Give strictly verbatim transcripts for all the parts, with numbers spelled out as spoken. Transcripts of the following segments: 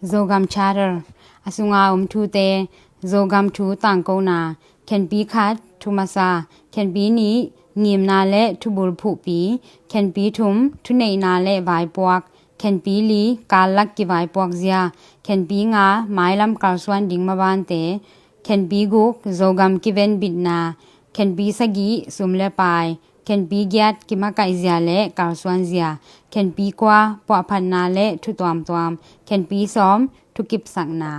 Zogam Charter. A sunga om thute. Zogam thu tangkona. Khenpi khat, thu masa. Khenpi nih, ngimna le thubul phuhpi. Khenpi thum, thuneihna le vaipuak. Khenpi li, kallak kivaipuak zia. Khenpi nga, mailam kalsuan ding mabante. Khenpi guk, Zogam kiven bitna. Khenpi sagih, sum le pai. Khenpi giat, kimakaih zia le kalsuan zia. Khenpi kua, puahphatna le thu tuamtuam. Khenpi sawm, thukipsakna.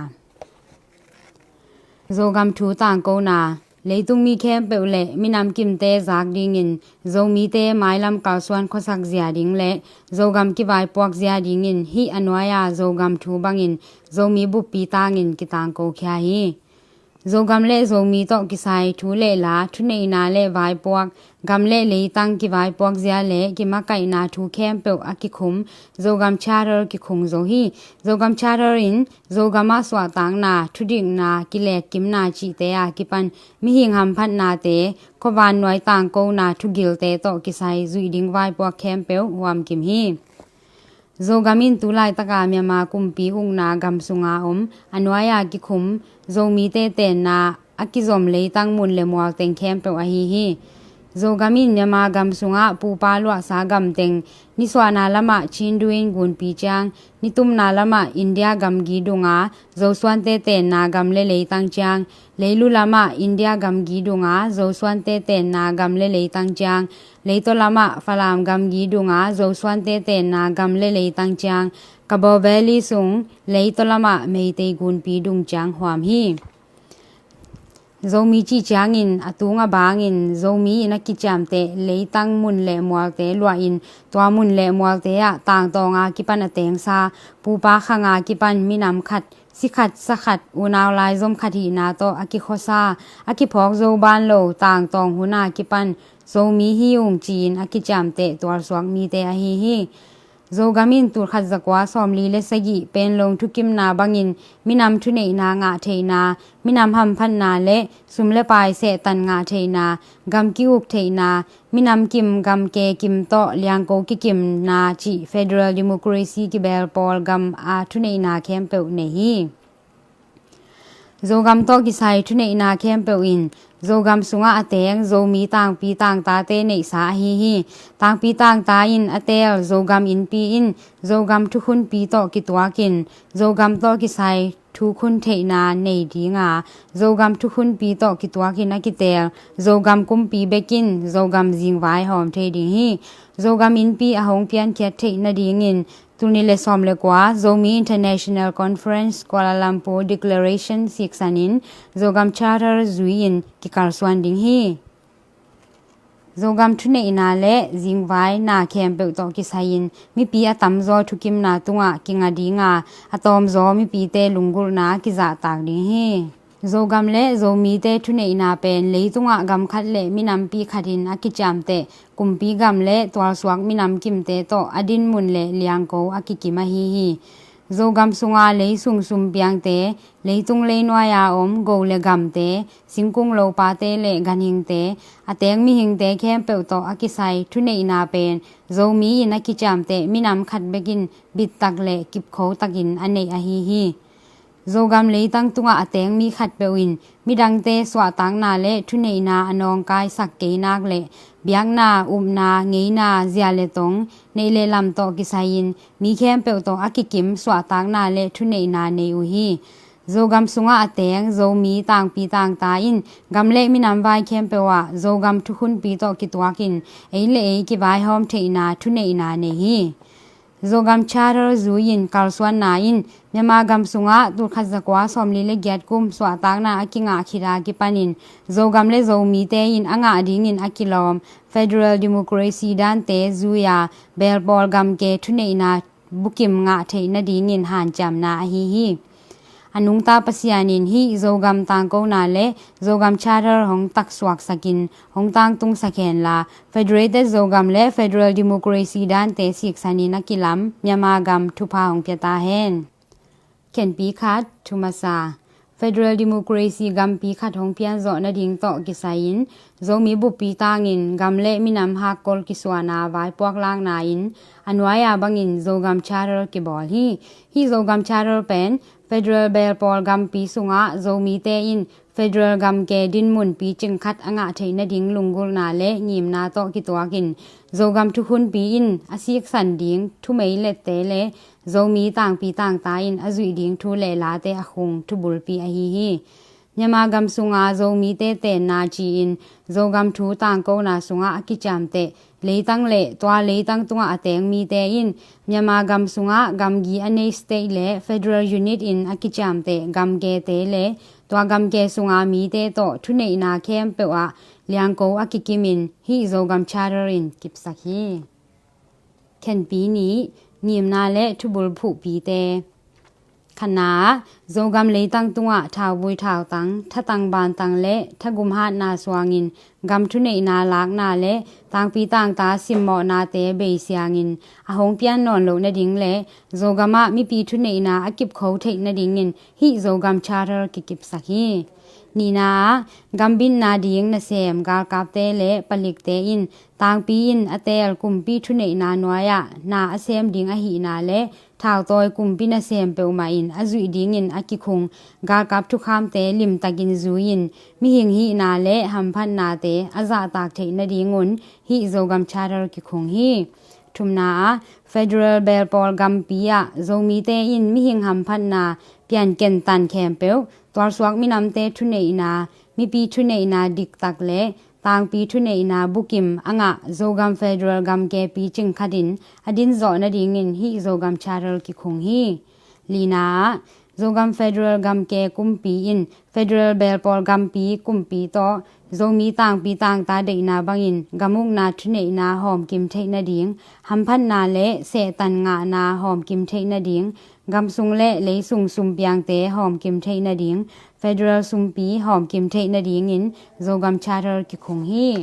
Zogam thu tangkona. Leitung mi khempeuh le minam kimte zak dingin, Zomite mailam kalsuan khuasak zia ding le Zogam kivaipuak zia dingin, hih a nuai-a Zogam thu bangin Zomi buppi tangin kitangko khia hi. Zogam le Zomi tawh kisai thu le la, thuneihna le vaipuak, gam le leitang kivaipuak zia le kimakaihna thu khempeuh a kikhum Zogam Charter kikhung zo hi. Zogam Charter in Zogam ah suahtakna, thudikna, kilekkimna cihte a kipan mihing hamphatnate, khuavannuai tangkona thugilte tawh kisai zuih ding vaipuak khempeuh huamkim hi. Zogam in tulaitaka Myanmar kumpi ukna gam sunga om, a nuai-a kikhum Zomite tenna a kizom leitang mun le mual teng khempeuh ahi hi. Zogam in Myanmar gam sungah pupa luahsa gam teng, nisuahna lamah Chindu in gunpi ciang, nitumna lamah India gamgi dunga Zosuante tenna gam le leitang ciang, leilu lamah India gamgi dunga Zosuante tenna gam le leitang ciang, leitaw lamah Falam gamgi dunga Zosuante tenna gam le leitang ciang, Kabaw Valley sung leitaw lamah Meitei gunpi dung ciang huam hi. Zomi cih ciangin a tung a bangin Zomi in a kiciamteh leitang mun le mualte luahin, tua mun le mualte ah tangtawnga kipan a tengsa, pupa khanga kipan minam khat, si khat, sa khat, unau laizom khat hihna tawh a kikhuasa, a kiphawk zo ban lo tangtawng huna kipan Zomi hi ung ci-in a kiciamteh tualsuak mite ahi hi. Zogam in tulkhat zakua sawmli le sagih Panglong thukimna bangin minam thuneihna ngah theihna, minam hamphatna le sum le pai sehtan ngah theihna, gam ki-uk theihna, minam kim gam ke kim tawh liangko kikimna cih federal democracy kibel pawl gam a thuneihna khempeuh nei hi. Zogam tawh kisai thuneihna khempeuh in Zogam sungah a teng Zomi tangpi tangtate neihsa ahi hi. Tangpi tangta in a teel Zogam Innpi in Zogam thukhunpi tawh kituakin Zogam tawh kisai thukhun theihna nei dinga, Zogam thukhunpi tawh kituakin a kiteel Zogam kumpi bekin Zogam zingvai hawm thei ding hi. Zogam Innpi a hong piankhiat theih nadingin, tul nih le sawm le kua Zomi International Conference Kuala Lumpur Declaration siksanin Zogam Charter zui-in kikalsuan ding hi. Zogam thuneihna le zingvaina khempeuh tawh kisai-in mipi a tamzaw thukimna tungah kinga dinga, a tawmzaw mipite lunggulhna kizahtak ding hi. Zogam le Zomite thuneihna pen leitungah gam khat le minampi khatin a kiciamteh kumpi gam le tualsuak minam kimte tawh a dinmun le liangko a kikim ahi hi. Zogam sunga leisung sumpiangte, leitung leinuai-a om go le gamte, singkung lopate le ganhingte, a teng mihingte khempeuh tawh a kisai thuneihna pen Zomi in a kiciamteh minam khat bekin bittak le kipkhotakin a neih ahi hi. Zogam leitang tungah a teng mi khatpeuh in midangte suahtakna le thuneihna a nawngkaisak keinak le biakna, upna, ngeina, zia le tong, neih le lam tawh kisai-in mi khempeuh tawh a kikim suahtakna le thuneihna nei uh hi. Zogam sungah a teng Zomi tangpi tangta in gam le minam vai khempeuh ah Zogam thukhunpi tawh kituakin ei le ei kivaihawm theihna thuneihna nei hi. Zogam Charter zui-in kalsuanna in Myanmar gam sungah tulkhat zakua sawmli le giat kum suahtakna a kingah khit a kipanin Zogam le Zomite in a ngah dingin a kilawm federal democracy dante zui-a belpawl gamke thuneihna bukim ngah theih nadingin hanciamna ahi hi. A nungta Pasian in hih Zogam tangkona le Zogam Charter hong taksuaksakin hong tangtungsak henla, Federated Zogam le Federal Democracy dante siksanin a kilam Myanmar gam thupha hong pia ta hen. Khenpi khat, thu masa. Federal Democracy gampi khat hong pianzawh nading tawh kisai-in Zomi buppi tangin gam le minam hakkol kisuahna vaipuak lakna in a nuai-a bangin Zogam Charter kibawl hi. Hih Zogam Charter pen federal belpawl gampi sungah Zomite in federal gamke dinmun picing khat a ngah theih nading lunggulhna le ngimna tawh kituakin Zogam thukhunpi in a siksan ding thumeilette le Zomi tangpi tangta in a zuih ding thu le late a khung thubulpi ahi hi. Myanmar gam sunga Zomite tenna ci-in Zogam thu tangkona sungah a kiciamteh leitang le tua leitang tungah a teng mite in Myanmar gam sungah gamgi a nei state le federal unit in a kiciamteh gamkete le tua gamke sunga mite tawh thuneihna khempeuh ah liangko a kikimin hih Zogam Charter in kipsak hi. Khenpi nih, ngimna le thubulphuhpite. Khatna ah, Zogam leitang tungah thauvui thautang, thatang bantang le thagum hatna suangin gam thuneihna lakna le tangpi tangta simmawhnate beisiangin a hong pian nawn loh nading le Zogam ah mipi thuneihna a kipkho theih nadingin hih Zogam Charter kikipsak hi. Nihna ah, gambitna ding nasem galkapte le palikte in tangpi in a teel kumpi thuneihna nuai-ah na a sem ding ahihna le thautawi kumpi nasem peuhmah in a zuih dingin a kikhung galkap thukhamte limtakin zui-in mihing hihna le hamphatnate a zahtak theih nadingun hih Zogam Charter kikhung hi. Thumna ah, federal belpawl gampi ah Zomite in mihing hamphatna pianken tan khempeuh tualsuak minamte thuneihna, mipi thuneihna diktak le tangpi thuneihna bukim a ngah Zogam federal gamke picing khatin a dinzawh nadingin hih Zogam Charter kikhung hi. Lina ah, Zogam federal gamke kumpi in federal belpawl gampi kumpi tawh Zomi tangpi tangta deihna bangin gamukna thuneihna hawmkim theih nading, hamphatna le sehtan ngahna hawmkim theih nading, gamsung le leisung sumpiangte hawmkim theih nading, federal sumpi hawmkim theih nadingin Zogam Charter kikhung hi.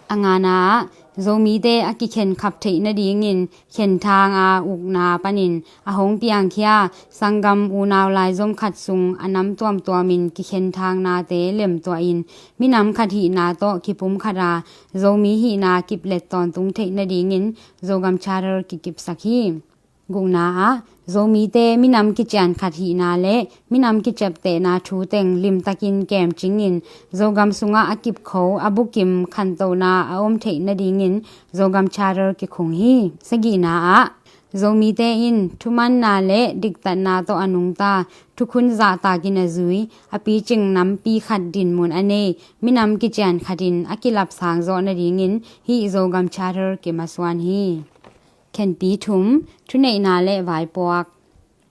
A ngana ah, Zomite a kikhenkhap theih nadingin khenthang a ukna panin a hong piangkhia sanggam unau laizom khat sung a nam tuamtuamin kikhenthangnate lemtuahin minam khat hihna tawh kipumkhat a Zomi hihna kiplet tawntung theih nadingin Zogam Charter kikipsak hi. Gukna ah, Zomite minam kician khat hihna le minam kiciaptehna thu teng limtakin kemcingin Zogam sungah a kipkho a bukim khantohna a om theih nadingin Zogam Charter kikhung hi. Sagihna ah, Zomite in thumanna le diktatna tawh a nungta thukhun zahtakin a zui a picing nampi khat dinmun a nei minam kician khatin a kilapsang zawh nadingin hih Zogam Charter kimasuan hi. Khenpi thum, thuneihna le vaipuak.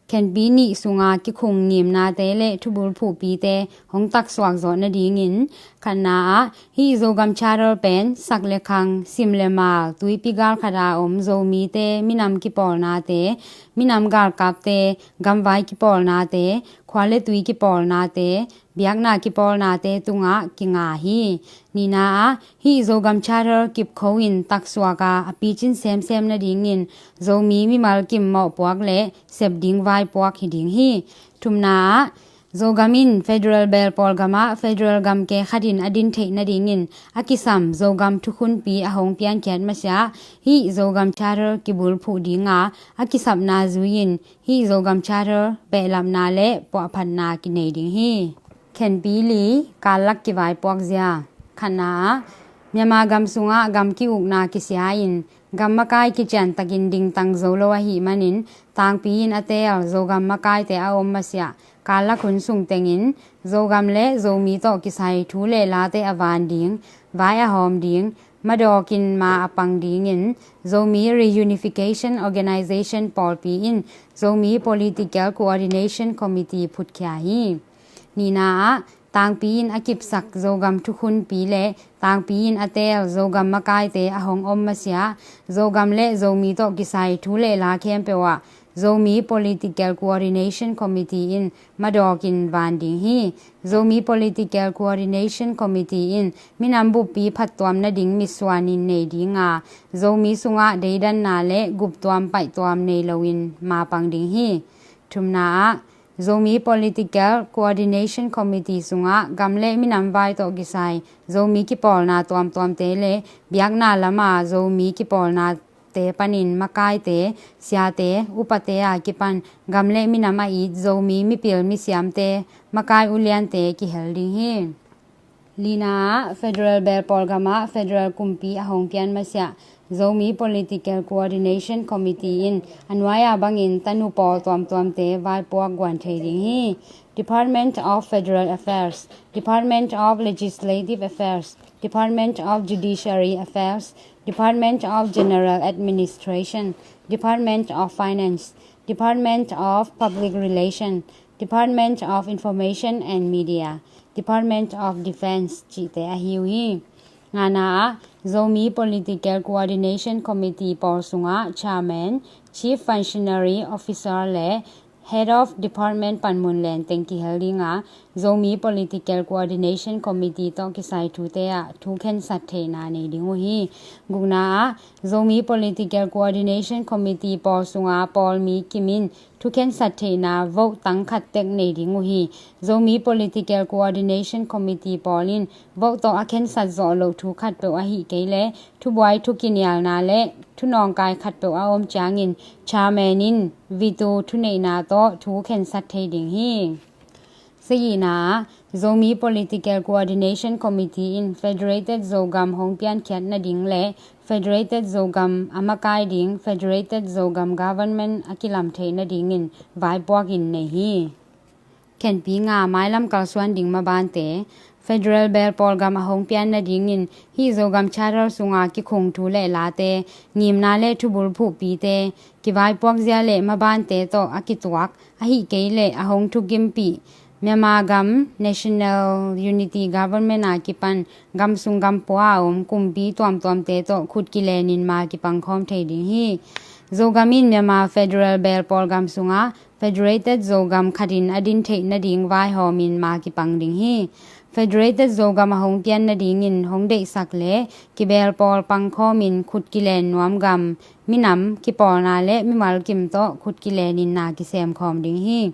Khenpi nih sunga kikhung ngimnate le thubulphuhpite hong taksuak zawh nadingin khatna ah hih Zogam Charter pen sak le khang, sim le mal, tuipi galkhat a om Zomite minam kipawlnate, minam galkapte, gamvai kipawlnate, khua le tui kipawlnate, biakna kipawlnate tungah kinga hi. Nihna ah hih Zogam Charter kipkho in taksuak a a picin semsem nadingin Zomi mimal kim mawhpuak le sep ding vaipuak hi ding hi. Thumna ah Zogam in federal belpawl gamah federal gamke khatin a din theih nadingin a kisam Zogam thukhunpi a hong piankhiat masiah hih Zogam Charter kibulphuh dinga a kisapna zui-in hih Zogam Charter behlapna le puahphatna kinei ding hi. Khenpi li, kallak kivaipuak zia. Khatna ah Myanmar gam sungah gam ki-ukna kisia-in gam makai kiciantakin dingtang zo lo ahih manin tangpi in a teel Zogam makaite a om masiah kallak hun sung tengin Zogam le Zomi tawh kisai thu le late a van ding, vai a hawm ding, madawkin ma a pang dingin Zomi Reunification Organization pawlpi in Zomi Political Coordination Committee phutkhia hi. Nihna ah tangpi in a kipsak Zogam thukhunpi le tangpi in a teel Zogam makaite a hong om masiah Zogam le Zomi tawh kisai thu le la khempeuh ah Zomi Political Coordination Committee in madawkin van ding hi. Zomi Political Coordination Committee in minam buppi phattuam nading mitsuanin nei dinga Zomi sungah deidanna le guptuam paihtuam nei loin mapang ding hi. Thumna ah Zomi Political Coordination Committee sungah gam le minam vai tawh kisai Zomi kipawlna tuamtuamte le biakna lama Zomi kipawlnate panin makaite, siate, upate a kipan gam le minam a it Zomi mipil misiamte, makai uliante kihel ding hi. Lina ah Federal Belpawl gamah Federal kumpi a hong pian masiah Zomi Political Coordination Committee in a nuai-a bangin tanu pawl tuamtuamte vaipuak guan thei ding hi. Department of Federal Affairs, Department of Legislative Affairs, Department of Judiciary Affairs, Department of General Administration, Department of Finance, Department of Public Relation, Department of Information and Media, Department of Defense cihte ahi uh hi. Ngana ah Zomi Political Coordination Committee pawl sungah Chairman, Chief Functionary Officer le Head of Department panmun lenteng kihel ding a, Zomi Political Coordination Committee tawh kisai thute ah thu khensat theihna nei ding uh hi. Gukna ah Zomi Political Coordination Committee pawl sunga pawlmi kim in thu khensat theihna vote tang khat tek nei ding uh hi. Zomi Political Coordination Committee pawl in vote tawh a khensat zawh loh thu khatpeuh ahih kei leh thubuai thukinialna le thunawngkai khatpeuh a om ciangin chairman in veto thuneihna tawh thu khensat thei ding hi. Sagihna ah Zomi Political Coordination Committee in Federated Zogam hong piankhiat nading le Federated Zogam a makai ding Federated Zogam Government a kilam theih nadingin vaipuak in nei hi. Khenpi nga mailam kalsuan ding mabante, Federal Belpawl gam a hong pian nadingin hih Zogam Charter sunga kikhung thu le late, ngimna le thubul phuhpite, kivaipuak zia le mabante tawh a kituak, ahih kei leh a hong thukimpih Myanmar gam National Unity Government a kipan gam sung gam pua a om kumpi tuamtuamte tawh khut kilenin ma kipangkhawm thei ding hi. Zogam in Myanmar Federal Belpawl gam sungah Federated Zogam khatin a din theih nading vaihawmin ma kipang ding hi. Federated Zogam a hong pian nadingin hong deihsak le kibelpawl pangkhawmin khut kilen nuam gam, minam, kipawlna le mimal kim tawh khut kilenin na kisemkhawm ding hi.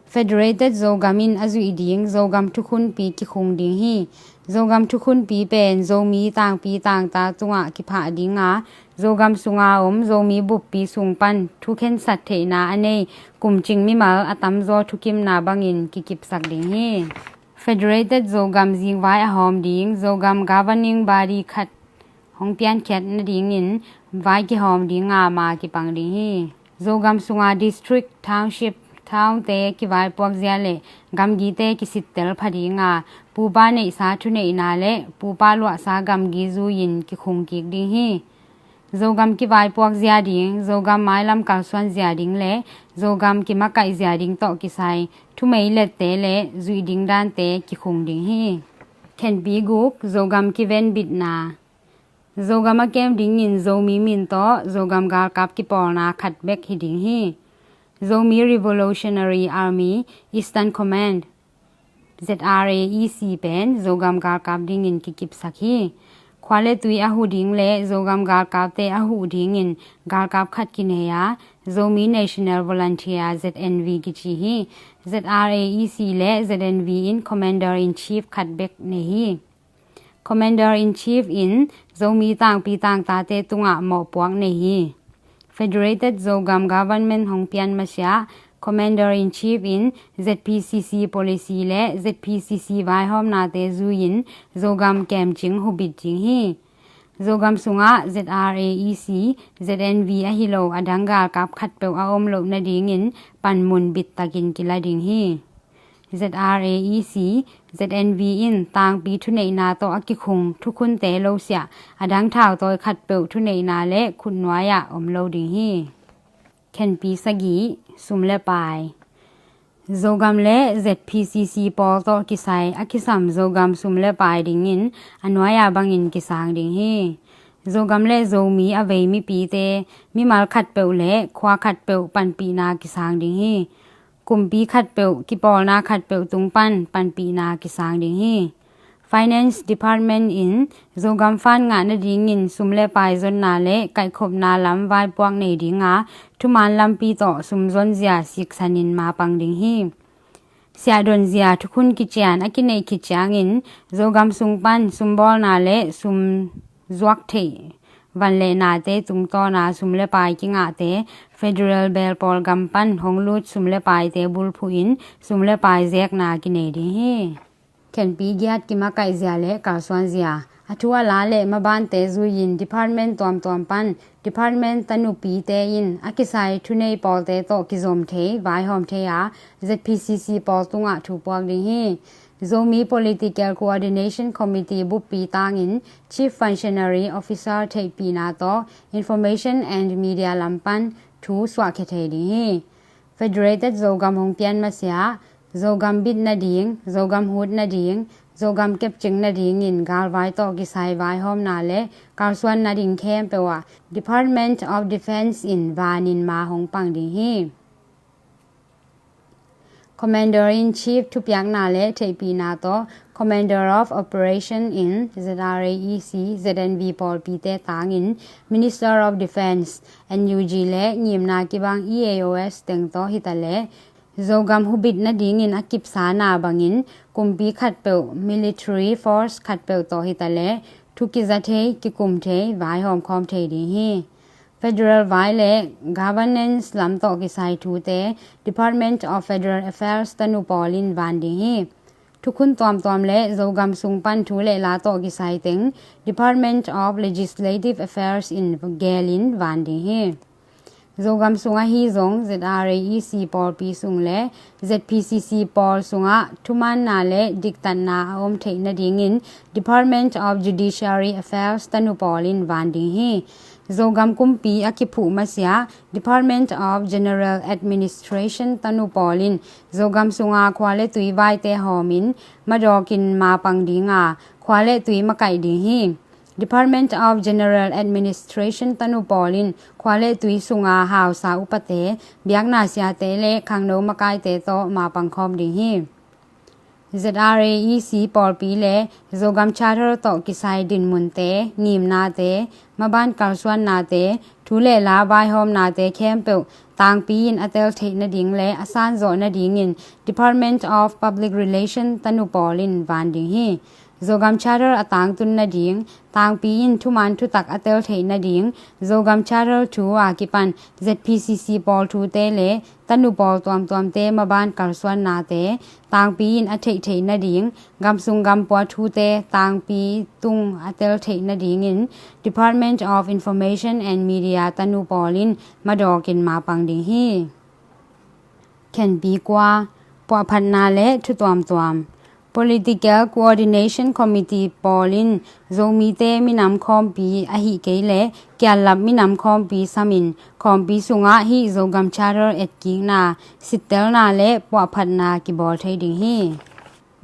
Federated Zogam in a zuih ding Zogam thukhunpi kikhung ding hi. Zogam thukhunpi pen Zomi tangpi tangta tungah kiphah ding a, Zogam sunga om Zomi buppi sung pan thu khensat theihna a nei kumcing mimal a tamzaw thukimna bangin kikipsak ding hi. Federated Zogam zingvai a hawm ding Zogam Governing Body khat hong piankhiat nadingin vai kihawm ding a ma kipang ding hi. Zogam sunga district, township, townte kivaipuak zia le gamgite kisittel pha ding a, pupa neihsa thuneihna le pupa luahsa gamgi zui-in kikhung kik ding hi. Zogam kivaipuak zia ding, Zogam mailam kalsuan zia ding le Zogam kimakaih zia ding tawh kisai thumei lette le zuih ding dante kikhung ding hi. Khenpi guk, Zogam kivenbitna. Zogam a kem dingin Zomi min tawh Zogam galkap kipawlna khat bek hi ding hi. Zomi Revolutionary Army Eastern Command, Z R A E C pen Zogam galkap dingin kikipsak hi. Khua le tui a huh ding le Zogam galkapte a huh dingin galkap khat kinei a, Zomi National Volunteer, Z N V kici hi. Z R A E C le Z N V in Commander in Chief khat bek nei hi. Commander in Chief in Zomi tangpi tangtate tungah mawhpuak nei hi. Federated Zogam Government hong pian masiah Commander in Chief in Z P C C policy le Z P C C vaihawmnate zui-in Zogam kemcing hubit ding hi. Zogam sungah Z R A E C, Z N V ahi lo a dang galkap khatpeuh a om loh nadingin panmun bittakin kila ding hi. Z R A E C, Z N V in tangpi thuneihna tawh a kikhung thukhunte lo siah a dang thautawi khatpeuh thuneihna le khutnuai-ah om lo ding hi. Khenpi sagih, sum le pai. Zogam le Z P C C pawl tawh kisai a kisam Zogam sum le pai dingin a nuai-a bangin kisang ding hi. Zogam le Zomi a vei mipite mimal khatpeuh le khua khatpeuh panpihna kisang ding hi. Kumpi khatpeuh, kipawlna khatpeuh tung pan panpihna kisang ding hi. Finance Department in Zogam fund ngah nadingin sum le pai zonna le kaihkhopna lam vaipuak nei dinga thuman lampi tawh sum zonzia siksanin mapang ding hi. Siahdonzia thukhun kician a kineih khit ciangin Zogam sung pan sumbawlna le sum zuak theih van le nate tungtawna sum le pai kingahte federal belpawl gam pan hong lut sum le paite bulphuhin sum le pai zekna kinei ding hi. Khenpi giat kimakaihzia le kalsuanzia a thu a la le mabante zuiin department tuamtuam pan department tanupite in a kisai thunei pawlte tawh kizom thei vaihawm thei a Z P C C pawl tungah thu puak ding hi. Zomi Political Coordination Committee buppi tangin Chief Functionary Officer theihpihna tawh Information and Media lam pan thu suahkhia thei ding hi. Federated Zogam hong pian masiah Zogam bit nading, Zogam hut nading, Zogam kepcing nadingin galvai tawh kisai vaihawmna le kalsuan nading khempeuh ah Department of Defence in vanin ma hong pang ding hi. Commander in Chief thupiakna le theihpihna tawh Commander of Operation in Z R A E C, Z N V pawlpite tangin Minister of Defence, N U G le ngimna kibang E A O S teng tawh hitaleh Zogam hubit nadingin a kipsana bangin kumpi khatpeuh, military force khatpeuh tawh hitaleh thu kiza thei, kikum thei, vaihawm khawm thei ding hi. Federal vai le governance lam tawh kisai thute Department of Federal Affairs tanu pawlin van ding hi. Thukhun tuamtuam le Zogam sung pan thu le la tawh kisai teng Department of Legislative Affairs in gelin van ding hi. Zogam sung ahi zong Z R A E C pawlpi sung le Z P C C pawl sungah thumaanna le diktatna a om theih nadingin Department of Judiciary Affairs tanu pawlin van ding hi. Zogam kumpi a kiphuh masiah Department of General Administration tanu pawlin Zogam sunga khua le tui vaite hawmin madawkin mapang dinga khua le tui makaih ding hi. Department of General Administration tanu pawlin khua le tui sunga hausa upate, biakna siate le khangno makaite tawh mapang khawm ding hi. Z R A E C pawlpi le Zogam Charter tawh kisai dinmunte, ngimnate, maban kalsuannate, thu le la vaihawmnate khempeuh tangpi in a tel theih nading le a sanzawh nadingin Department of Public Relation tanu pawlin van ding hi. Zogam Charter a tangtun nading, tangpi in thuman thutak a tel theih nading, Zogam Charter thu a kipan Z P C C pawl thute le tanu pawl tuamtuamte maban kalsuannate tangpi in a theih theih nading, gamsung gampua thute tangpi tung a tel theih nadingin Department of Information and Media tanu pawlin madawkin mapang ding hi. Khenpi kua, puahphatna le thu tuamtuam. Political Coordination Committee pawlin Zomite minam khawmpi ahi kei le kiallap minam khawmpi samin khawmpi sungah hih Zogam Charter etkikna, sittelna le puahphatna kibawl thei ding hi.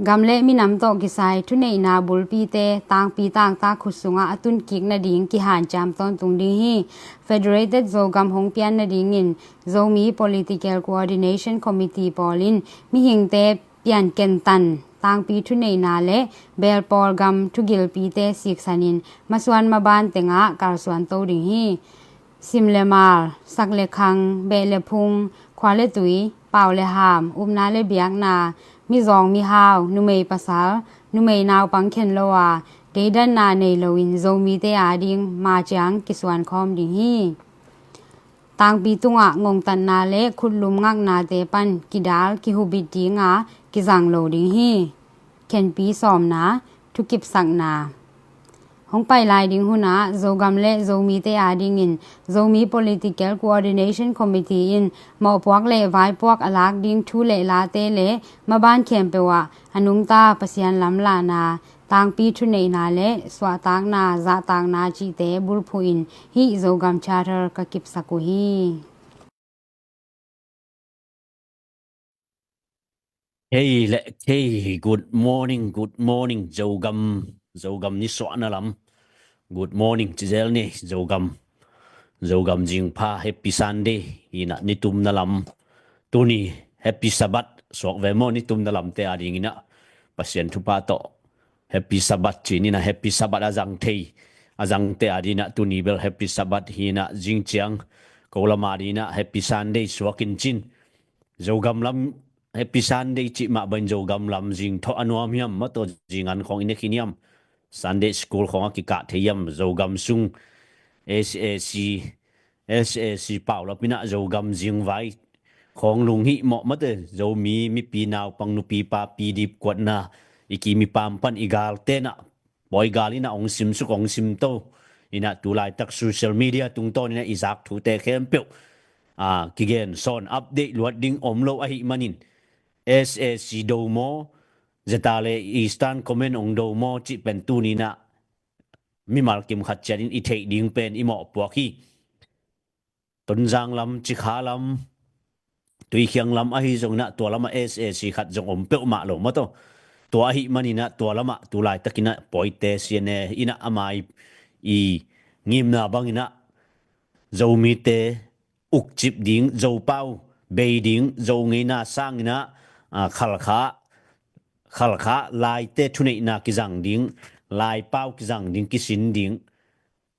Gam le minam tawh kisai thuneihna bulpite tangpi tangtak khut sungah a tunkik nading kihanciam tawntung ding hi. Federated Zogam hong pian nadingin Zomi Political Coordination Committee pawlin mihingte piankentan tangpi thuneihna le belpawl gam thugilpite siksanin masuan maban tengah kalsuan to ding hi. Sim le mal, sak le khang, beh le phung, khua le tui, pau le ham, upna le biakna, mizawng mihau, numei pasal, numei naupang khen lo a, deidanna nei loin Zomite ading maciang kisuan khawm ding hi. Tangpi tungah ngongtatna le khutlum ngaknate pan kidal kihubit dinga kizang lo ding hi. Khenpi sawmna, thukipsakna. Hong pai lai ding hunah Zogam le Zomite adingin Zomi Political Coordination Committee in mawhpuak le vaipuak a lak ding thu le late le maban khempeuh ah a nungta Pasian lamlahna, tangpi thuneihna le suahtakna, zahtakna cihte bulphuhin hih Zogam Charter ka kipsak uh hi. Kei le kei, good morning, good morning, Zogam, Zogam nisuahna lam. Good morning, cizel ni, Zogam. Zogam zingpha, happy Sunday, hinah nitumna lam. Tuni, happy Sabbath, suak ve maw nitumna lamte adinginah. Pasian thupha tawh. Happy Sabbath ci-in ah, Happy Sabbath a zang thei, a zangte adingin ah tuni bel Happy Sabbath hi-in ah, zingciang ko lam adingin ah Happy Sunday suak in cin. Zogam lam Happy Sunday cih mah bangin Zogam lam zing thawh a nuam hiam, maw, tua zingan khawng i ne khin hiam, Sunday school khawng a kikah thei hiam, Zogam sung S A C, S A C paulap in ah Zogam zingvai khawng lunghimawh, maw, te, Zomi mipi naupang nupi papi dipkuatna i kim i pam pan i galte in ah, pawi gal in ah hong simsuk, hong simto in ah, tu laitak social media tungtawn in ah i zak thute khempeuh, aa, kigen sawn, update luat ding om lo ahih manin, S A C do maw, Zatale Eastern Command hong do maw cih pen tuni-in ah mimal kim khat ciatin i theih ding pen i mawhpuak hi. Tonzang lam, Cikha lam, Tuikhiang lam ahi zongin ah, tua lamah S A C khat zong om peuhmah lo, maw, tua. Tua ahih manin ah tua lamah tu laitakin ah pawite C N A in ah ama i, i ngimna bangin ah Zomite ukcip ding, Zopau bei ding, Zo ngeina sangin ah, aa, Khalkha, Khalkha laite thuneihna kizang ding, laipau kizang ding, kisin ding,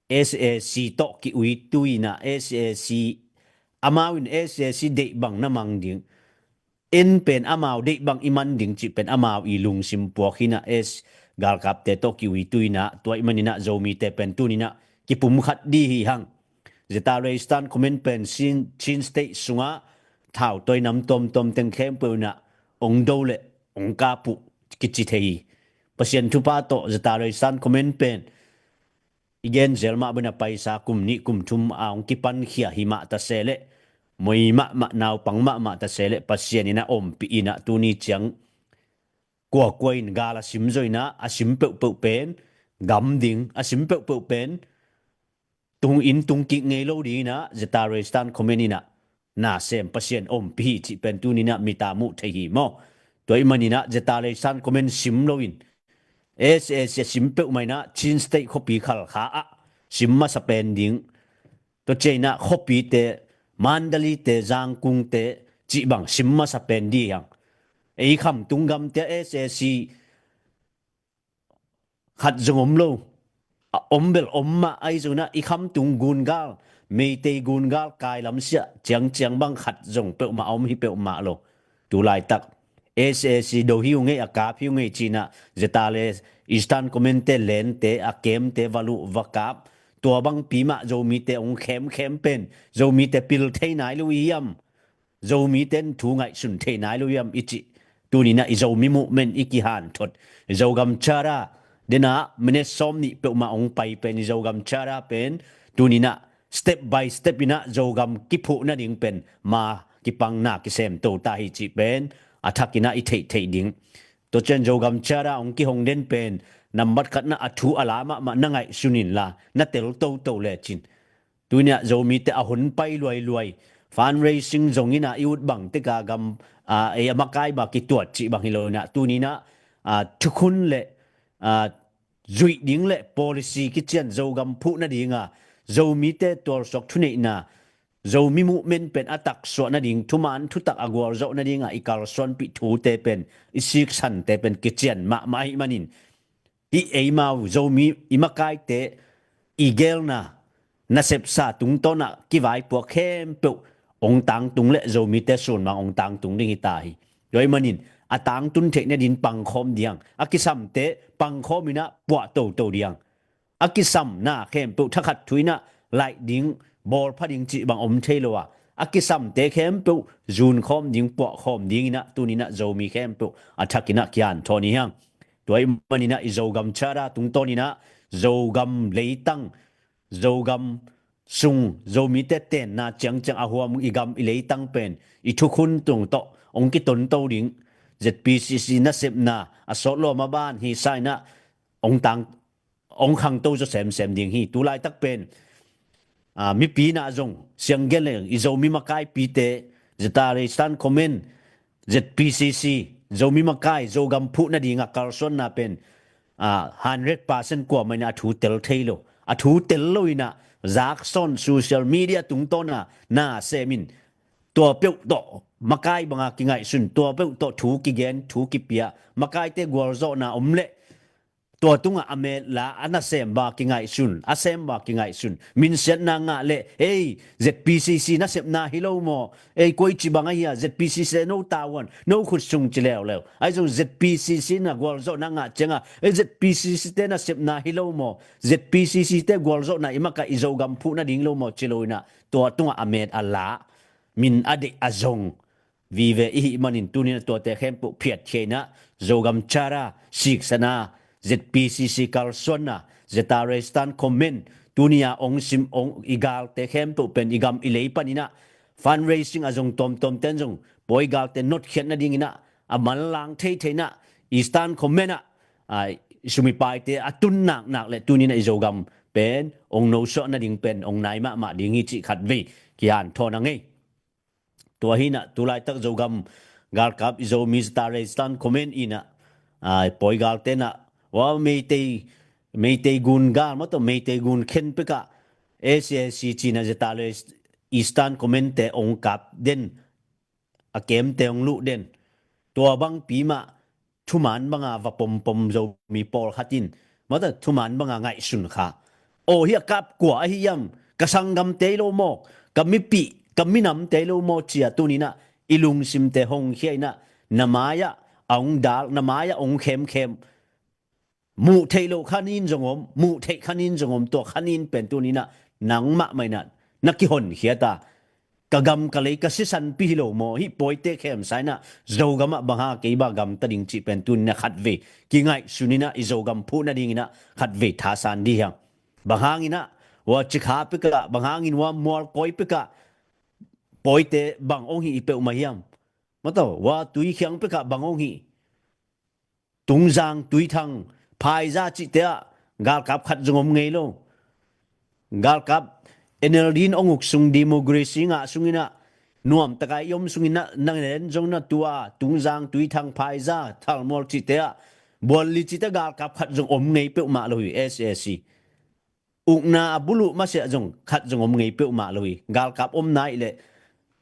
S A C tawh ki-uitu in ah, S A C, amau in S A C deih bang na mang ding, en pen amau deih bang i man ding cih pen amau i lungsim puak hi-in ah, S galkapte tawh ki-uitu in ah, tua ahih manin ah Zomite pen tuni-in ah kipumkhat ding hi hang. Zatale Eastern Command pen Chin, Chin State sungah thautawi nam tuamtuam teng khempeuh in ah hong do leh hong kap uh kici thei hi. Pasian thupha tawh Zatale Eastern Command pen i gen zel mah bangin ah paisa kum nih kum thum a hong kipankhia hi mah ta se leh, moi mahmah, naupang mahmah ta se leh, Pasian in ah ompih in ah tuni ciang kuakua in gal a sim zo in ah, a sim peuhpeuh pen gam ding, a sim peuhpeuh pen tung in tung kik ngei lo dingin ah, Zatale Eastern Command in ah na sem, Pasian ompih hi cih pen tuni-in ah mit a muh theih hi, maw. Tua ahih manin ah Zatale Eastern Command sim loin, S A C a sim peuhmah in ah Chin State khuapi Khalkha ah sim masa pen ding. Tua ciangin ah khuapite, Mandalay-te, Zangkung-te cih bang sim masa pen ding hi hang. Ei khamtung gamte ah S A C khat zong om lo. A om bel om mah, ahi zongin ah i khamtung gungal, Meitei gungal, kailam siah ciangciang bang khat zong peuhmah a om hi peuhmah lo. Tu laitak S A C do hi uh ngei, a kap hi uh ngei ci-in ah Zatale Eastern Command-te lente, a kemte va luh va kap, tua bangpi mah Zomite hong khemkhem pen Zomite pil thei nai lo i hiam? Zomite in thu ngaihsun thei nai lo hiam i cih, tuni-in ah i Zomi movement i kihanthot, Zogam Charter, den ah minute sawm nih peuhmah hong pai pen i Zogam Charter pen tuni-in ah step by step in ah Zogam kiphuh nading pen ma kipangna kisemto ta hi cih pen a thakin ah i theihtheih ding. Tua ciang Zogam Charter hong kihong den pen nambat khatna a thu a la mahmah na ngaihsun inla, na tel toto lecin. Tuni-in ah Zomite a hon pai luailuai, fundraising zongin ah i ut bang tek a gam, a, ei a makai bang kituat cih bang hi lo-in ah, tuni-in ah, a, thukhun le, a, zuih ding le policy kician Zogam phuh nading a, Zomite tualsuak thuneihna, Zomi movement pen a taksuah nading, thuman thutak a gualzawh nading a i kalsuanpih thute pen, i siksante pen kician mahmah ahih manin, hih eimau Zomi i makaite i gelna, nasepsa tungtawn ah kivaipuak khempeuh hong tangtung le Zomite sunmang hong tangtung ding hi ta hi. Tua ahih manin a tangtun theih nading pangkhawm ding, a kisamte pangkhawm in ah puah toto ding, a kisamna khempeuh thakhat thu in ah laih ding, bawlpha ding cih bang om thei lo a, a kisamte khempeuh zunkhawm ding, puahkhawm dingin ah tuni-in ah Zomi khempeuh a thakin ah kihanthawn hi hang. Tua ahih manin ah i Zogam Charter tungtawn in ah Zogam leitang, Zogam sung, Zomite tenna ciangciang a huam i gam i leitang pen i thukhun tung tawh hong kitonto ding, Z P C C nasepna a sawt lo a maban hi sa in ah hong tang, hong khangto zaw semsem ding hi. Tu laitak pen, a, mipi in ah zong siang gen leng i Zomi makaipite, Zatale Eastern Command, Z P C C, Zomi makai, Zogam phuh nading a kalsuanna pen, a, hundred percent kuamah in ah a thu tel thei lo. A thu tel lo in ah zaksawn, social media tungtawn ah na sem in, tua peuh tawh makai bang a kingaihsun, tua peuh tawh thu kigen, thu kipia, makaite gualzawhna om leh Tua tungah a met la, a nasem bang a kingaihsun, a sem bang a kingaihsun. Minsiatna ngah leh, ei, Z P C C nasepna hi lo maw? Ei, koici bang ahi a, Z P C C te no tavuan, no khut sung ci leuleu. Ahi zong Z P C C na gualzawhna ngah ciangah, ei, Z P C C te nasepna hi lo maw? Z P C C te gualzawhna i makaih i Zogam phuh nading lo maw ci lo inah, tua tungah a met a la, min a deih a zong vive i hih manin tuninah tuate khempeuh phiatkhia inah, Zogam Charter siksana, Z P C C kalsuanna, Zeta Resistance Command, tunia ong sim ong i galte khempeuh pen i gam i lei paninah, fundraising a zong tuamtuam ten zong pawi galte notkhiat nadinginah, a manlang theitheinah, Eastern Command ah, a, i sum i paite a tun naknak le tuninah i Zogam pen ong nosuah nading pen ong nai mahmah ding hi cih khatvei kihanthawn a ngei. Tua hinah tulaitak Zogam galkap i Zomi Zeta Resistance Command inah, a, pawi galte inah, wa Meitei, Meitei gun gal maw tawh, Meitei gun khen pekah S A C cina Zeta Resistance Command te ong kap den, a kemte ong luh den. Tua bangpi mah thuman banga va pompom Zomi pawlkhat in, mata thuman banga ngaihsun kha. Aw, hi a kap kua ahi hiam? Ka sanggamte hi lo maw? Ka mipih, ka minamte hi lo maw? Cia tuninah i lungsimte hongkhia inah, na mai-ah a ong dal, na mai-ah ong khemkhem. Muh theih loh khanin zong om, muh theih khanin zong om, tua khanin pen tuninah nangmah mah inah na kihonkhiat a, ka gam ka lei ka sisanpi hi lo maw? Hih pawite khemsa inah Zogamah bang hang kei bang gamta ding cih pen tuninah khatvei kingaihsun inah i Zogam phuh nadinginah khatvei thasan dih hiang. Bang hanginah wa cikha pekah, bang hangin wa mualkawi pekah pawite bang ong hih i peuhmah hiam? Mataw, wa tuikhiang pekah bang ong hih? Tungzang, Tuithang, Phaiza cihte ah galkap khat zong om ngei lo. Galkap N L D in ong uk sung, democracy ngah sunginah nuamtaka i om sungin na, na len zong na tua Tungzang, Tuithang, Phaiza, Thalmual cihte ah bual li cihte galkap khat zong om ngei peuhmah lo hi, S A C. Ukna a buluh masiah zong khat zong om ngei peuhmah lo hi. Galkap om nai leh,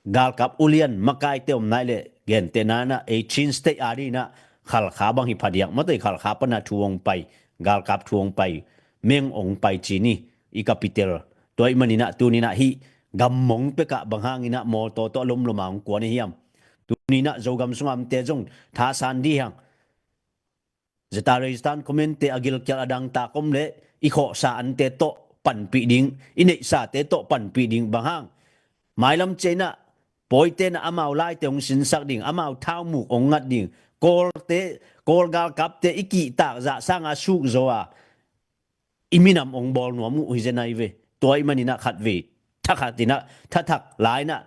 galkap ulian makaite om nai leh, gentehna inah ei Chin State a dinah Khalkha bang hi phadiak, mataw, Khalkha pana thu hong pai, galkap thu hong pai, meng hong pai ci ni, i capital. Tua ih maninah tuninah hih gammong pekah bang hanginah mawtaw tawh lomloma hong kuan ahi hiam? Tuninah Zogam sungamte zong thasan dih hiang. Zeta Resistance Command te a gilkial a dangtak om leh i khawhsa ante tawh panpih ding, i neihsate tawh panpih ding. Bang hang? Mailam ciah inah pawite inah amau laite hong sinsak ding, amau thaumuk hong ngat ding, Kawlte, Kawl galkapte i kihtak zah sanga suk zaw a i minam ong bawl nuam uh hi zen ahi ve. Tua ih maninah khatvei thakhat inah, thathak lai inah,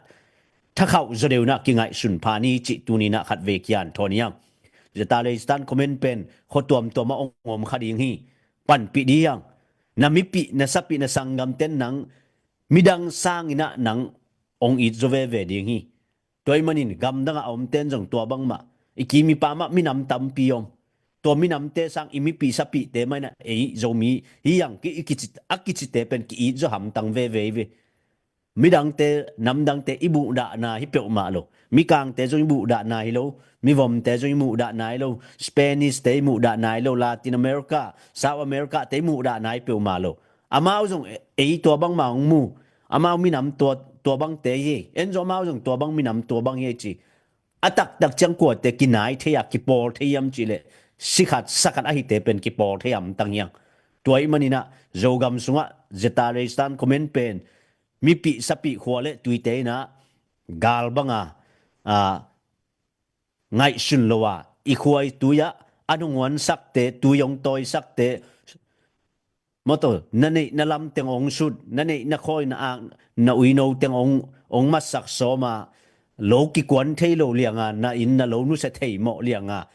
thakhauh zaw deuh inah kingaihsun pha ni cih tuninah khatvei kian thawn hiam? Zeta Resistance Command pen khua tuamtuam ah ong om kha ding hi. Panpih dih hiang. Na mipih, na sapih, na sanggamten nang midang sanginah nang ong it zaw veve ding hi. Tua ih manin gamdangah a omten zong tua bangmah, i kim i pam ah minam tampi om. Tua minamte sang i mipih sapihte mah inah ei Zomi hi hiang, ki, i kici, a kicite pen ki-it zaw hamtang veve hi ve. Midangte, namdangte i muhdahna hi peuhmah lo. Mikangte zong i muhdahna hi lo. Mivomte zong i muhdahna hi lo. Spanish te i muhdahna hi lo. Latin America, South America te i muhdahna hi peuhmah lo. Amau zong e-, ei tua bangmah hong mu. Amau minam tua, tua bangte hi. En zong amau zong tua bang minam tua bang hi ci. A taktak ciang kuate kinai thei a kipawl thei hiam cih leh, sikhat sakhat ahite pen kipawl thei hamtang hiang. Tua ih maninah Zogam sungah Zeta Resistance Command pen mipih sapih khua le tuite inah gal banga, a, ngaihsun lo a, i khua i tui ah an hong huansakte, tui hong tawisakte, mawtaw, na neih na lam teng hong sut, na neih na khawi na ak, na uino teng hong, hong matsak sawm a, lo kikuan thei lo lianga, na inn na lo nusia thei mawh lianga,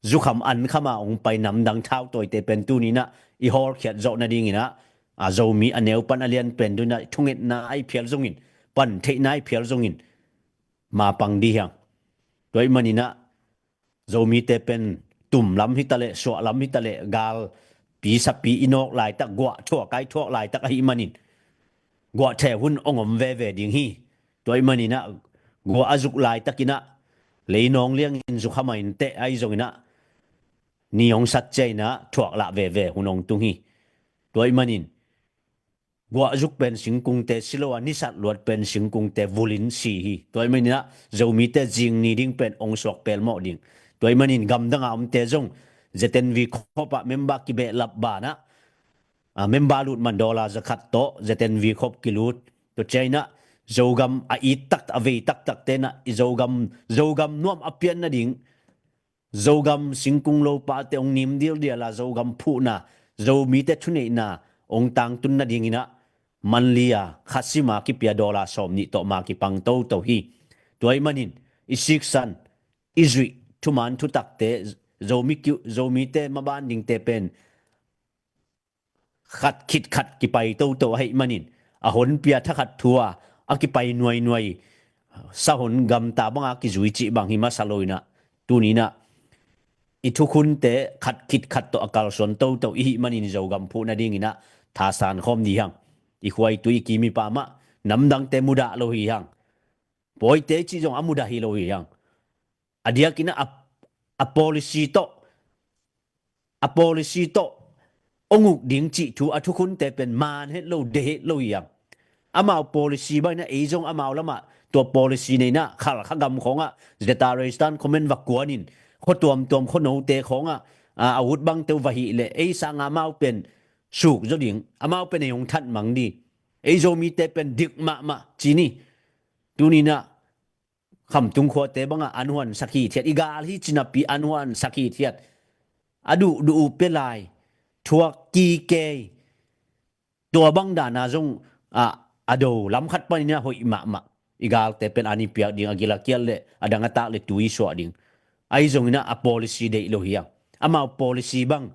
zukham ankhama hong pai namdang thautawite pen tuninah i hawlkhiat zawh nadinginah, a Zomi a neu pan a lian pen tuninah thungetna a i phial zongin, pantheihna a i phial zongin, mapang dih hiang. Tua ih maninah Zomite pen tum lam hitaleh, suah lam hitaleh, galpi sapi i nawk laitak, guah thuak a i thuak laitak ahih manin guah the hun hong om veve ding hi. Tua ih maninah guah a zuk laitakinah leinawng liangin zuk hamah inteh ahi zonginah ni hong sat ciangin ah thuak lah veve hun hong tung hi. Tua ahih manin guahzuk pen singkungte si lo a, nisat luat pen singkungte vulin si hi. Tua ahih manin ah Zomite zing ni ding pen hong suak pelmawh ding. Tua ahih manin gamdang a omte zong Z N V khop ah member kibehlap banah, ah, member lut man dollar zakhat tawh Z N V khop kilut. Tua ciangin ah Zogam a it taktak, a vei taktakte in ah i Zogam, Zogam nuam a pian nading, Zogam singkung lopate hong nim dildial a, Zogam phuhna, Zomite thuneihna hong tangtun nadingin ah, manli a khat sim a kipia dollar sawmnih tawh ma kipang toto hi. Tua ahih manin i siksan, i zuih thuman thutakte, Zomi kiu-, Zomite maban dingte pen khat khit khat kipai toto ahih manin, a honpi a thakhat thu a, a kipai nuainuai, sahon gamta banga kizui cih bang hi masa lo in ah, tuni in ah i thukhunte khat khit khat tawh a kalsuan toto i hih manin Zogam phuh nadingin ah thasan khawm dih hang. I khuaitui, i kim i pam ah namdangte mudah lo hi hang. Pawite cih zong a mudah hi lo hi hang. A diakin ah a, a policy tawh, a policy tawh hong uk ding cih thu a thukhunte pen man het lo, deih het lo hi hang. Amau policy bangin ah ei zong amau lamah tua policy nei in ah Khalkha gam khawngah Zeta Reistan Comment va kuanin, khua tuamtuam, khua note khawngah, a, a ut bangte uh va hih leh ei sanga amau pen suk zaw ding, amau pen ei hong thatmang dih. Ei Zomite pen dik mahmah ci ni. Tuni in ah Khamtung khuate bangah an huan sakhi thiat, i gal hi ci napi an huan sakhi thiat. A duhduh uh pia lai, thuak kikei. Tua bang dana zong, ah, a do lam khat panin ah hoih mahmah. I galte pen an i piak ding, a gil a kial le a dang a tak le tui suah ding. Ahi zongin ah a policy deih lo hi hang. Amau policy bang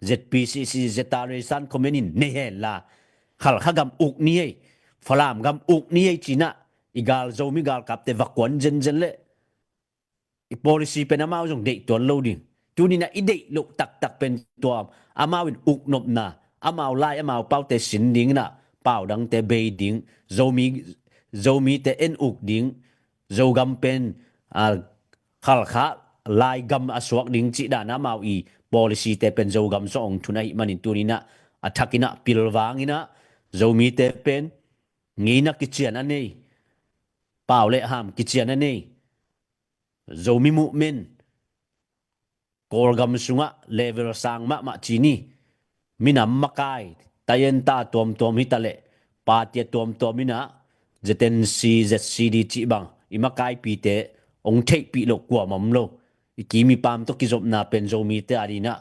Z P C C, Zeta Reistan Comment in nei hen la, Khalkha gam uk ni ei, Falam gam uk ni ei ci in ah i gal, Zomi galkapte va kuan zenzen leh i policy pen amau zong deih tuan lo ding. Tuni in ah i deih loh taktak pen tua, amau in uk nopna, amau lai, amau paute sin dingin ah pau dangte bei ding, Zomi, Zomite en uk ding, Zogam pen, a, Khalkha lai gam a suak ding cih dan amau i policyte pen Zogam sung hong thun ahih manin tuni in ah a thakin ah pilvangin ah Zomite pen ngeina kician a nei, pau le ham kician a nei, Zomi movement, Kawlgam sungah level sang mahmah ci ni, minam makai, tayenta tuamtuam hi taleh, party a tuamtuam in ah, Z N C, Z C D cih bang, i makaipite hong theihpih loh kuamah om lo. I kim i pam tawh kizopna pen Zomite adingin ah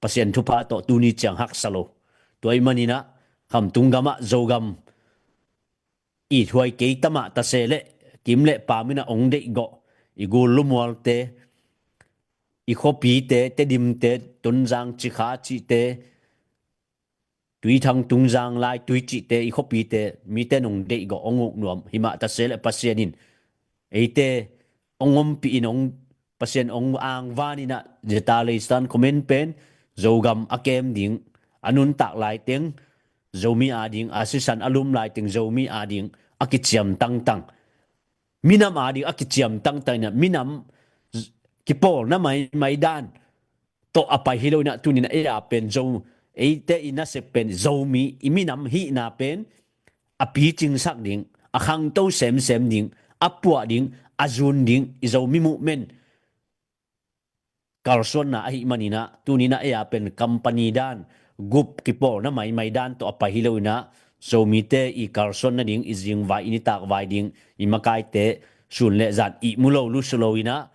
Pasian thupha tawh tuni ciang haksa lo. Tua ahih manin ah Khamtung gamah Zogam i thuai kei tamah tase leh, kim le pam in ah hong deihgawh, i gul lumualte, i khuapite, Tedimte, Tonzang, Cikha cihte, Tuithang, Tungzang, Laitui cihte, i khuapite mite in hong deihgawh, hong uk nuam, hi mah tase leh Pasian in eite hong ompih in, hong, Pasian hong angvan in ah Zeta Reistan Comment pen Zogam a kem ding, a nuntak laiteng Zomi ading, a sisan a lum laiteng Zomi ading a kiciam tangtang, minam ading a kiciam tangtang in ah, minam z-, kipawlna maimai dan tawh a pai hi lo in ah, tuni in ah ei a pen Zo, eite i nasep pen Zomi, i minam hihna pen a picingsak ding, a khangto semsem ding, a puah ding, a zun ding, i Zomi movement kalsuanna ahih manin ah, tuni in ah ei a pen company dan, gup kipawlna maimai dan tawh a pai hi lo in ah, Zomite i kalsuan nading, i zingvai, i nitak vai ding, i makaite sun le zan ihmu lo, lusu lo in ah,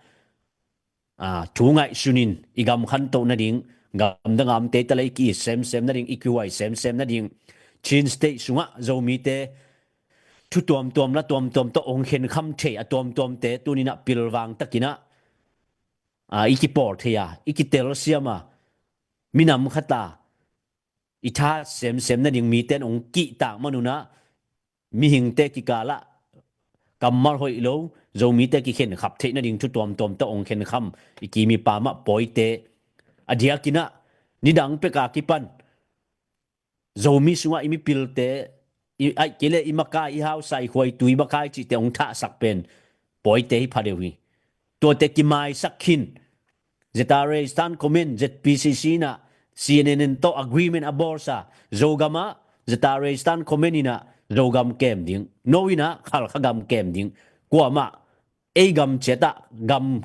a, thu ngaihsun in, i gam khantoh nading, gamdang a omte i taleh i ki-it semsem nading, i kihuai semsem nading, Chin State sungah Zomite thu tuamtuam, la tuamtuam tawh hong khenkham thei a tuamtuamte tuni in ah pilvang takin ah, a, i kipawl thei a, i kitelsiam a, minam khat a i tha semsem nading mite in hong kihtak man un ah, mihingte kikalah kammal hoih lo, Zomite kikhenkhap theih nading thu tuamtuam tawh hong khenkham i kim i pam ah pawite, a diakin ah nidang pek a kipan Zomi sungah i mipilte, i, ahih kei leh i makai, i hausa, i khuaitui makai cihte hong thahsak pen pawite hi pha deuh hi. Tuate kimaisak khin, ZRA Stand Command, ZPCC in ah CNN in tawh agreement a bawlsa, Zogam ah ZRA Stand Command in ah Zogam kem ding, no in ah Khalkha gam kem ding, kuamah ei gam ciatah gam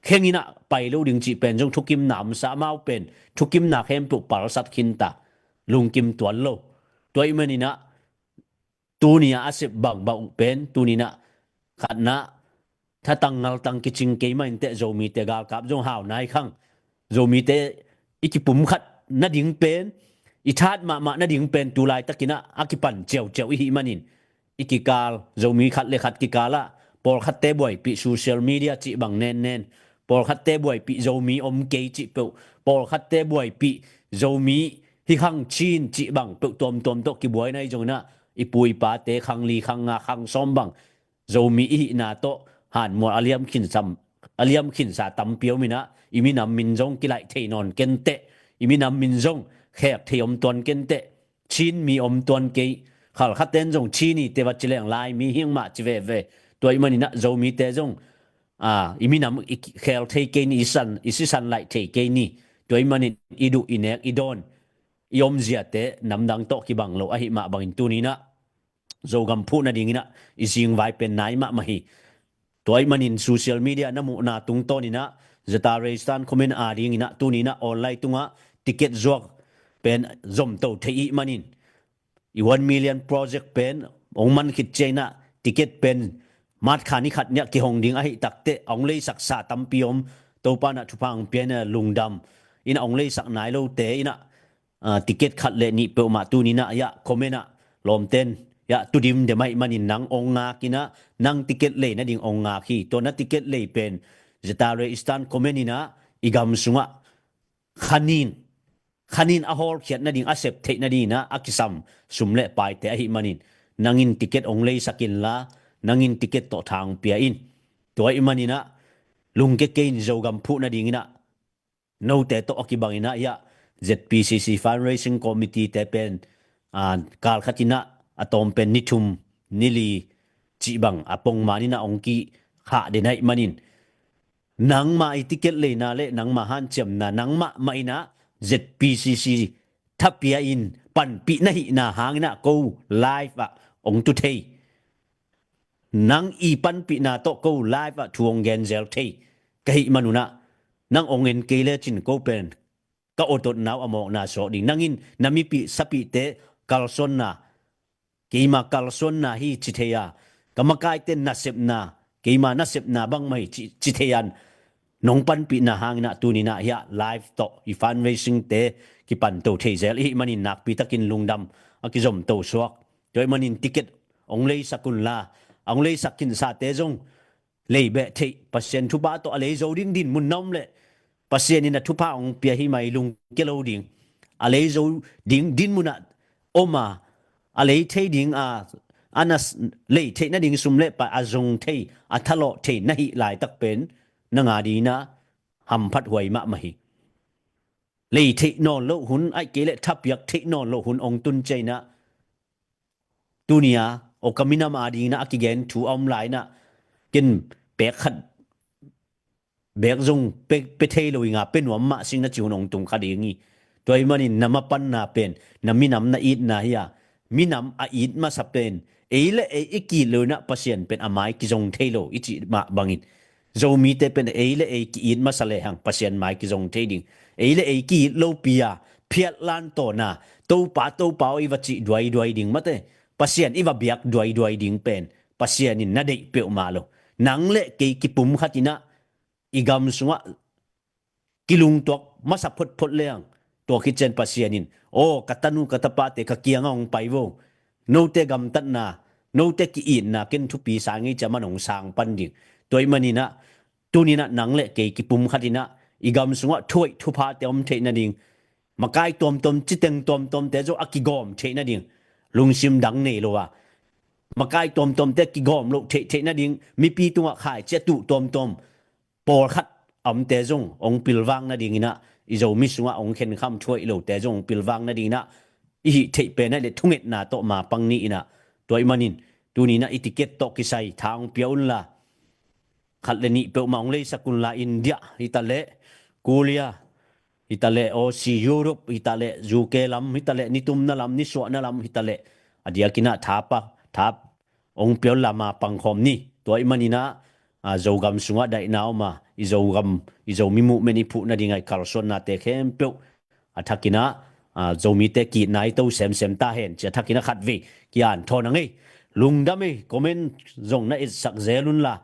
kheng in ah pai lo ding cih pen zong thukimna omsa, amau pen thukimna khempeuh palsat khinta, lungkim tuan lo. Tua ahih manin ah tuni a a sep bangbang uh pen tuni in ah khatna thatang ngaltang kicing keimah inteh, Zomite galkap zong hau nai khang, Zomite i kipumkhat nading pen, i that mahmah nading pen tu laitakin ah a kipan ciauciau i hih manin, i kikal, Zomi khat le khat kikal ah pawlkhatte buaipih social media cih bang nennen, pawlkhatte buaipih Zomi om kei cih peuh, pawlkhatte buaipih Zomi hi khang Chin cih bang peuh tuamtuam tawh kibuai nai zongin ah i pu i pate khang li khang nga khang sawm bang Zomi i hihna tawh hanmual a liam khin sam, a liam khinsa tampi om in ah, i minam min zong kilaih thei nawn kenteh, i minam min zong khek thei om tuan kenteh, Chin mi om tuan kei, Khalkhaten zong Chin i te va ci leng Lai mi hing mah ci veve. Tua ahih manin ah Zomite zong, a, i minam i khel thei kei ni, i san, i sisan laih thei kei ni. Tua ahih manin i duh i nek i dawn, i omziate namdang tawh kibang lo ahih mah bangin tuni in ah Zogam phuh nadingin ah i zingvai pen nai mahmah hi. Tua ahih manin social media na muhna tungtawn in ah ZRA Stand Command adingin ah tuni in ah online tungah ticket zuak pen zomto thei ih manin, i one million project pen ong man khit ciang in ah ticket pen March kha ni khat ni ah kihong ding ahih takteh ong leisaksa tampi om. Topa in ah thupha ong pia in ah lungdam in ah ong leisak nai lote in ah, a, ticket khat le nih peuhmah tuni in ah, ya, comment ah lawmten, ya, tudim dem ahih manin nang ong ngak in ah, nang ticket lei nading ong ngak hi. Tua na ticket lei pen ZRA Stand Command in ah i gam sungah khanin, khanin a hawlkhiat nading, a sep theih nading in ah a kisam sum le paite ahih manin, nang in ticket ong leisak inla, nang in ticket tawh tha ong pia in. Tua ahih manin ah lungke kei in, Zogam phuh nadingin ah note tawh a kibangin ah, ya, ZPCC Fundraising Committee te pen, a, kal khat in ah a tawm pen ni thum ni li cih bang a pongman in ah ong kikhah den ahih manin, nangmah i ticket leina le nangmah hanciamna, nangmah mah in ah ZPCC thapia in panpih na hihna hangin ah ko live ah ong tu thei. Nang i panpihna tawh ko live ah thu ong gen zel thei ka hih man un ah, nang ong en kei lecin ko pen ka awtotna uh a mawkna sawh ding. Nang in na mipih sapihte kalsuanna, keima kalsuanna hi ci thei a, ka makaite nasepna, keima nasepna bangmah hi ci, ci thei an, nong panpihna hangin ah tuni in ah, hiah, live tawh i fundraising te kipanto thei zel i hih manin nakpi takin lungdam a kizomto suak. Tua ahih manin ticket ong leisak unla, ong leisak khinsate zong lei beh theih, Pasian thupha tawh a lei zo ding dinmun na om leh, Pasian in a thupha ong pia hi mai, lungke lo ding. A lei zo ding dinmun ah om a, a lei thei ding a, a na s-, lei theih nading sum le pai a zong thei, a thalawh thei na hih laitak pen, nang a dingin ah hamphat huai mahmah hi. Lei theih nawn loh hun, ahih kei leh thapiak theih nawn loh hun ong tun ciangin ah, tuni a, aw, ka minam a dingin ah a kigen thu a om lai-in ah, ken pek khat bek zong pe, pe thei lo ing a, pe nuam mah sing na ci hun ong tung kha ding hi. Tua ahih manin na mapanna pen, na minam na itna hi a, minam a it masa pen, ei le ei i ki-it lo-in ah Pasian pen a mai kizong thei lo i cih mah bangin, Zomite pen ei le ei ki-it masa lehang Pasian mai kizong thei ding. Ei le ei ki-it lopi a, phiatlan tawna, Topa, Topa aw i va cih duaiduai ding mate, Pasian i va biak duaiduai ding pen Pasian in na deih peuhmah lo. Nang le kei kipumkhat in ah i gam sungah kilungtuak masa photphot leng, tua khit ciang Pasian in, aw, ka tanu ka tapate ka kiangah ong pai vo. Note gamtatna, note ki-itna ken thupi sa ing ei, ci a man ong sang pan ding. Tua ahih manin ah, tuni-in ah nang le kei kipumkhat in ah, i gam sungah thuhoih thuphate om theih nading, makai tuamtuam, citeng tuamtuamte zong a kigawm theih nading, lungsim dang nei lo a, makai tuamtuamte kigawm loh theih theih nading, mipi tungah khaici a tuh tuamtuam pawlkhat a omte zong ong pilvang nadingin ah, i Zomi sungah ong khenkham thuhoih lote zong ong pilvang nadingin ah, i hih theih pen ahih leh thungetna tawh mapang ni in ah, tua ahih manin, tuni-in ah i ticket tawh kisai tha ong pia unla, khat le nih peuhmah ong leisak unla, India hi ta leh, Korea hitaleh, Aussie, Europe hitaleh, U K lam hitaleh, nitumna lam, nisuahna lam hitaleh, a diakinah thapa, thap ong piol lama pangkhawm ni. Tua ih maninah, a, Zogam sungah daihna om a, i Zogam, i Zomi movement i phuhna dingah i kalsuannate khempeuh a thakinah, a, Zomite kitna i to semsem ta hen, ci a thakinah khatvei kian thawn a ngei. Lungdam ei, comment zong na etsak zel unla.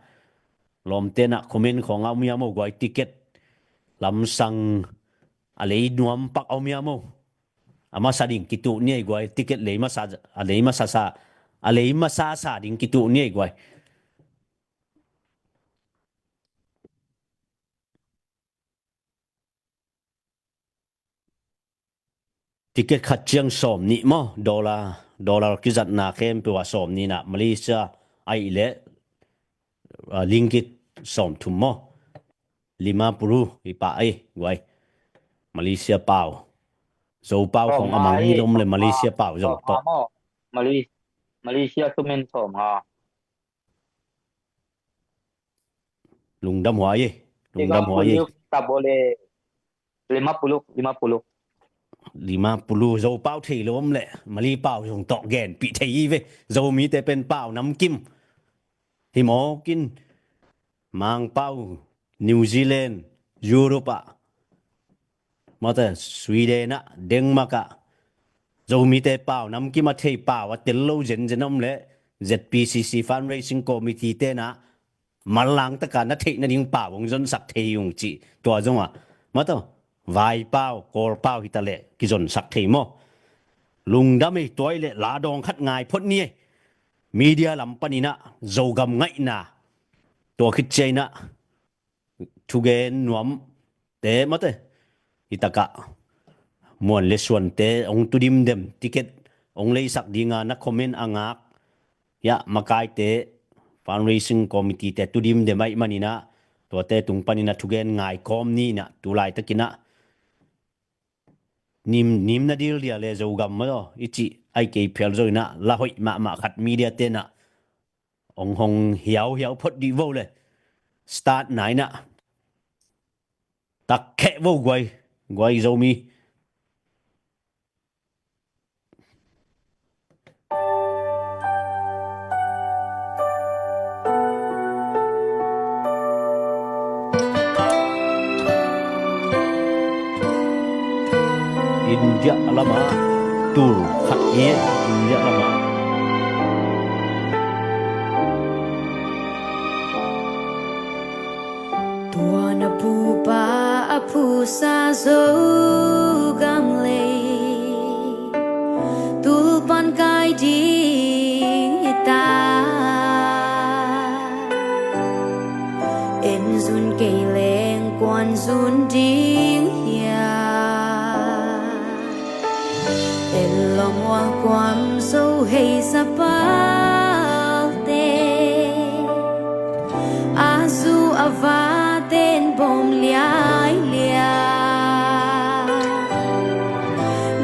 Lawmtenah comment khawngah om hiam aw guai, ticket lamsang a lei nuam pak a om hiam aw. A masa ding kituh ni ei guai, ticket lei masa, a lei masa sa, a lei masa sa ding kituh ni ei guai. Ticket khat ciang sawm nih maw, dollar, dollar kizatna khempeuh ah sawm nih nah, Malaysia ahih leh, ah, ringgit sawm thum maw. Lima puluh hi pah ei guai. Malaysia pau. Zo pau khong a mang hi lom le Malaysia pau zong tawh. Mali-, Malaysia tumen sawm nga. Lungdam huai ei. Lungdam huai ei. Lima puluh, lima puluh. Lima puluh, Zo pau thei lom le Mali pau zong tawh genpih thei hi ve. Zomite pen pau namkim. Hi mawkin Mangpau, New Zealand, Europe ah, mate, Sweden ah, Denmark ah, Zomite pau namkim a thei, pau a tel lo zenzen om le Z P C C Fundraising Committee tenah manlang taka na theih nading pau hong zonsak thei ung cih. Tua zongah, mate, vaipau, kawlpau hitaleh kizonsak thei maw. Lungdam ei, tua ih leh la dawng khat ngai phot ni ei. Media lam paninah Zogam ngaihna, tua khit ciainah thugen nuamte, mate, hitakah muan le suante hong tudimdem, ticket hong leisak dinga na comment a ngak, hiah makaite, fundraising committee te tudimdem ahih maninah, tuate tung paninah thugen ngai kawm ninah, tu laitakinah nim, nim na dil dia le Zogam maw i cih ai kei phial zo inah, la hoih mahmah khat media tenah hong, hong hiauhiau phot dih vo le. Start na inah tak kheh vo guai, guai Zomi. India lamah tul khat hi, India lamah. Tua na pupa a phusa Zogam lei, tulpan kai ding hi ta. En zun kei leng kuan zun ding hia. En lawmual kuam zo hei sapalte, a zu a vaten bawm liailiai.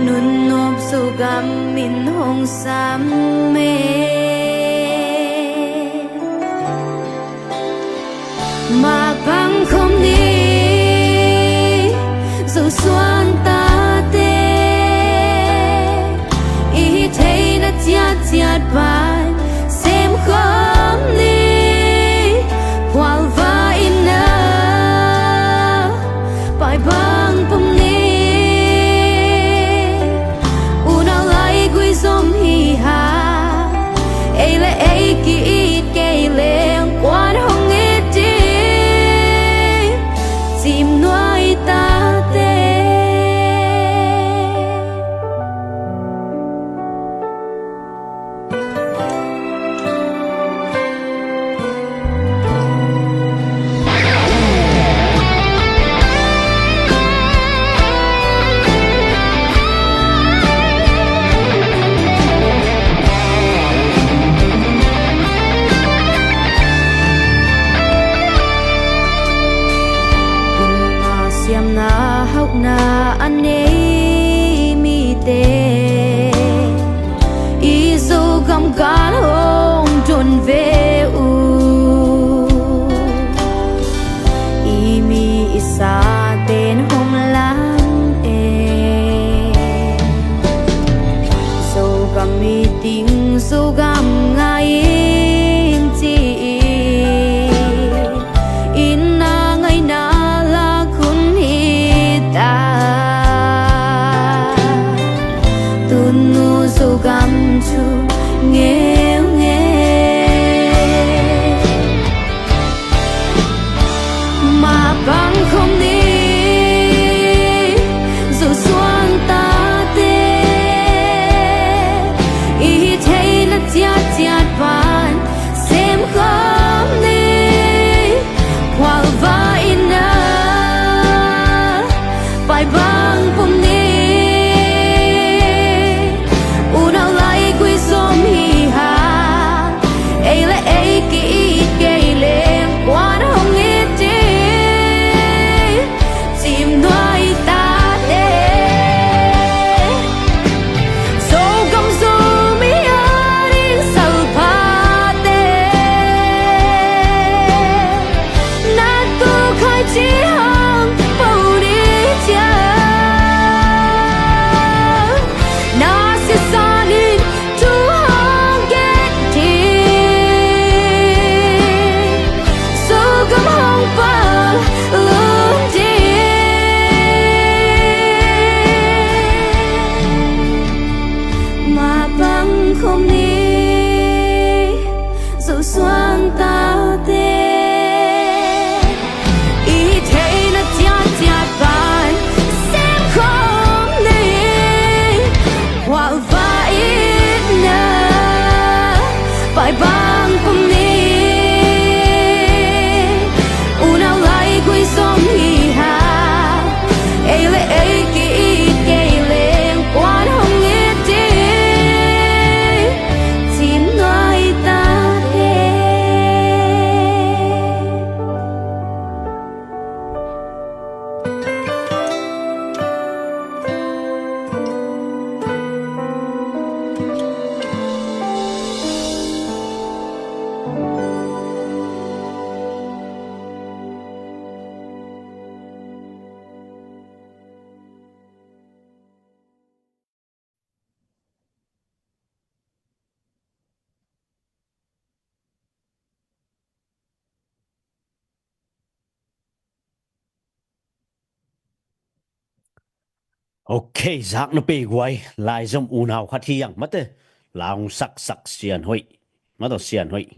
Nunnop Zogam min hong sam e. Mapang khom ni, Zosuan tate, i hi theihna ciatciat pai sem khom ni. Khualva in a pai bang pum ni. Unau lai gui zom hi ha. Ei le ei ki-it kei leng kuan hong it ding. Cim nuai tate. Siamna hauhna a nei mite i Zogam gan hong don ve uh. I mi i sate Ding Zogam ngai in ci-in, inn a ngaihna lak hun hi ta. Tunu Zogam thu ngeungeu. Mapang khawm ni, Zosuang tate, i hih theihna ciatciat pan sem khawm ni. Khualva in a pai bang pum ni. Unau lai gui sawm hi ha. Ei le ei ki-it kei leng kuan hong it ding. Cimnuai tate, Zogam Zomi a ding salphate, na tu khai ci hong po ni ciang, na sisan in thu hong gen ding. Zogam hong pal lum ding. Mapang khawm ni, Zosuang tate, i theihna ciatciat pan sem khawm ni. Khualva in a pai bang pum ni. Unau lai gui sawm hi ha. Ei le ei ki-it kei leng kuan hong it ding. Cimnuai tate. Ok, zakna pei guai, laizom unau khat hi ang mate, la hong saksak Sian Hoih, mate Sian Hoih.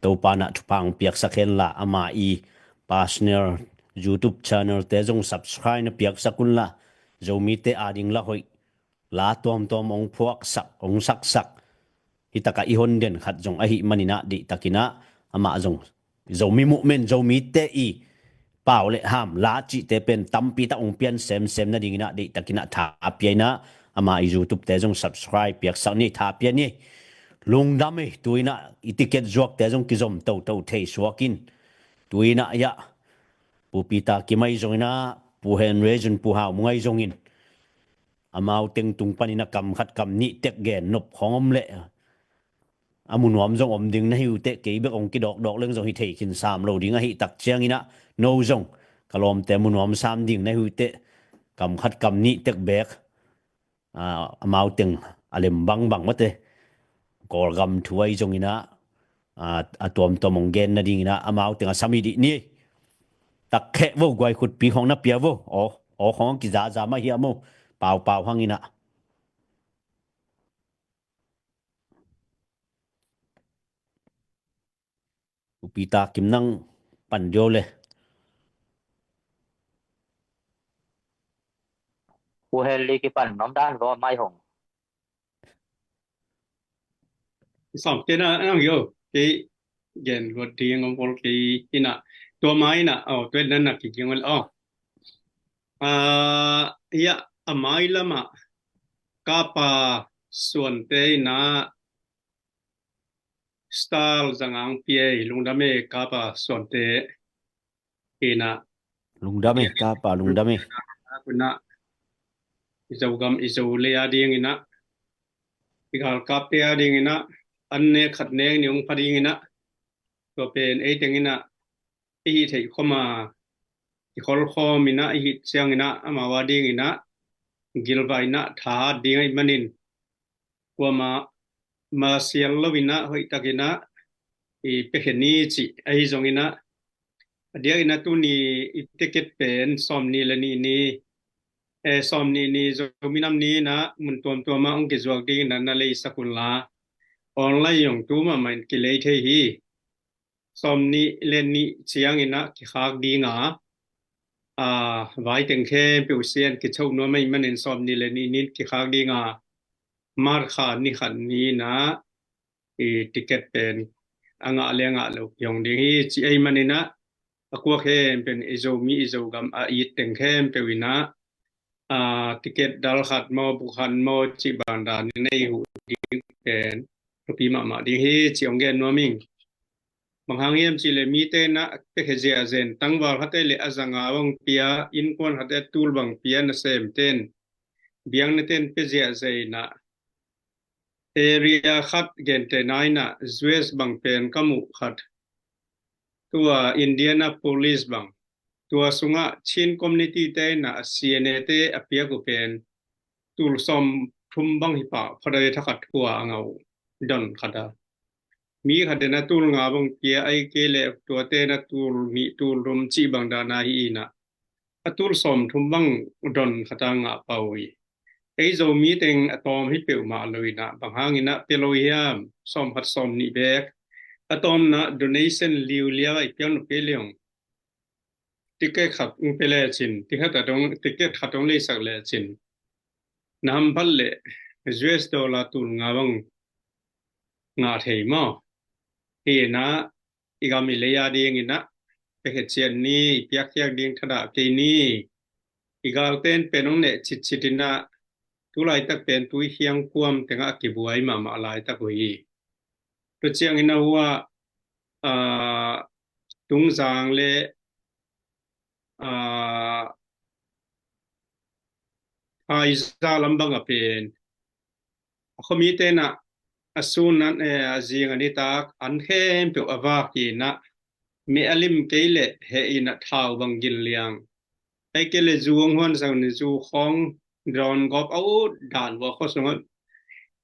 Topa na thupha hong piaksak hen la, ama i personal YouTube channel te zong subscribe na piaksak un la, Zomite ading la hoih, la tuamtuam hong phuaksak, hong saksak. Hi taka i hon den khat zong ahi maninah, dih takinah amah zong Zomi Movement, Zomite i pau le ham la cihte pen tampi tak hong pian semsem nadinginah, dih takinah tha a pia inah, ama i YouTube te zong subscribe piaksak ni, tha a pia ni. Lungdam ei, tu inah i ticket zuakte zong kizom toto thei suak in. Tu inah hiah Pu Peter Kim ahi zongin ah, Pu Henry zun, Pu Hau Mung ahi zongin, amau teng tung panin a kam khat kam nih tek gen nop khawng om leh, a mu nuam zong om ding na hi uh teh, kei bek hong kidawkdawk leng zong hi thei khin sam lo ding ahi tak ciangin ah, no zong ka lawmte mu nuam sam ding na hi uh teh, kam khat kam nih tek bek, ah, amau teng a lem bangbang mate, Kawlgam thu ahi zongin ah, ah, a tuamtuam hong gen nadingin ah, amau teng a sam hi dih ni. Takkheh vo, guai khutpi khawng na pia vo. Aw, aw khawng kizaza mah hiam vo. Paupau hangin ah. Pu Peter Kim, nang pan dio le. Pu Henry kipan nuam dan vo, mai hong. Sam kei na nang yo, kei gen luat ding om ol kei inah. Tua mai inah, aw, tua inah na kiging ol, aw. Ah, hiah a mai lamah Kapa Suante inah, Star Zangang P A, lungdam e Kapa Suante inah. Lungdam e Kapa, lungdam e. Kunah i Zogam i Zo lei a dinginah, i galkapte a dinginah, an nek khat nek ni hong pha dinginah, tua pen ei teng inah i hih theih khawm a, i kholkhawm inah, i hih cianginah, amau a dinginah gilvah inah tha ding ahih manin, kuamah masial lo in ah hoih takin ah i pia khe ni ci. Ahi zongin ah a diakin ah tuni i ticket pen sawmnih le nih ni, eh, sawmnih ni Zomi Nam Ni in ah mun tuamtuam ah hong kizuak dingin ah na leisak un la, online zong tu mahmah in kilei thei hi. Sawmnih le nih ciangin ah kikhak ding a, a, vai teng khempeuh sian kicho nuam ahih manin sawmnih le nih ni in kikhak ding a, March kha ni khat ni in ah i ticket pen a ngah le a ngah lo kihong ding hi ci. Ahih manin ah a kua khempeuh in, i Zomi i Zogam a it teng khempeuh in ah, a, ticket dal khat maw, bu khat maw cih bang dan in ah i huh ding pen thupi mahmah ding hi ci hong gen nuam ing. Bang hang hiam cih leh mite in ah pia khe ziahziah in, tangval khat te leh a za nga bang pia, innkuan khat te tul bang pia, nasemte in, biaknate in pia ziahziah in ah, area khat gentehna in ah U S bang pen ka muh khat, tua Indianapolis bang, tua sungah Chin community te in ah C N A te a piak uh pen tul sawmthum bang hi pah, phatai thakhat khua a ngah uh, don khat a. Mi khat in ah tul nga bang pia, ahih kei leh tuate in ah tul nih tul thum cih bang dan a hi in ah, a tul sawmthum bang don khat a ngah pah uh hi. Ei Zomi teng a tawm hi peuhmah lo in ah, bang hangin ah pia lo hiam, sawmkhat sawmnih bek? A tawmna donation liuliau a i piak nop kei leh hong, ticket khat hong pia lecin, ticket khat hong, ticket khat hong leisak lecin, na hamphat leh U S dollar tul nga bang ngah thei maw? Hi in ah i gam i lei a dingin ah pia khe ciat ni, i piakkhiat ding thadah kei ni. I galte in pen hong neh citcit in ah, tu laitak pen tui hiang kuam tengah a kibuai mahmah laitak uh hi. Tua ciangin ah hua, a, Tungzang le, a, Phaiza lam bang a pen a khuamite in ah a sun an, eh, a zing a nitak an khempeuh a vak in ah, meh a lim kei leh heh in ah thau bang gin liang, ahih kei leh zu hong huan sang in zu khawng dawn gawp a ut dan uh, a khua sungah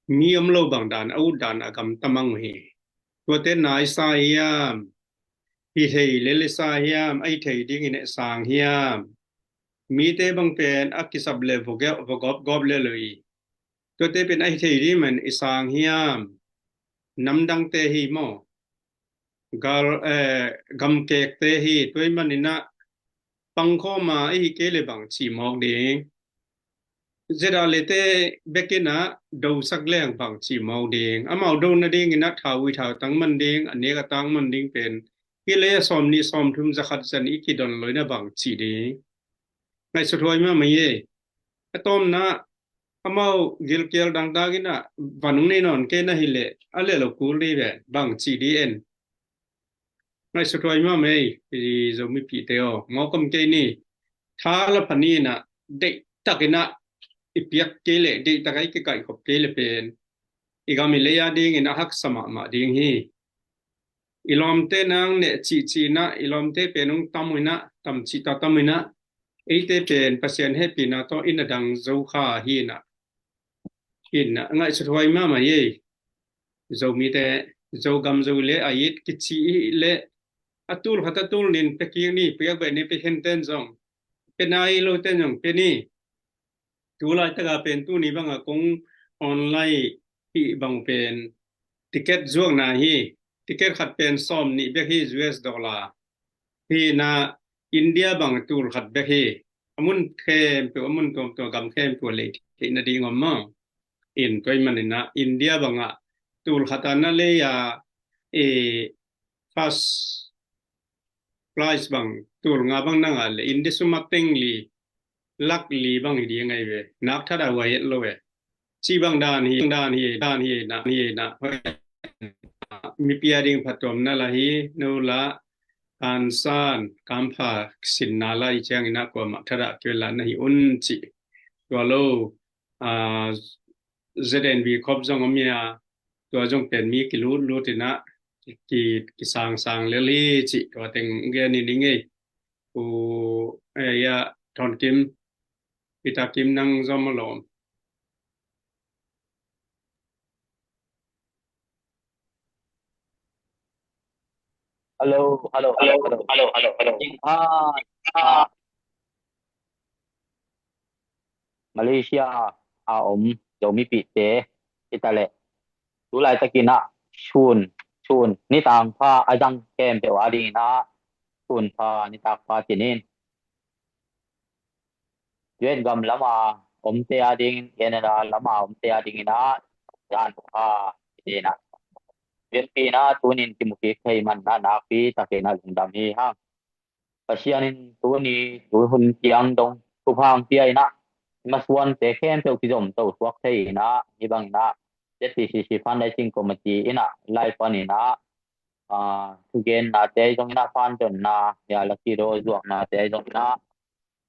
mi om lo bang dan a ut dan a gamta mang uh hi. Tuate nai sa hiam? Hi thei lel i sa hiam? A hi thei dingin i sang hiam? Mite bang pen a kisap leh va gawp, va gawp gawp lel uh hi. Tuate pen a hi thei ding man i sang hiam? Namdangte hi maw? Gal, eh, gamkekte hi. Tua ahih manin ah pangkhawm a, ahih kei leh bang cih mawk ding? Zeda lete bek in ah dosak leng bang cih mawk ding? Amau do nadingin ah thau ui thau tang man ding, a nek a tang man ding pen, hi leh a sawmnih sawmthum za khat zan i kidon lo in ah bang cih ding? Ngaihsut huai mahmah hi. A tawmna, amau gilkial dangtak in ah van hong nei nawn kei na hi leh a leh lo kul ding ve, bang cih ding en? Ngaihsut huai mahmah hi, i Zomipihte aw, mawk om kei ni. Tha la pha ni in ah, deihtak in ah i piak kei leh, deihtak a i kikaihkhop kei leh pen i gam i lei a dingin a haksa mahmah ding hi. I lawmte nang neh cihcih in ah, i lawmte pen hong tam uh in ah, tam cih ta tam uh in ah, eite pen Pasian hehpihna tawh i na dang zo kha hi in ah, hi in ah, ngaihsut huai mahmah hi. Zomite, Zogam Zo leh a it kici hi leh, a tul khat a tul nih in pia kik ni, piak beh ni, pia khen ten zong, pia nai lo ten zong pia ni. Tu laitak a pen tuni bang a kong online hih bang pen ticket zuakna hi. Ticket khat pen sawmnih bek hi, U S dollar. Hi in ah India bang tul khat bek hi. A mun khempeuh, a mun tuamtuam, gam khempeuh lei theih nading om maw? In tua ahih manin ah India bang ah tul khat a na lei a, eh, first prize bang tul nga bang na ngah leh India sum a teng li, lak li bang hi ding ahi ve. Nak thadah huai het lo ve. Cih bang dan hi, dan hi, dan hi na, hi na. Mipi a ding phattuamna la hi, no la, kansan, kanpha sinna la hi ciangin ah kuamah thadah kei la na hi un cih. Tua lo, ah, Z N B khop zong om hi a, tua zong pen mi kilut lut in ah, ki, kisangsang lel hi cih, tua teng gen ni ning ei. Pu, eh, ya, Thon Kim, Peter Kim, nang zong a lawm. Hello, hello, hello, hello, hello, hello, hello. Ing ha, ha. Malaysia a om Zomipihte hi ta leh, tu laitakin ah sun, sun, nitang pha a zang khempeuh a dingin ah sun pha, nitak pha ci-in, U S gam lam a omte a dingin, Canada lam a omte a dingin ah zan pha ci-in ah, biakpi-in ah tunin kimu kik thei man ah nakpi takin ah lungdam hi hang. Pasian in tuni tu hun ciang dong thupha hong pia-in ah, i masuante khempeuh kizom to suak thei-in ah, hih bangin ah Z P C C Fundraising Committee in ah lai panin ah, ah, thugennate zongin ah, phandonna, ya, lucky draw zuaknate zongin ah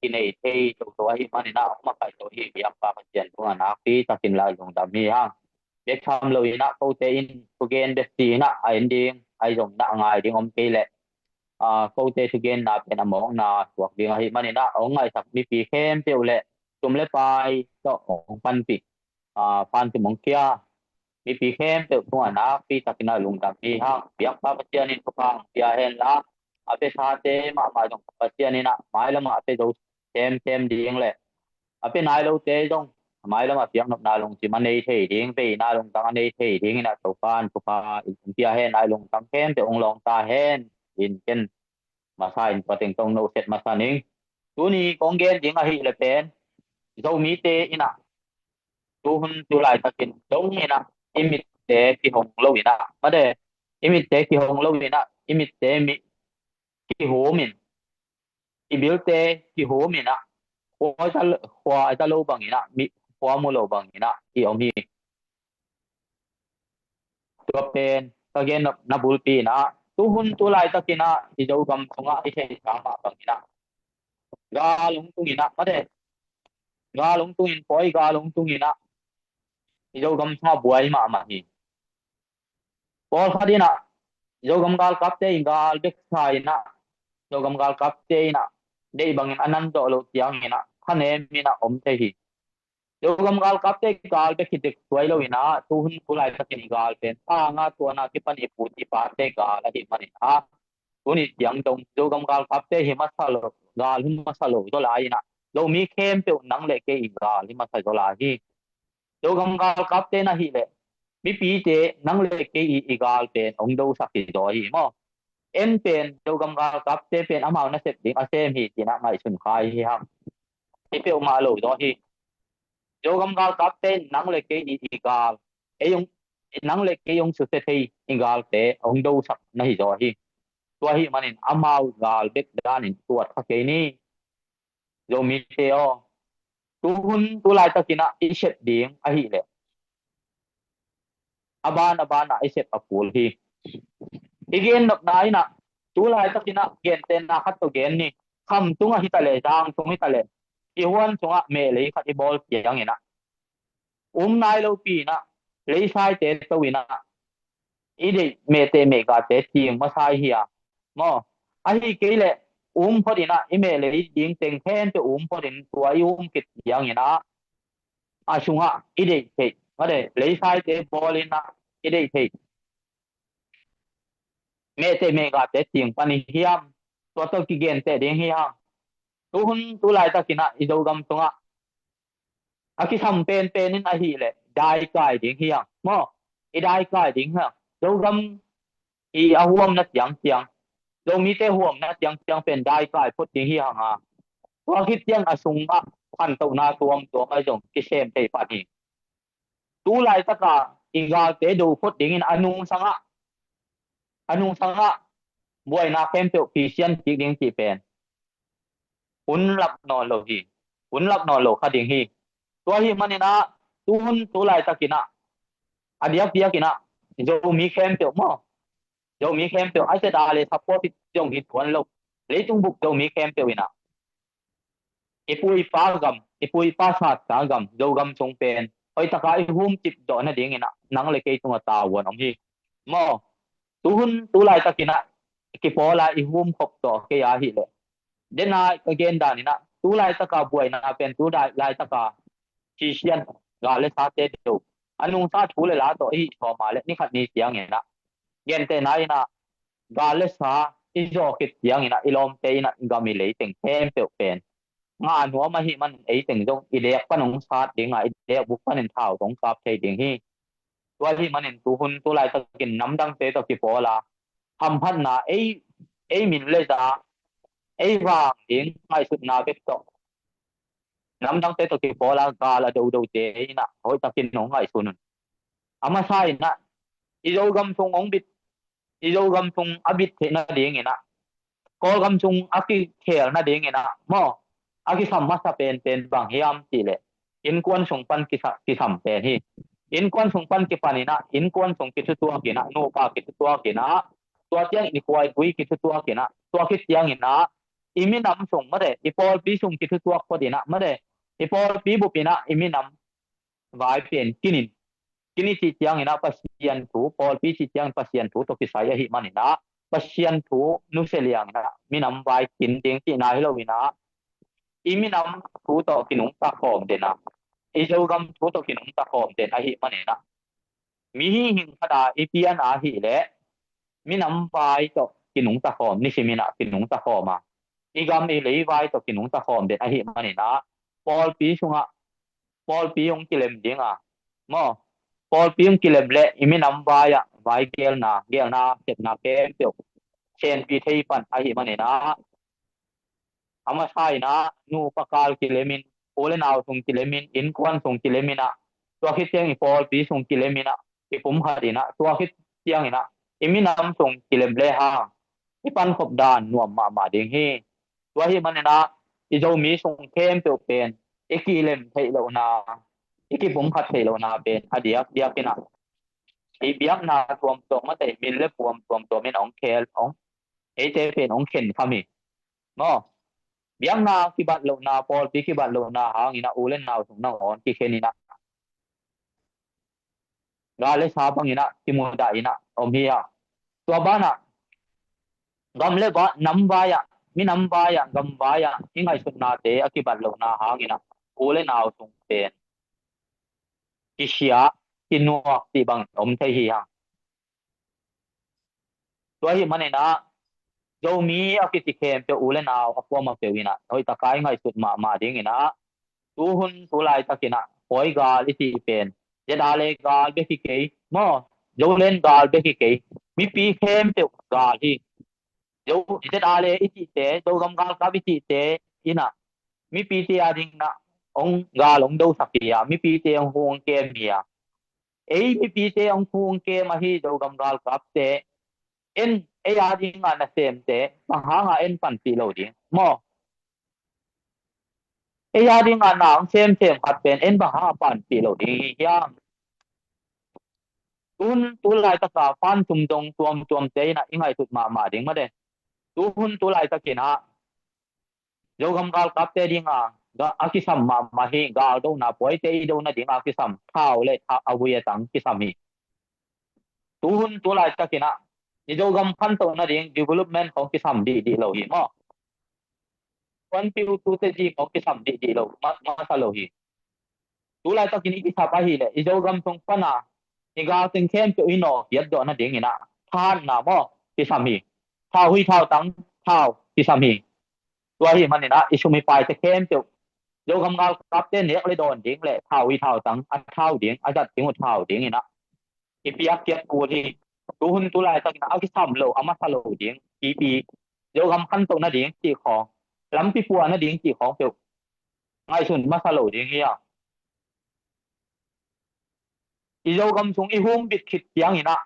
kinei thei toto ahih manin ah, hong makaih to hi. Biakpa Pasian tungah nakpi takin lah lungdam hi hang. Bek tham loin ah, kote in thugen bek ci-in ah a en ding, ahi zongin ah a ngai ding om kei leh, ah, kote thugenna pen a mawkna suak ding ahih manin ah, hong ngaihsak mipi khempeuh leh sum le pai tawh hong panpih, ah, phanthum hong kia mipi khempeuh tungah nakpi takin ah lungdam hi hang. Biakpa Pasian in thupha hong pia hen la, a pia sate mahmah zong Pasian in ah mailam ah a pia zo semsem ding leh, a pia nai lote zong mailam ah piaknopna lungsim a nei thei ding, veina lungtang a nei thei dingin ah Topa'n thupha hong pia hen. Nai lungtang khempeuh hong lawng ta hen. In ken masa in tua teng tawh no set masa ning. Tuni kong gen ding ahih leh pen, Zomite in ah tu hun tu laitakin dong in ah, i mitte kihong lo in ah, mate, i mitte kihong lo in ah, i mitte mi kihum in, i bilte kihum in ah, khua za, khua za lo bangin ah, mi, khua mu lo bangin ah i om hi. Tua pen ka gen nop na bulpi in ah, tu hun tu laitakin ah i Zogam sungah i theihsa mah bangin ah, gal hong tung in ah, mate, gal hong tung in, pawi gal hong tung in ah, i Zogam sungah buai mahmah hi. Pawlkhat in ah, Zogam galkapte in gal bek sa in ah, Zogam galkapte in ah deih bangin a nan zawh loh ciangin ah thanem in ah om thei hi. Zogam galkapte gal bek hi tek suai lo in ah, tu hun tu laitakin i gal pen tanga tuana kipan i pu i pate gal ahih manin ah, tuni ciang dong Zogam galkapte hi masa lo, gal hi masa lo zaw lai in ah, Zomi khempeuh nang le kei i gal hi masa zaw lai hi. Zogam galkapte na hih leh, mipite nang le kei i, i gal pen hong dosak hi zaw hi maw. En pen Zogam galkapte pen amau nasep ding a sem hi ci-in ah ngaihsun kha hi hang. Hi peuhmah lo zaw hi. Zogam galkapte nang le kei i, i gal, ei hong, nang le kei hong susia thei i galte hong dosak na hi zaw hi. Tua ahih manin amau gal bek danin tuat kha kei ni. Zomite aw, tu hun tu laitakin ah i sep ding ahih leh, a ban a ban ah i sep a kul hi. I gen nopna in ah, tu laitakin ah gentehna khat tawh gen ni. Kham tungah hi ta leh, zang tung hi ta leh, i huan sungah mehlei khat i bawl ciangin ah, um nai lopi in ah, leisaite to in ah, i deih mehteh mehgate ting masa i hi a maw. Ahih kei leh um phot in ah, i mehlei ding teng khempeuh um phot in, tua i um khit ciangin ah, a sungah i deih theih, mate, leisaite bawl in ah i deih theih mehteh mehgate ting pan i hiam? Tua tawh kigenteh ding hi hang. Tu hun tu laitakin ah i Zogam sungah a kisam penpen in ahih leh daikai ding hi hang maw. I daikai ding hi hang. Zogam i a huamna ciangciang, Zomite huamna ciangciang pen daikai phot ding hi hang a, tua khit ciang a sungah khantohna tuamtuam ahi zong kisem thei pan hi. Tu laitaka i galte do phot dingin a nungsangah, a nungsangah buaina khempeuh phisian kik ding cih pen hun lak nawn lo hi. Hun lak nawn lo kha ding hi. Tua ahih manin ah, tu hun tu laitakin ah, a diakdiakin ah, Zomi khempeuh maw, Zomi khempeuh, a zeta le support hi zong hi tuan lo, leitung bup Zomi khempeuh in ah, i pu i pa gam, i pu i pa satsa gam, Zogam sung pen hoihtaka i humcip zawh nadingin ah, nang le kei tungah tavuan om hi. Maw, tu hun tu laitakin ah, kipawl a i humkhop tawh kei ahih leh, dena ka gen danin ah, tu laitaka buaina pen tu lai, laitaka Khristian gal le sate do, a nungsa thu le la tawh i hih sawm a leh, ni khat ni ciangin ah, gentehna in ah, gal le sa i zawh khit ciangin ah i lawmte in ah i gam i lei teng khempeuh pen ngah nuam ahih manin ei teng zong i dek pan hong sat ding a, i dek buk panin thau tawh hong kap thei ding hi. Tua ahih manin tuhun tu laitakin namdangte tawh kipawl a hamphatna ei, ei min le za, ei vang ding ngaihsutna bek tawh namdangte tawh kipawl a gal a dodote in ah hoihtakin hong ngaihsun un. A masa in ah i Zogam sung hong bit, i Zogam sung a bit theih nadingin ah Kawlgam sung a kikhel nadingin ah maw, a kisam masa penpen bang hiam cih leh innkuan sung pan kisa-, kisam pen hi. Innkuan sung pan kipan in ah innkuan sung kithutuak in ah, nupa kithutuak in ah, tua ciang i khuaipui kithutuak in ah, tua khit ciangin ah i minam sung mate, i pawlpi sung kithutuak phot in ah mate, i pawlpi bup in ah i minam vai pen kin in, kin i cih ciangin ah Pasian thu, pawlpi cih ciangin Pasian thu tawh kisai ahih manin ah Pasian thu nusia liangin ah minam vai kin ding cihna hi lo in ah i minam thu tawh kinungta khawm den a, i Zogam thu tawh kinungta khawm den ahih manin ah mi hing khat a i pian ahih leh minam vai tawh kinungta khawm, nisimin ah kinungta khawm a, i gam i lei vai tawh kinungta khawm den ahih manin ah pawlpi sungah pawlpi hong kilem ding a, maw, pawlpi hong kilem leh i minam vai ah vai gelna, gelna, sepna khempeuh senpi thei pan ahih manin ah a masa in ah nupa kal kilemin, u le nau sung kilemin, innkuan sung kilemin ah, tua khit ciang i pawlpi sung kilemin ah, i pumkhat in ah, tua khit ciangin ah i minam sung kilem le hang i pankhop dan nuam mahmah ding hi. Tua ahih manin ah i Zomi sung khempeuh pen i kilem theih lohna, i kipumkhat theih lohna pen a diakdiak in ah i biakna tuamtuam mate, min le puam tuamtuam in hong khel, hong, eite pen hong khen kham hi. Maw, biakna kibat lohna, pawlpi kibat lohna hangin ah u le nau sung nangawn kikhen in ah gal le sa bangin ah kimudah in ah om hi a. Tua banah gam le ba, nam vai ah, minam vai ah, gam vai ah i ngaihsutnate a kibat lohna hangin ah u le nau sung pen kisia, kinuak cih bang om thei hi hang. Tua ahih manin ah Zomi a kici khempeuh u le nau a kuamah peuh in ah hoihtak a i ngaihsut mahmah dingin ah tuhun tu laitakin ah pawi gal i cih pen ZRA gal bek hi kei maw, Zoland gal bek hi kei, mipi khempeuh gal hi. Zo, ZRA i cihte, Zogam galkap i cihte in ah mipite a dingin ah hong gal hong dosak hi a, mipite hong hong kem hi a. Ei mipite hong hong kem ahi Zogam galkapte, en, ei a dingin ah nasemte bang hangin en panpih lo ding maw? Ei a dingin ah na hong semsem khat pen en bang hangin panpih lo ding hi hiam? Tuhun tu laitaka fan tum dong tuamtuamte in ah i ngaihsut mahmah ding mate. Tuhun tu laitakin ah Zogam galkapte ding a, ga, a kisam mahmah hi, galdona puaite i dona ding a kisam, thau le a, a vui a tang kisam hi. Tuhun tu laitakin ah i Zogam khantoh nading development khong kisam dihdih lo hi maw? Kuanpiu tute ding khong kisam dihdih lo, ma, masa lo hi. Tu laitakin i kisap ahih leh i Zogam sung pan a i gal teng khempeuh i nawh piatdawh nadingin ah thanna maw kisam hi. Thau hui thau tang, thau kisam hi. Tua ahih manin ah i sum i paite khempeuh Zogam galkapte nek le dawn ding le thau hui thau tang a thau ding, a zat ding uh thau dingin ah i piak kiat kul hi. Tuhun tu laitakin ah a kisam lo, a masa lo ding, pipi Zogam khantoh nading cih khong, lampi pua nading cih khong peuh ngaihsun masa lo ding hi a. I Zogam sung i hum bit khit ciangin ah,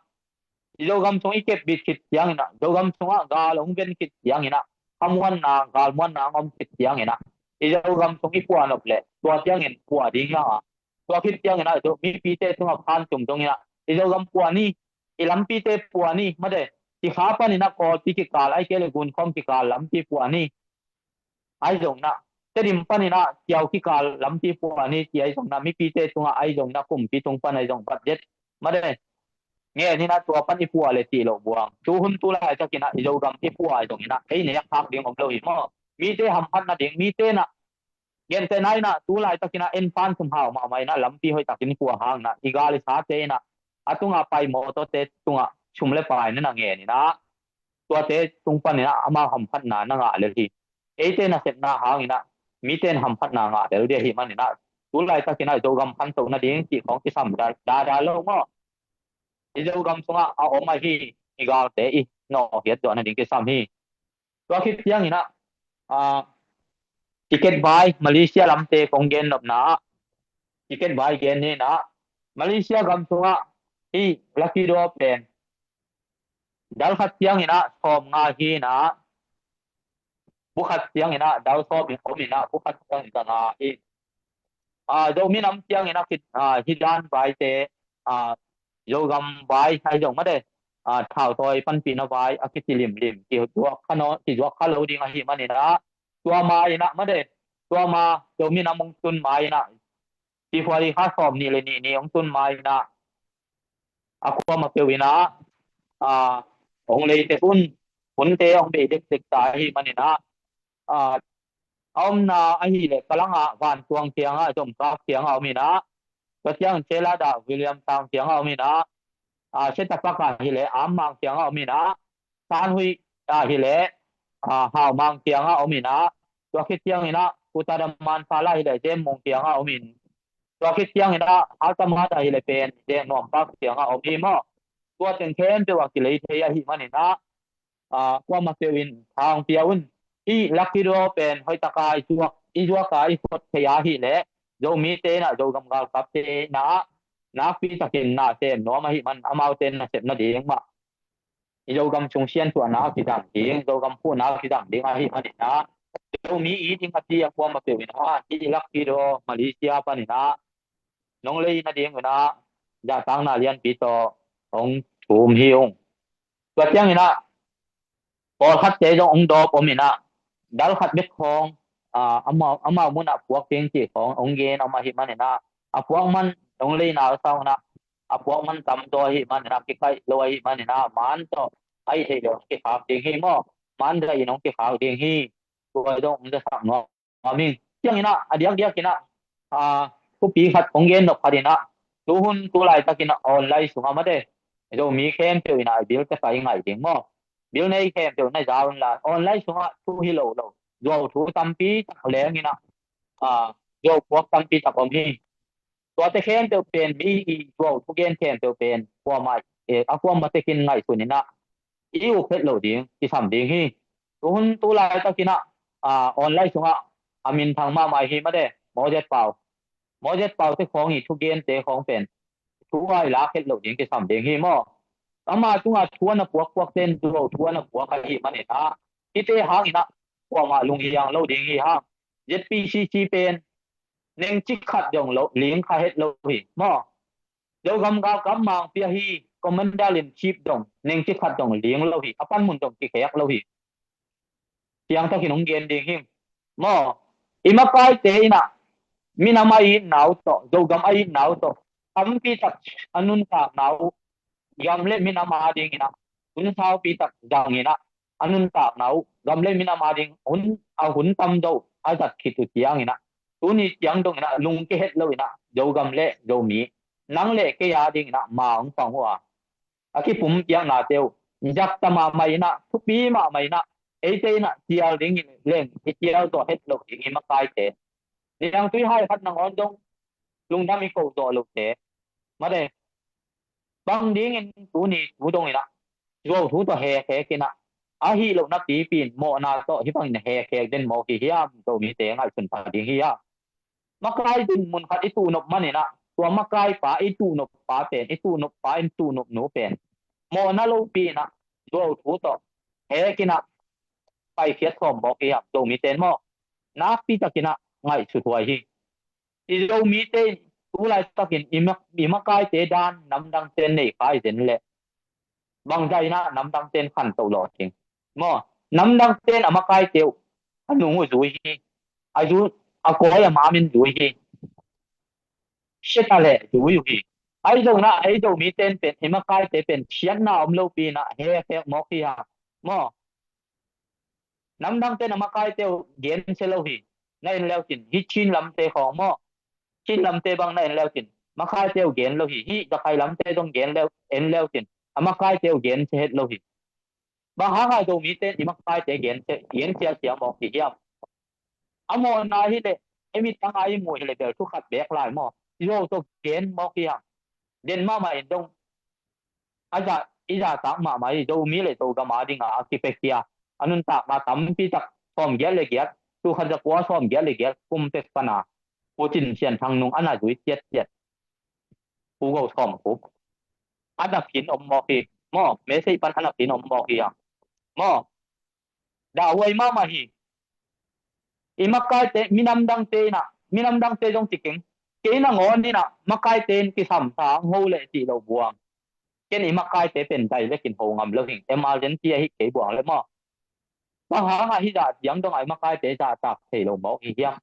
i Zogam sung i kep bit khit ciangin ah, Zogam sungah gal hong ven khit ciangin ah, khamuanna, galmuanna hong om khit ciangin ah, i Zogam sung i pua nop leh tua ciangin pua ding hi a. Tua khit ciangin ah, Zo, mipite tungah phan tum dongin ah, i Zogam pua ni, i lampite pua ni, mate, i kha panin ah Kawlpi kikal, ahih kei leh Gunkhawm kikal lampi pua ni. Ahi zongin ah Tedim panin ah Kiau kikal lampi pua ni ci, ahi zongin ah mipite tungah, ahi zongin ah kumpi tung pan ahi zong budget mate ngenin ah tua pan i pua le cih loh buang. Tuhun tu laitakin ah i Zogam i pua ahi zongin ah ei nek khak ding om lo hi maw? Mite hamphat nading, mite in ah gentehna in ah tu laitakin ah en phan sum hau mahmah in ah lampi hoihtakin pua hangin ah i gal i sate in ah a tungah pai mawtawte tungah sum le pai na na ngenin ah Tuate tung panin ah amau hamphatna na ngah lel hi. Eite nasepna hangin ah mite in hamphatna ngah lel ding ahih manin ah, tu laitakin ah Zogam khantoh nading cih khawng kisam da, da, da lo maw. I Zogam sungah a om ahi i galte i nawhkhiat zawh nading kisam hi. Tua khit ciangin ah, ah, ticket vai, Malaysia lamte kong gen nopna ah, ticket vai gen hi in ah, Malaysia gam sungah hih lucky draw pen dal khat ciangin ah sawmnga hi in ah, bu khat ciangin ah dal sawm in om in ah, bu khat ciangin za nga hi. Ah, Zomi nam ciangin ah khit, ah, hih dan vaite, ah, Zogam vai ahi zong mate, ah, thautawi panpihna vai a kiti limlim kizuak kha nawn, kizuak kha lo ding ahih manin ah, tua ma in ah mate, tua ma Zomi nam hong tun ma in ah, February kha sawmnih le nih ni hong tun ma in ah, a kuamah peuh in ah, ah, hong lei tek un, hunte hong bei dekdek ta ahih manin ah, ah, a omna ahih leh Kallang ah Vantuang kiangah, Zomkak kiangah om in ah, tua ciang Chelada William Sang kiangah om in ah, ah, Setapak ah hi leh Ammang kiangah om in ah, Sanhui ah hi leh, ah, Haumang kiangah om in ah, tua khit ciangin ah Kutadaman Pala hi leh Zemmung kiangah om in, tua khit ciangin ah Altamat ah hi leh pen Zeng Nuam Pak kiangah om hi maw. Tua teng khempeuh ah kilei thei ahih manin ah, ah, kuamah peuh in tha hong pia un. Hih lucky draw pen hoih taka i zuak, i zuak a i phot thei ahih leh Zomite in ah, Zogam galkapte in ah nakpi takin na sem nuam ahih man, amaute nasep nading mah i Zogam sung siansuahna a kizang ding, Zogam phuhna a kizang ding ahih manin ah, Zomi it ding a ci a kuamah peuh in ah, hih lucky draw Malaysia panin ah nong lei nading un ah zahtakna lianpi tawh hong thum hi ung. Tua ciangin ah pawlkhatte zong hong dawp om in ah, dal khat bek khawng, ah, amau, amau munah puak ding cih khawng hong gen om ahih manin ah, a puak man hong leina sawng in ah, a puak man tamzaw ahih manin ah, kikaih lo ahih manin ah, man tawh a ih theih leh hong kikhak ding hi maw. Man daih in hong kikhak ding hi. Tua zong hong zasak nuam ing. Ciangin ah, a diakdiakin ah, ah, thupi khat hong gen nop khat in ah, tuhun tu laitakin ah online sungah mate, Zomi khempeuh in ah bil teka i ngaih ding maw. Bil nei khempeuh na za un la, online sungah thu hi lo lo, zuau thu tampi tak leng in ah, ah, zuau puak tampi tak om hi. Tuate khempeuh pen mi i zuau thugen khempeuh pen kuamah, eh, a kuamah tekin ngaihsun in ah i uk het loh ding kisam ding hi. Tuhun tu laitakin ah, ah, online sungah a minthang mahmah hi mate, Moses Pau. Moses Pau te khawng i thugente khawng pen thu a i lak het loh ding kisam ding hi maw. Ama tungah thu a na puakpuak ten zuau thu a na puak ahih manin ah, hihte hangin ah kuamah lunghiang lo ding hi hang. Z P C C pen nengcik khat dong lo, ling kha het lo hi maw. Zogam galkap mangpi ahi Commander in Chief dong nengcik khat dong ling lo hi, a panmun dong kikhek lo hi. Piangtakin hong gen ding hi maw. I makaite in ah minam a itna uh tawh, Zogam a itna uh tawh, tampi tak a nuntakna uh gam le minam a dingin ah hun saupi tak zangin ah, a nuntakna uh gam le minam a ding hun, a hun tamzaw a zat khit uh ciangin ah, tuni ciang dongin ah lungke het loin ah, Zogam le Zomi, nang le kei a dingin ah ma hong pang uh a, a kipum piaknate uh zakta mahmah in ah, thupi mahmah in ah, eite in ah cial dingin leng i cial zawh het loh ding i makaite. Niangtui hai khat nangawn dong lungdam i koh zawh lohte, mate, bang dingin tuni tu dongin ah zuau thu tawh hekhek in ah, ahi lohna pipi in mawhna tawh hih bangin hekhek den mawk hi hiam, Zomite ngaihsun pha ding hi a. Makai dinmun khat i tuhnop manin ah, tua makaipa, i tuhnoppa pen, i tuhnoppa in tuhnopnu pen mawhna lopi in ah zuau thu tawh hek in ah paikhiat sawm mawk hi hiam, Zomite in maw. Nakpi takin ah ngaihsuthuai hi. I Zomite in tu laitakin i ma-, i makaite dan namdangte in nei kha hi zen leh, bangzah in ah namdangte in khantoh lawh ding maw. Namdangte in a makaite uh a nung uh zui hi. A zu, a kawi a mam in zui hi. Siata leh zui uh hi. Ahi zongin ah ei Zomite in pen, i makaite pen siatna om lopi in ah hekhek mawk hi hang maw. Namdangte in a makaite uh gensia lo hi. Na en leucin, hih Chin lamte khawng maw, Chin lamte bang na en leucin, makaite uh gen lo hi. Hih Rakhine lamte zong gen leu, en leucin, a makaite uh gensia het lo hi. Bang hanga Zomite i makaite gen, gen siasia mawk hi hiam? A mawhna hi leh, ei mi tanga i muh hi leh bel thu khat beek lai maw? Zuau tawh gen mawk hi hiam? Den mahmah in dong a za, i zahtak mahmah hi. Zomi le Zogam a dinga a kipekhia a nuntakna tampi tak sawmgiat le giat, tul khat za kua sawmgiat le giat kum pek pana Pu Cin Sian Thang Nung a na zui ciatciat Pu Go Sawm Khup a na phin om mawk hi maw? Message pan a na phin om mawk hi a maw? Dahhuai mahmah hi. I makaite, minam dangte inah, minam dangte zong ci keng. Kei nangawn inah makaite in kisam sa ang ho leh cih lo buang. Ken i makaite pen dai lekin ho ngam lo hing. Emergency ahi kei buang le maw? Bang hangah hih zah ciang dongah i makaite zahtak thei lo mawk hi hiam?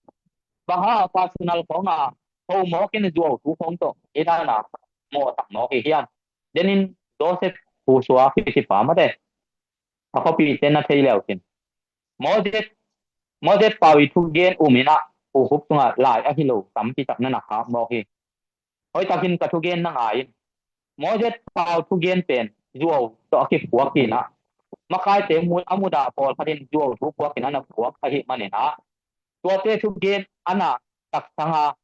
Bang hangah personal khawngah ho mawk in zuau thu khawng tawh i dana mawhsak mawk hi hiam? Denin Joseph Pu Sua kisipa mate a khuapite na thei leu kin. Moses, Moses Pau i thugen um inah Pu Khup tungah lai ahi lo tampi tak na na khak mawk hi. Hoihtakin ka thugen na ngai in. Moses Pau thugen pen zuau tawh a kiphuak inah makaite mu, a mudah pawlkhat in zuau thu phuak inah na phuak ahi maninah tuate thugen a na taksanga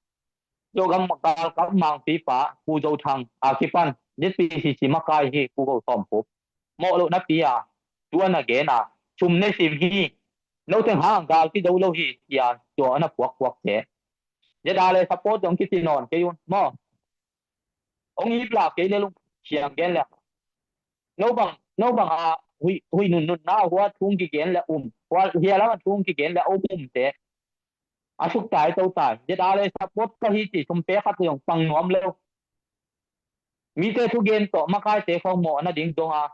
Zogam galkap mangpipa Pu Zo Thang a kipan Z P C C makai hi Pu Go Sawm Khup mawh loh napi a, tua na gen a, sum ne sim hi, no teng hang gal kizo lo hi, tia tua na puakpuak te. Zeta le support zong kiti nawn kei un maw? Ong ip la kei le lung siang gen le. No bang, no bang a hui, hui nun nun na hua thung kigen le um. Hua hia lama thung kigen le um um te. A suk tai to tai. Zeta le support ka hi ti sum pe khat zong pang nuam lo. Mite thugen tawh makaite khawng mawh nading donga,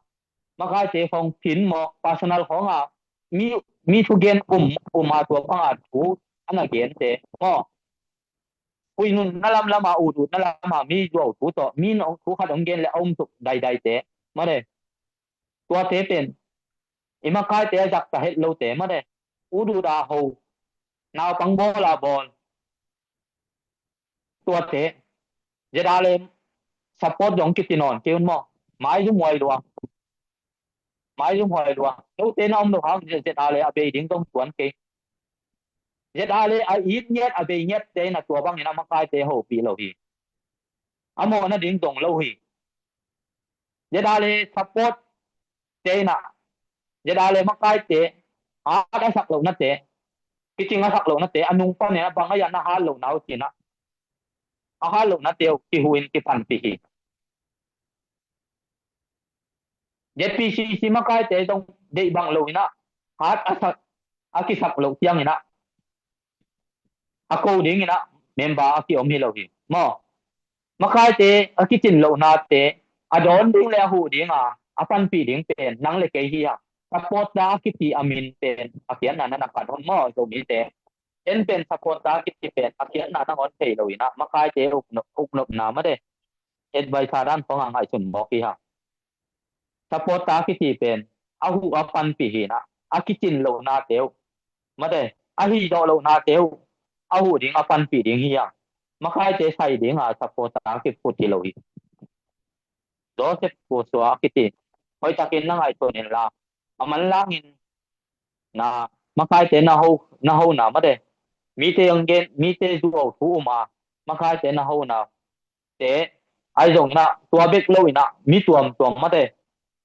makaite khawng phin mawh, personal khawnga mi, mi thugen um, um a tua panga thu a na gente maw? Hui nun na lamlama, ut ut na lama mi zuau thu tawh mi nong thu khat hong gen le a um tuk daidaite mate. Tuate pen i makaite a zakta het lote mate. Ut ut a ho, naupang bawl a bawl. Tuate, zeta le support zong kiti nawn kei un maw? Maizum huai luang. Maizum huai luang. Lote na om lo hang zeta le a bei ding zong tuan kei. Zeta le a it ngiat, a bei ngiat te na tua bangin a makaite hopih lo hi. A mawh nading zong lo hi. Zeta le support te inah, zeta le makaite hat a sak lohnate, kicing a sak lohnate a nung panin a bang a yan a hat lohna uh cinah a hat lohnate uh kihu in kipanpih hi. Z P C C makaite zong deih bang lo inah hat a sak, a kisak loh ciang inah a ko ding inah member a kiom hi lo hi maw? Makaite a kicin lohnate a dawn ding le a huh dinga a panpih ding pen nang le kei hi a, supporter a kiti a min pen a pianna na na pan hon maw Zomite? En pen supporter a kiti pen a pianna na hon thei lo inah makaite uknop, uknopna mate. Advisor dan khawng a ngaihsun mawk hi ha. Supporter kiti pen a huh a panpih hi na, a kicin lohnate uh mate, a hih zawh lohnate uh a huh ding a panpih ding hi a, makaite sai dinga supporter kiphut hi lo hi. Joseph Pu Sua kiti hoihtakin na ngaihsun inla, a manlangin na makaite na ho, na hona mate, mite ang gen, mite zuau thu uma makaite na hona te ahi zongin ah, tua bek lo in ah mi tuamtuam mate,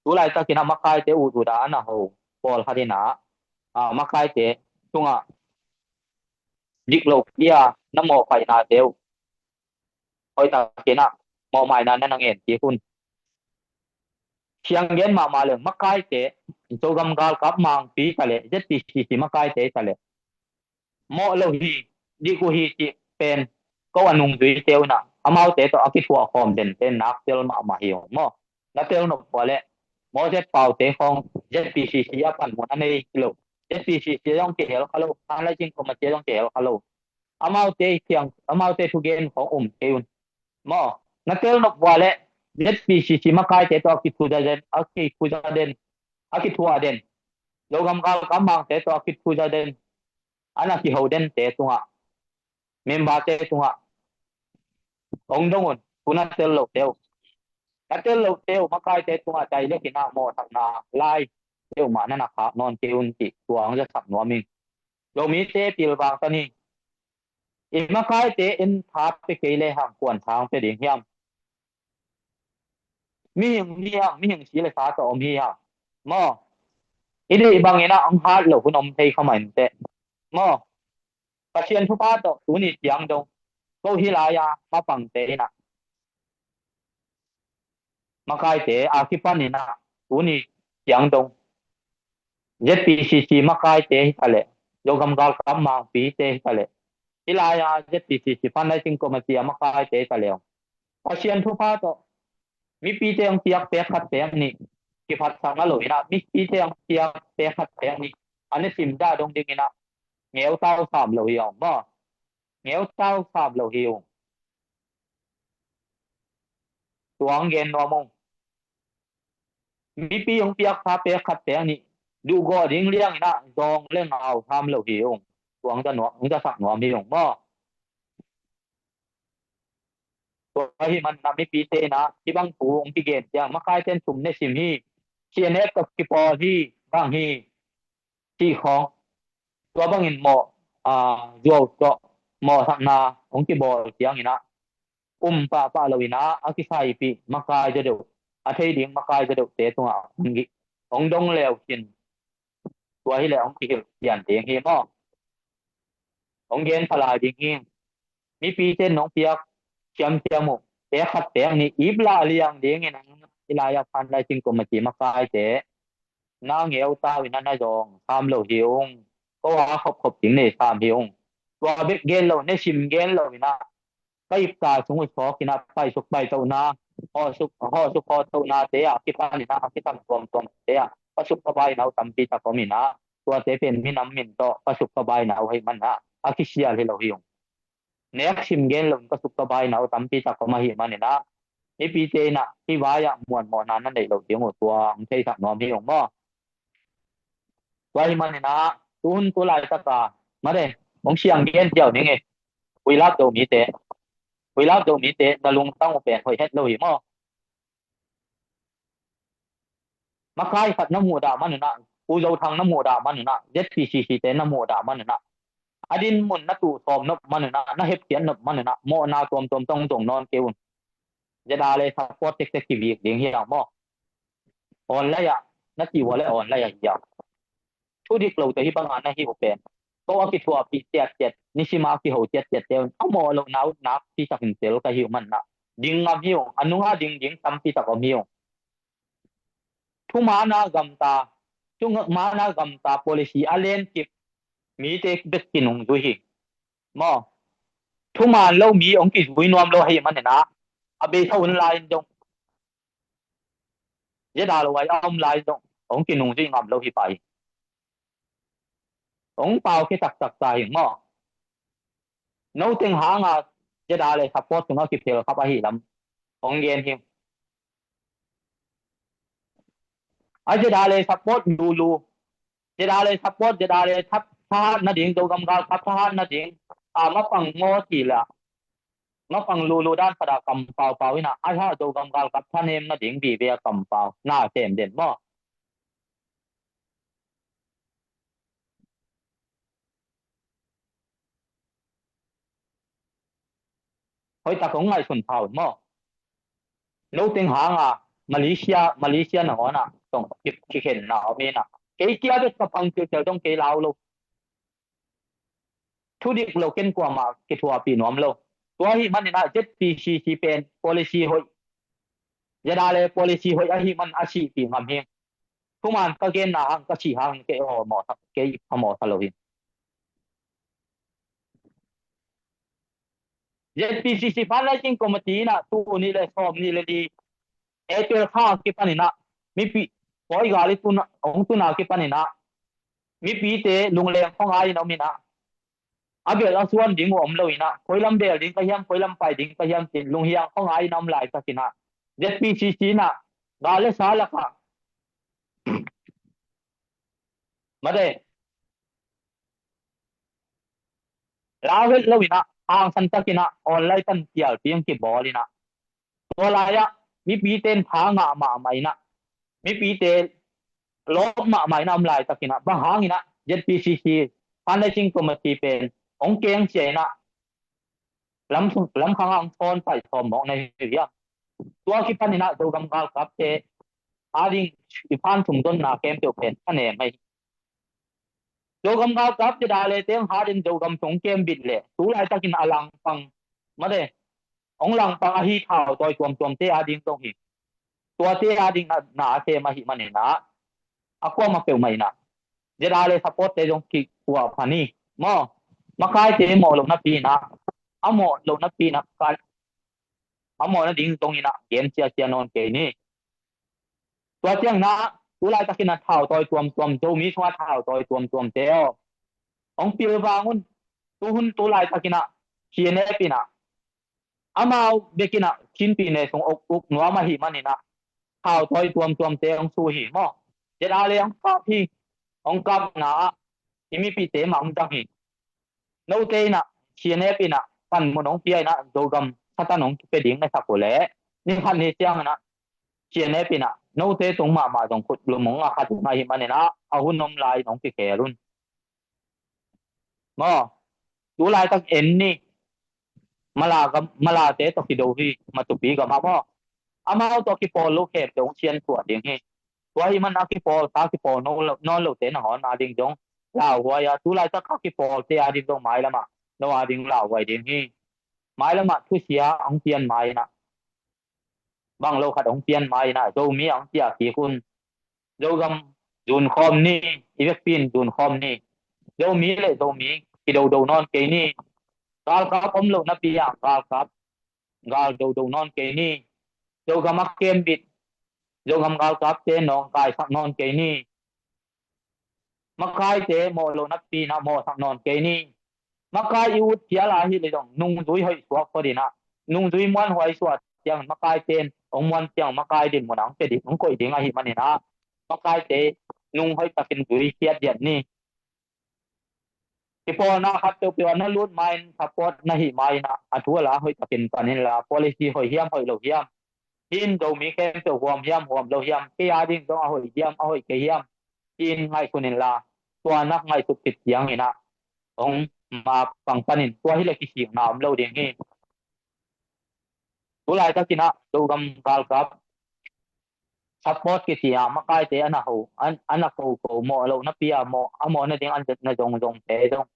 tu laitakin ah makaite utut a na ho pawlkhat in ah, a, makaite tungah dik lo kei a na mawhpaihnate uh hoihtakin ah mawhmaina na na ngen kik un. Siang gen mahmah leng makaite, Zogam galkap mangpi ta leh Z P C C makaite ta leh mawh lo hi, dik uh hi cih pen ko a nungzuite uh in ah amaute tawh a kithuah khawm den pen nak tel mahmah hi ung maw. Na tel nop pua leh Moses Paute khawng Z P C C a panmun a nei hi lo. Z P C C a zong kihel kha lo, Hanlaiting Committee a zong kihel kha lo. Amaute thiang, amaute thugen khawng um kei un maw. Na tel nop pua leh Z P C C makaite tawh a kithuza den, a kithuza den, a kithuah den, Zogam galkap mangte tawh a kithuza den, a na kiho dente tungah, memberte tungah hong dong un. Tua na tel lote uh, na tel lote uh makaite tungah dai leh kinah mawhsakna lai peuhmah na na khak nawn kei un cih tua hong zasak nuam ing. Zomite pilvang ta ni. I makaite en tha pia kei le hang kuan tha hong pia ding hiam? Mihing hi hang, mihing si le sa tawh om hi hang. Maw? I deih bangin ah hong hat loh hun om thei kha mah inteh. Maw? Pasian thupha tawh tuni ciang dong ko hih lai-a mapangte in ah, makaite a kipanin ah tuni ciang dong Z P C C makaite hi ta leh, Zogam galkap mangpite hi ta leh, hih lai-a Z P C C fundraising committee a makaite hi ta leh, Pasian thupha tawh mipite hong piak pek khat pek nih, kiphatsakna lo in ah mipite hong piak pek khat pek nih a ne sim dah dong dingin ah ngeutau sam lo hi ung maw? Ngeutau sam lo hi ung. Tua hong gen nuam ung. Mipi hong piak kha pek khat pek nih duhgawh ding liangin ah zawng le ngau sam lo hi ung. Tua hong za nuam, hong zasak nuam hi ung maw? Tua ahih manin ah mipite in ah hih bang thu hong kigen ciang makaite in sum ne sim hi, C N F tawh kipawl hi, bang hi, cih khawng, tua bangin mawh, aa, zuau tawh mawhsakna hong kibawl ciangin ah um pahpah lo in ah a kisaipih makai zaw deuh, a thei ding makai zaw deuhte tungah hong gi-, hong dong leu cin, tua hi leh hong kihilh pian ding hi maw? Hong gen pha lai ding hi. Mipite in hong piak ciamciam uh, pek khat pek nih ip lah liang dingin ah hih lai-a fundraising committee makaite na ngeutau in ah na zawng sam lo hi ung. Ko a khopkhop ding nei sam hi ung. Tua bek gen lo, ne sim gen lo in ah ka ipta sung uh sawk in ah paisuk paitohna, hawhsuk, hawhsuk hawhtohnate ah kipan in ah a kisam tuamtuamte ah ka suk ka baina uh tampi tak om in ah, tuate pen minam min tawh ka suk ka baina uh ahih manin ah a kisial hi lo hi ung. Nek sim gen lo in ka suk ka baina uh tampi tak om ahih manin ah mipite in ah hih vai-ah muanmawhna na neih loh ding uh tua hong theisak nuam hi ung maw? Tua ahih manin ah tu hun tu laitak a, mate, hong siang gen ziau ning e. Huilap Zomite, Huilap Zomite na lungtang uh pen hoih het lo hi maw? Makai khat na muhdah man un ah, Pu Zo Thang na muhdah man un ah, Z P C C te na muhdah man un ah, a dinmun na tuh sawm nop man un ah, na hepkhiat nop man un ah, mawhna tuamtuam tawh hong zong nawn kei un. Zeda le support tektek kivik ding hi hang maw? Online ah na cih uh a le online ah hi hang. Thudik lo tawh hih banga na hih uh pen ko a kithuahpih ciatciat, nisima a kiho ciatciatte un a mawh lohna uh nakpi takin tel ka hi uh manin ah ding ngam hi ung, a nunga ding ding tampi tak om hi ung. Thumaana gamta, thumaana gamta policy a lenkip mite bek kinungzui hi maw? Thuman lo mi hong kizui nuam lo ahih manin ah a beisa hun lai-in zong, zeda lo ai a om lai-in zong hong kinungzui ngam lo hi pah hi. Hong pau khia taktak ta hi maw? Noteng hanga zeda le support sungah kiphelkhap ahi lam hong gen hi. A zeda le support lulu, zeda le support, zeda le tha-, thahat nading, Zogam galkap thahat nading a mapang maw ti le mapang lulu dan pada kam paupau in ah a tha Zogam galkap thanem nading vive a kampau na sem den maw? Hoih tak hong ngaihsun pha un maw? Noteng hanga Malaysia, Malaysia nangawn ah tong ki-, kikhenna om in ah kei kia bek ka phang kilkel dong kei lau lo. Thudik lo, ken kuamah kithuahpih nuam lo. Tua ahih manin ah Z P C C pen policy hoih, zeda le policy hoih ahih man a sihpih ngam hi. Thuman ka genna hang ka sih hang kei aw mawhsak, kei a mawhsa lo hi. Z P C C fundraising committee in ah tul nih le sawm nih le li April kha kipan in ah mipi, pawi gal i tun, hong tun a kipan in ah mipite lungleng khuangai in om in ah a bel a suan ding uh om lo in ah koi lam bel ding ka hiam, koi lam pai ding ka hiam cin lunghiang khuangai in ah om laitak in ah Z P C C in ah gal le sa lakah mate lau het lo in ah hangsan tak in ah online pan pialpi hong kibawl in ah tua lai-ah mipite in tha ngah mahmah in ah mipite lawp mahmah in a om laitakin ah, bang hangin ah Z P C C fundraising committee pen hong kengsia in ah lam, lamkhang ah hong thawn paih sawm mawk na hi hiam? Tua kipan in ah Zogam galkapte ading i phan sung donna khempeuh pen a nem ahi. Zogam galkapte dale teng hatin Zogam sung kem bit leh tu laitakin a langpang, mate, hong langpang ahi thau tawi tuamtuamte ading zong hi. Tuate ading na, na a sem ahih manin ah a kuamah peuhmah in ah Z R A supportte zong kikuah pha ni maw. Makaite mawh loh napi in ah, a mawh loh napi in ah, a mawh nading zong in ah gen ciacia nawn kei ni. Tua ciang in ah tu laitakin a thau tawi tuamtuam, Zomi sungah thau tawi tuamtuamte aw, hong pilvang un. Tu hun tu laitakin ah C N F in ah amau bek in ah Chin pyine sung uk, uk nuam ahih manin ah thau tawi tuamtuamte hong su hi maw. Z R A hong kap hi. Hong kapna ah i mipihte mah hong dang hi. Note in ah C N F in ah panmun hong pia in ah Zogam satan hong kipia ding na sak uh leh, ni khat ni ciang in ah C N F in ah note tung mahmah zong khutlum hong a khat uh ahih manin ah a hun om lai in hong kikhel un. Maw, tu laitak en ni. Mala gam, Malate tawh kido hi, Matupi gam ah maw. Amau tawh kipawl lo khempeuh hong siansuah ding hi. Tua ahih man a kipawlsa, kipawl nawn lo, nawn lote nangawn ading zong lauhuai a, tu laitak a kipawlte ading zong mailam ah no ading lauhuai ding hi. Mailam ah thusia hong pian mai in ah, bang lo khat hong pian mai in ah Zomi hong pia kik un. Zogam zunkhawm ni, i vekpi in zunkhawm ni. Zomi le Zomi kidodo nawn kei ni. Galkap om loh napi ah galkap gal dodo nawn kei ni. Zogam a kem bit Zogam galkapte nawngkaisak nawn kei ni. Makaite mawh loh napi in ah mawhsak nawn kei ni. Makai i ut phial a hi leh zong nungzui hoih suak phot in ah, nungzui muanhuai suak ciang makaite in hong muan ciang makai dinmun ah hong pia ding, hong koih ding ahih manin ah makaite nung hoih takin zui khiat diat ni. Kipawlna khat peuhpeuh a na lut ma-in support na hih ma-in ah a thu a la hoih takin pan inla, policy hoih hiam hoih lo hiam, hih in Zomi khempeuh huam hiam huam lo hiam, kei ading zong a hoih hiam a hoih kei hiam, hih in ngaihsun inla, tua nak ngaihsut khit ciangin ah hong ma pang panin tua hi leh kisikna om lo ding hi. Tu laitakin ah Zogam galkap support kiti a makaite a na ho, a na koko mawh loh napi a mawh, a mawh nading a na zongzongte zong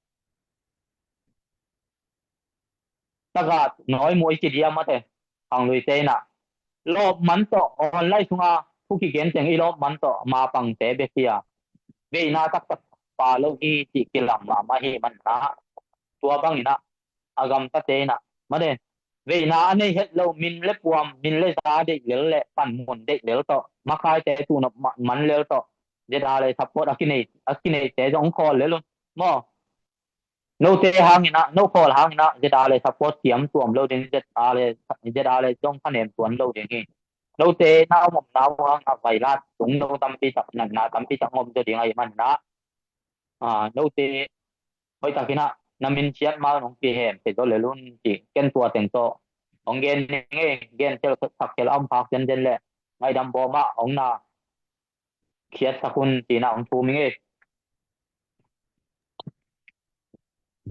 tagah nawi muh i kidiam mate, khangluite in ah lawp man tawh, online sunga thu kigen teng i lawp man tawh ma pangte bek hi a, veina taktak pa lo hi cih kilang mahmah hi man ah, tua bangin ah a gamtate in ah mate, veina a nei het lo, min le puam, min le za deih lel le panmun deih lel tawh makaite tunop ma-, man lel tawh Z R A support a kinei, a kineite zong khawl lel un maw. Note hangin ah, no khawl hangin ah Z R A support thiam tuam lo ding, Z R A, Z R A zong thanem tuan lo ding hi. Note na om omna uh hangin ah vailat tung no tampi tak, natna tampi tak ngom zaw ding ahih manin ah, ah, note hoih takin ah na min siat ma un hong kihem pia zaw lel un ci. Ken tua teng tawh hong gen ning e, gen tel sak tel a om khak zenzen leh ngaidam bawm ah hong na khiatsak un ci-in ah hong thum ing e.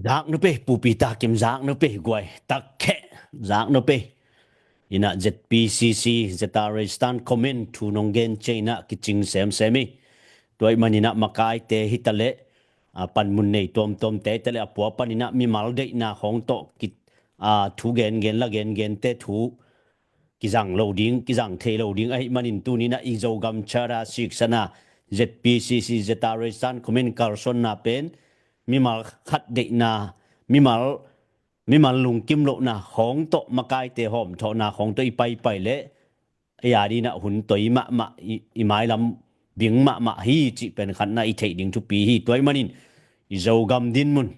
Zak nupi, Pu Peter Kim, zak nupi, guai tak kheh, zak nupi. In ah Z P C C, Z R A Stand Comment thu nong gen ciang in ah kicing semsem hi. Tua ahih manin ah makaite hi ta leh, a, panmun nei tuamtuamte hi ta leh, a pua panin ah mimal deihna khawng tawh ki, a, thu gengen la gengente thu kizang lo ding, kizang thei lo ding ahih manin tuni-in ah i Zogam Charter siksan a Z P C C, Z R A Stand Comment kalsuanna pen mimal khat deihna, mimal, mimal lungkim lohna khawng tawh, makaite hawmthawhna khawng tawh i paipai leh ei ading in ah hun toi mahmah, i, i mailam bing mahmah hi cih pen khatna i theih ding thupi hi. Tua ahih manin i Zogam dinmun,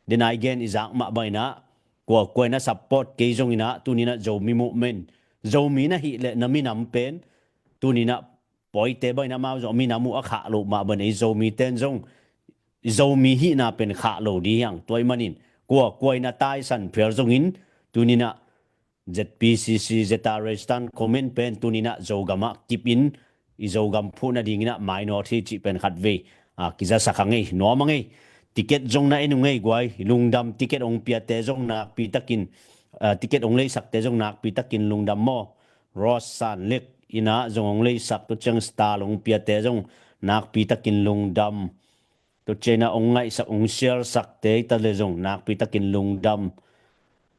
den a i gen i zak mah bangin ah, kuakua in a support kei zongin ah, tuni-in ah Zomi movement, Zomi na hih leh na minam pen, tuni-in ah pawite bangin amau zong minam uh a khah loh mah bangin ei Zomite in zong Zomi hihna pen khah lo ding hi hang. Tua ahih manin kuakua in a taisan phial zongin, tuni-in ah Z P C C, Z R A Stand Comment pen tuni-in ah Zogam ah kip in, i Zogam phuh nadingin ah mainawt hi cih pen khatvei a kizasak a ngei, nuam a ngei. Ticket zong na en uh ngei guai, lungdam ticket hong piate zong nakpi takin, a, ticket hong leisakte zong nakpi takin lungdam maw. Rose San Lek in ah zong hong leisak, tua ciang star hong piate zong nakpi takin lungdam. Tua ciang in ah hong ngaihsak, hong share sakte hi ta leh zong nakpi takin lungdam.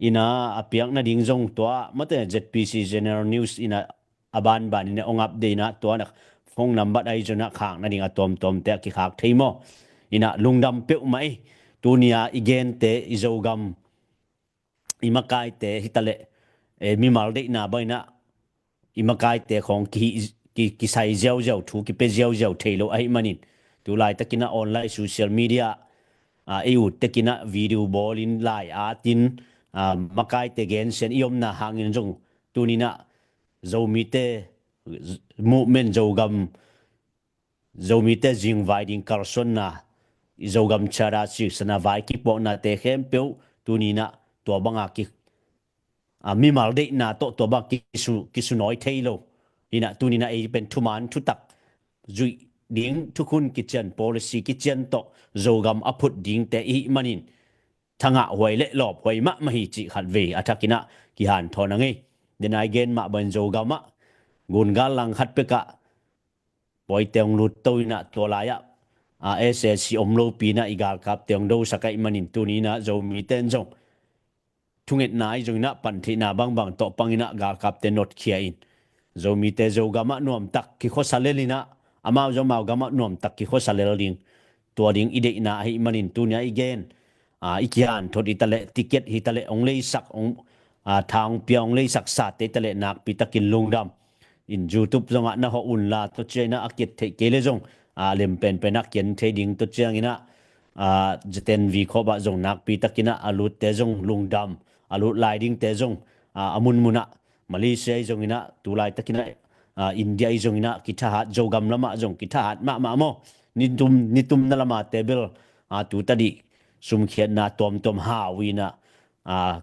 In ah a piak nading zong tua mate Z P C General News in ah a banban in ah hong update in ah tua nak phone number ahi zong in ah khak nading a tuamtuamte a kikhak thei maw. In ah lungdam peuhmah hi. Tuni a i gente i Zogam i makaite hi ta leh, eh, mimal deihna bang in ah i makaite khawng ki, ki, kisai ziauziau, thu kipia ziauziau thei lo ahih manin, tu laitakin ah online social media a, ei ut tekin ah video bawlin lai atin, a, makaite gensian i omna hangin zong tunin ah Zomite movement, Zogam, Zomite zingvai ding kalsuanna, i Zogam Charter siksana vai kipuaknate khempeuh tunin ah tua banga ki, a, mimal deihna tawh tua bang kisu, kisunawi thei lo. In ah tunin ah ei pen thuman thutak zuih ding, thukhun kician, policy kician tawh Zogam a phut dingte i hih manin thangah huai le lawp huai mahmah hi cih khatvei a thakin ah kihanthawn a ngei. Denai gen mah bangin Zogam ah gungal langkhat pekah pawite hong lutto in ah tua lai-ah, a, S A C om lopi in ah i galkapte hong dosak ahih manin tunin ah Zomite in zong thungetna ahi zongin ah pantheihna bangbang tawh pangin ah galkapte notkhia in Zomite Zogam ah nuamtak kikhuasa lel in ah amau zong amau gam ah nuamtak kikhuasa lel ding, tua ding i deihna ahih manin tunia i gen, a, i kihanthawn hi ta leh, ticket hi ta leh, hong leisak, hong, a, tha hong pia, hong leisak sate hi ta leh nakpi takin lungdam. In YouTube zongah na hawh unla, tua ciangin ah a kiat theih kei leh zong, a, lem penpen ah kian thei ding, tua ciangin ah, a, zaten vi khawp ah zong nakpi takin ah a lutte zong lungdam, a lut lai dingte zong, a, a munmun ah Malaysia i zongin ah, tu laitakin ah, a, India i zongin ah kithahat, Zogam lamah zong kithahat mahmah maw. Nitum, nitumna lamah te bel, a, tu tadih sumkhiatna tuamtuam hau in ah, a,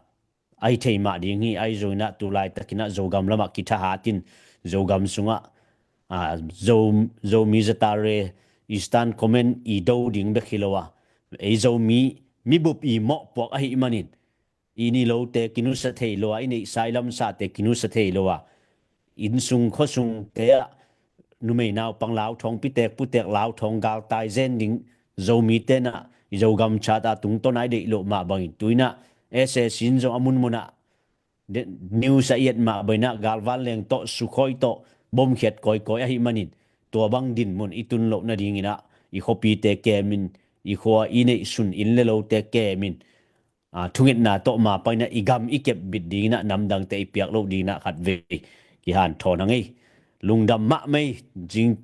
ahi thei mah ding hi, ahi zongin ah tu laitakin ah Zogam lamah kithahat in Zogam sungah, a, Zo, Zomi Zatare Eastern Command i do ding bek hi lo a, ei Zomi mibup i mawhpuak ahih manin, i ni lote kinusa thei lo a, i neihsa i lamsate kinusa thei lo a, innsung khuasungte ah numei naupang lauthawng, pitek putek lauthawng galtai zen ding Zomite in ah i Zogam Charter tungtawn a i deih loh mah bangin, tu in ah S A C in zong a munmun ah news a i et mah bangin ah galvanleng tawh, Sukhoi tawh bomkhiat kawikawi ahih manin, tua bang dinmun i tun loh nadingin ah i khuapite kemin, i khua i neihsun inn le lote kemin, a, thungetna tawh mapang in ah i gam i kepbit dingin ah namdangte i piak loh dingin ah khatvei kihanthawn a ngei. Lungdam mahmah hi. Zing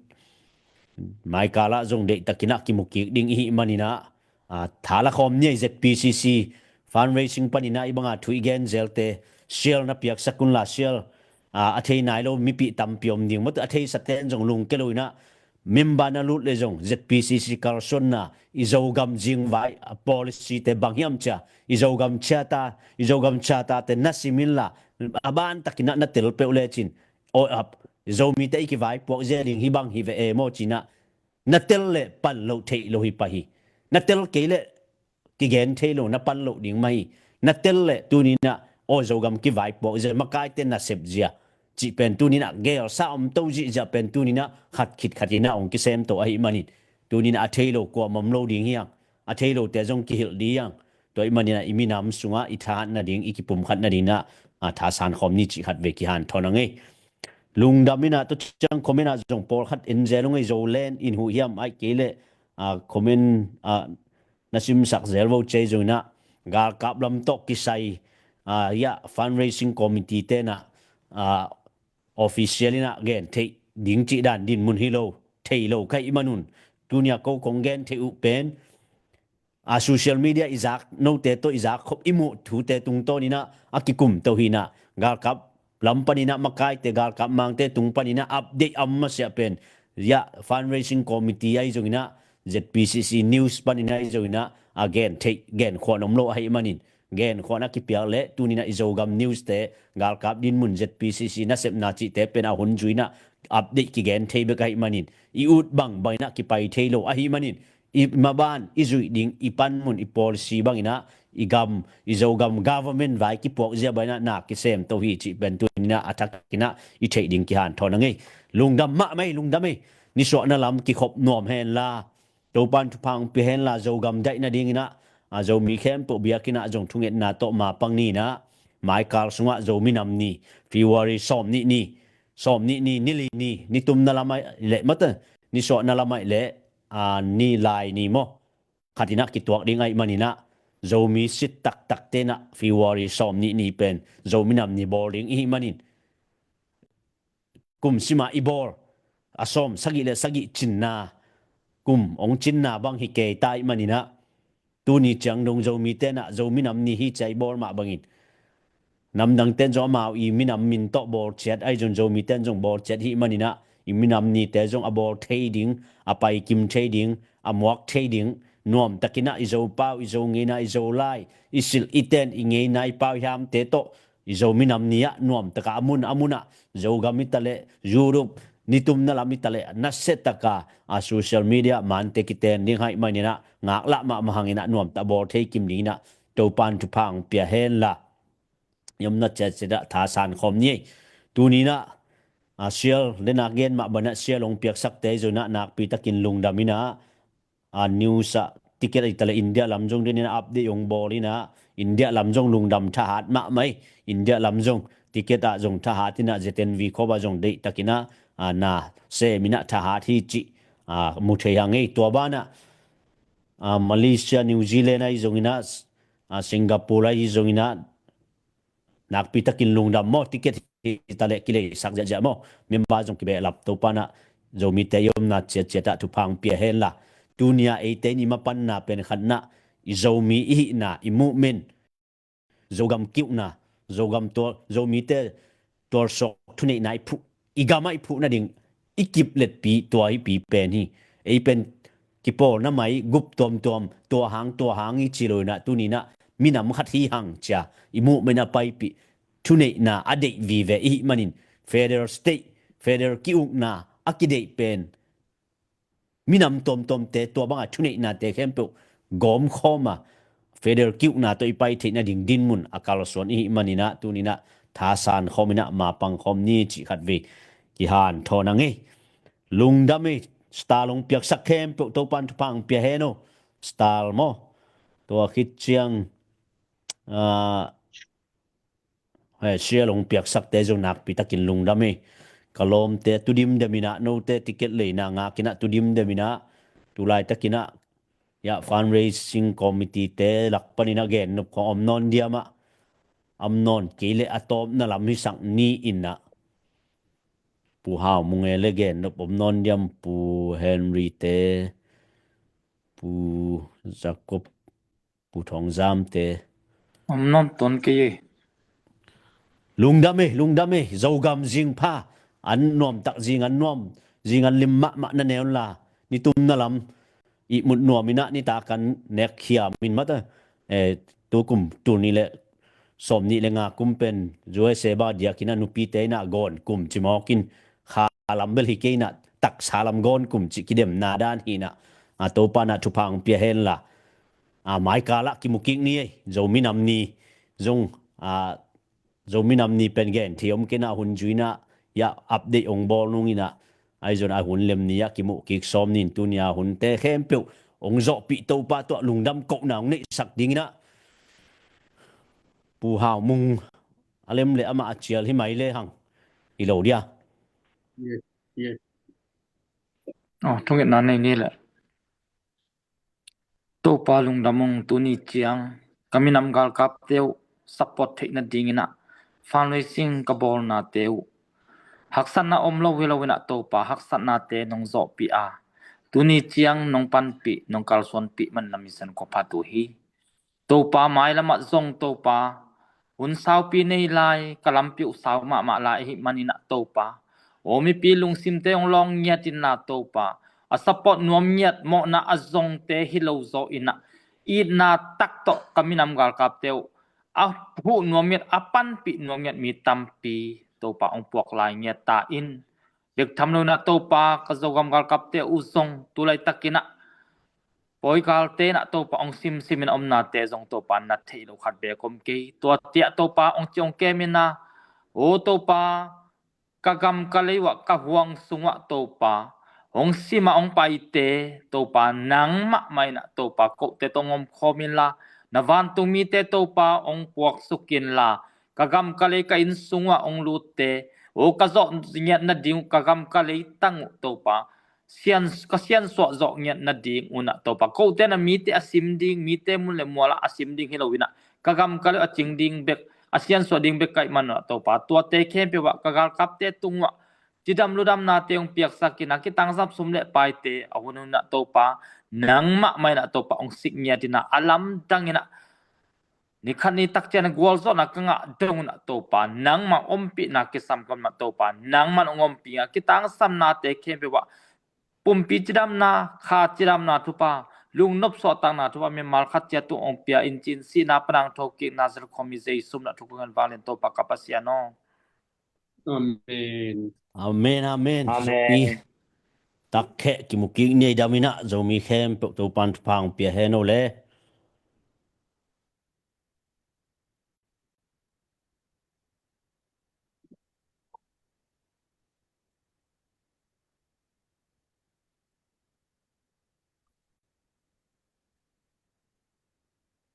maikal ah zong deihtakin ah kimu kik ding i hih manin ah, a, tha la khawm ni a, i Z P C C fundraising panin ah i banga thu i gen zelte share na piaksak unla, share, a, a thei nai lo mipi tampi om ding maw, a theisate in zong lungke lo in ah member na lut leh zong Z P C C kalsuanna, i Zogam zingvai, a, policy te bang hiam cia, i Zogam Charter, i Zogam Charter te na sim inla, a ban takin ah na tel peuh lecin, aw, a, Zomite i kivaipuak zia ding hi bang hi ve e maw ci in ah na tel leh pan loh theih lo hi pah hi. Na tel kei leh kigen thei lo, na pan loh ding mah hi. Na tel leh tunin ah, aw, Zogam kivaipuak zia, makaite nasep zia cih pen tunin ah gelsa om to zihziah pen tunin ah khat khit khat in ah hong kisem to ahih manin, tunin ah a thei lo kuamah om lo ding hi hang, a thei lote zong kihilh ding hi hang. Tua ahih manin ah i minam sungah i thahat nading, i kipumkhat nading in ah, a, thasan khawm ni cih khatvei kihanthawn a ngei. Lungdam in ah, tua ciang comment ah zong pawlkhat en zel ung ei, Zoland in huh hiam, ahih kei leh, a, comment, a, na simsak zel vo cei zong in ah, galkap lam tawh kisai, a, ia, fundraising committee te in ah, a, official in ah gen theih ding cih dan dinmun hi lo, thei lo ka hih manun, tunia ko kong gen theih uh pen, a, social media i zak, note tawh i zak khop i muh thute tungtawn in ah a kikum to hi in ah, galkap lam panin ah makaite, galkap mangte tung panin ah update a om masiah pen, ia, fundraising committee ahi zongin ah, Z P C C news panin ahi zongin ah, a gen theih, genkhuan om lo ahih manin, genkhuan a kipiak leh tunin ah i Zogam news te, galkap dinmun, Z P C C nasepna cihte pen a hun zui in ah update kigen thei bek ahih manin, i ut bang bang inah kipai thei lo ahih manin, i maban i zuih ding, i panmun, i policy bang inah i gam, i Zogam government vai kipuak zia bang inah na kisem to hi cih pen tuni inah a thak inah i theih ding kihanthawn a ngei. Lungdam mahmah ei, lungdam ei. Nisuahna lam kikhop nuam henla, Topan thupha hong pia henla, Zogam daih nading inah, a, Zomi khempeuh biakinn ah zong thungetna tawh mapang ni inah, maikal sungah Zomi Nam Ni, February sawm nih ni, sawm nih ni, ni li ni, nitumna lam ahih leh mata, nisuahna lam ahih leh, a, ni lai ni maw, khat inah kituak ding ahih man inah, Zomi sit taktak te inah February sawm nih ni pen Zomi Nam Ni bawl ding i hih manin, kum sima i bawl, a sawm sagih le sagih cinna, kum hong cinna bang hi kei ta ahih man inah, tuni ciang dong Zomi te inah Zomi Nam Ni hi cia i bawl mah bangin, namdang ten zong amau i minam min tawh bawl ciat ahi zong, Zomi ten zong bawl ciat hih man inah, i minam ni te zong a bawl thei ding, a paikim thei ding, a muak thei ding, nuamtak inah i Zopau, i Zo ngeina, i Zolai, i silh i ten, i ngeina, i pau i hiamte tawh, i Zomi Nam Ni ah nuamtak a, a mun a mun ah, Zogam hi ta leh, Europe, nitumna lam hi ta leh, nasia tak a, a, social media mante kiten ding ahih man inah, ngaklah mahmah hang inah nuamtak bawl thei kim ding inah, Topan thupha hong pia henla, i omna ciatciat ah thasan khawm ni ei. Tuni inah, a, share le nak gen mah bang inah share hong piaksakte zong inah nakpi takin lungdam inah, a, news ah ticket ahih ta leh India lam zong din inah update hong bawl inah, India lam zong lungdam thahat mahmah ei. India lam zong ticket ah zong thahat inah Z N V khop ah zong deihtak inah, a, na sem inah thahat hi cih, a, mu thei hang ei. Tua banah, a, Malaysia, New Zealand ahi zong inah, a, Singapore ahi zong inah, nakpi takin lungdam maw, ticket hi ta leh kileisak ziahziah maw, member zong kibehlap, Topa inah Zomite i omna ciatciat ah thupha hong pia henla. Tuni a eite in i mapanna pen khat inah, i Zomi i hihna, i movement, Zogam kiuhna, Zogam tual, Zomite tualsuak thuneihna i phuh, i gam ah i phuh nading i kip letpi tua hi pi pen hi. Ei pen kipawlna mai gup tuamtuam, tua hang tua hang i ci lo inah, tuni inah minam khat hi hang cia i movement a paipih, thuneihna a deih vive i hih manin, federal state, federal kiukna a kideih pen minam tuamtuamte tua banga thuneihnate khempeuh gawmkhawm a, federal kiukna tawh i pai theih nading dinmun a kalsuan i hih man inah, tuni inah thasan khawm inah mapang khawm ni cih khatvei kihanthawn a ngei. Lungdam ei. Star hong piaksak khempeuh Topan thupha hong pia hen aw. Star maw, tua khit ciang, a, he, share hong piaksakte zong nakpi takin lungdam ei. Ka lawmte tu dimdem inah, note ticket leina ngak inah tu dimdem inah, tu laitak inah, ya, fundraising committee te lak pan inah gennop khong om nawn diam ah, om nawn kei leh a tawpna lam hisak ni inah, Pu Hau Mung e le gennop om nawn diam, Pu Henry te, Pu Jacob, Pu Thawng Zamte. Om nawn tuan kei ei. Lungdam ei, lungdam ei. Zogam zingpha. An nuamtak zing, an nuam zing, an lim mahmah na ne un la, nitumna lam ihmut nuam inah nitak an nek khiam in mata. Eh, tukum tul nih le sawm nih le nga kum pen U S A ba diak inah nupite inah gawn kum ci mawk in, kha lam bel hi kei inah taksa lam gawn kum cih kidemna dan hi inah, a, Topa inah thupha hong pia henla, a, maikal ah kimu kik ni ei. Zomi Nam Ni zong, a, Zomi Nam Ni pen gen thei om kei inah, hun zui inah, ya, update hong bawl nung inah, ahi zong a hun lem ni ah kimu kik sawm ni in, tuni a hunte khempeuh hong zawhpih Topa tungah lungdam kohna hong neihsak ding inah, Pu Hau Mung a lem le amah a cial hi mai le hang. Hi lo dia. Yes, yes. Oh, thungetna nei ni le. Topa lungdam ung, tuni ciang ka minam galkapte uh support theih nading inah fundraising ka bawlnate uh haksatna om lo hi lo inah Topa, haksatnate nong zawhpih a, tuni ciang nong panpih, nong kalsuanpih man na mission kua phat uh hi. Topa, mailam ah zong Topa, hun saupi nei lai, ka lampi uh sau mahmah lai ahih man inah Topa, aw mipi lungsimte hong lawng ngiat inla Topa, a support nuam ngiat, mawhna a zongte hi lo zaw inah, itna tak tawh ka minam galkapte uh a huh nuam ngiat, a panpih nuam ngiat mi tampi Topa hong puak lai ngiat ta in. Bek tham lo inah Topa, ka Zogam galkapte uh zong tu laitakin ah pawi galte inah Topa hong simsim in a omnate zong Topa na theih loh khat beek om kei. Tua ciang Topa hong ci hong kem inah, o Topa, ka gam ka lei uh ah, ka huang sung uh ah Topa hong sim a hong paite Topa, nangmah mah inah Topa kote tawh hong omkhawm inla, na vantung mite Topa hong puaksuk inla, ka gam ka lei ka inn sung uh ah hong lutte, o ka zawh ngiat nading uh, ka gam ka leitang uh Topa sian, ka siansuah zawh ngiat nading un ah Topa, kote na mite a sim ding, mite mun le mual ah a sim ding hi lo inah, ka gam ka lei uh a cing ding bek, a siansuah ding bek ka hih man un ah Topa, tuate khempeuh ah ka galkapte tung uh ah cidam ludamnate hong piaksak inah, kitangsap sum le paite a hun hun ah Topa, nangmah mah inah Topa hong sik ngiat inah, a lamdang inah, ni khat ni tak ciang a gualzawhna ka ngah dong un ah Topa, nangmah ompihna kisam ka om inah Topa, nangmah hong ompih inah, kitangsapnate khempeuh ah pumpi cidamna, kha cidamna thupha, lungnop suahtakna thupha mimal khat ciat tung hong pia in ci-in, sihna pan a hong thokik Nazareth khuami Jesu min ah thupha ngen vang len Topa ka Pasian aw. Amen. Amen, amen. Amen. Zomi takheh kimu kik ni, a dam inah Zomi khempeuh Topan thupha hong pia hen aw le.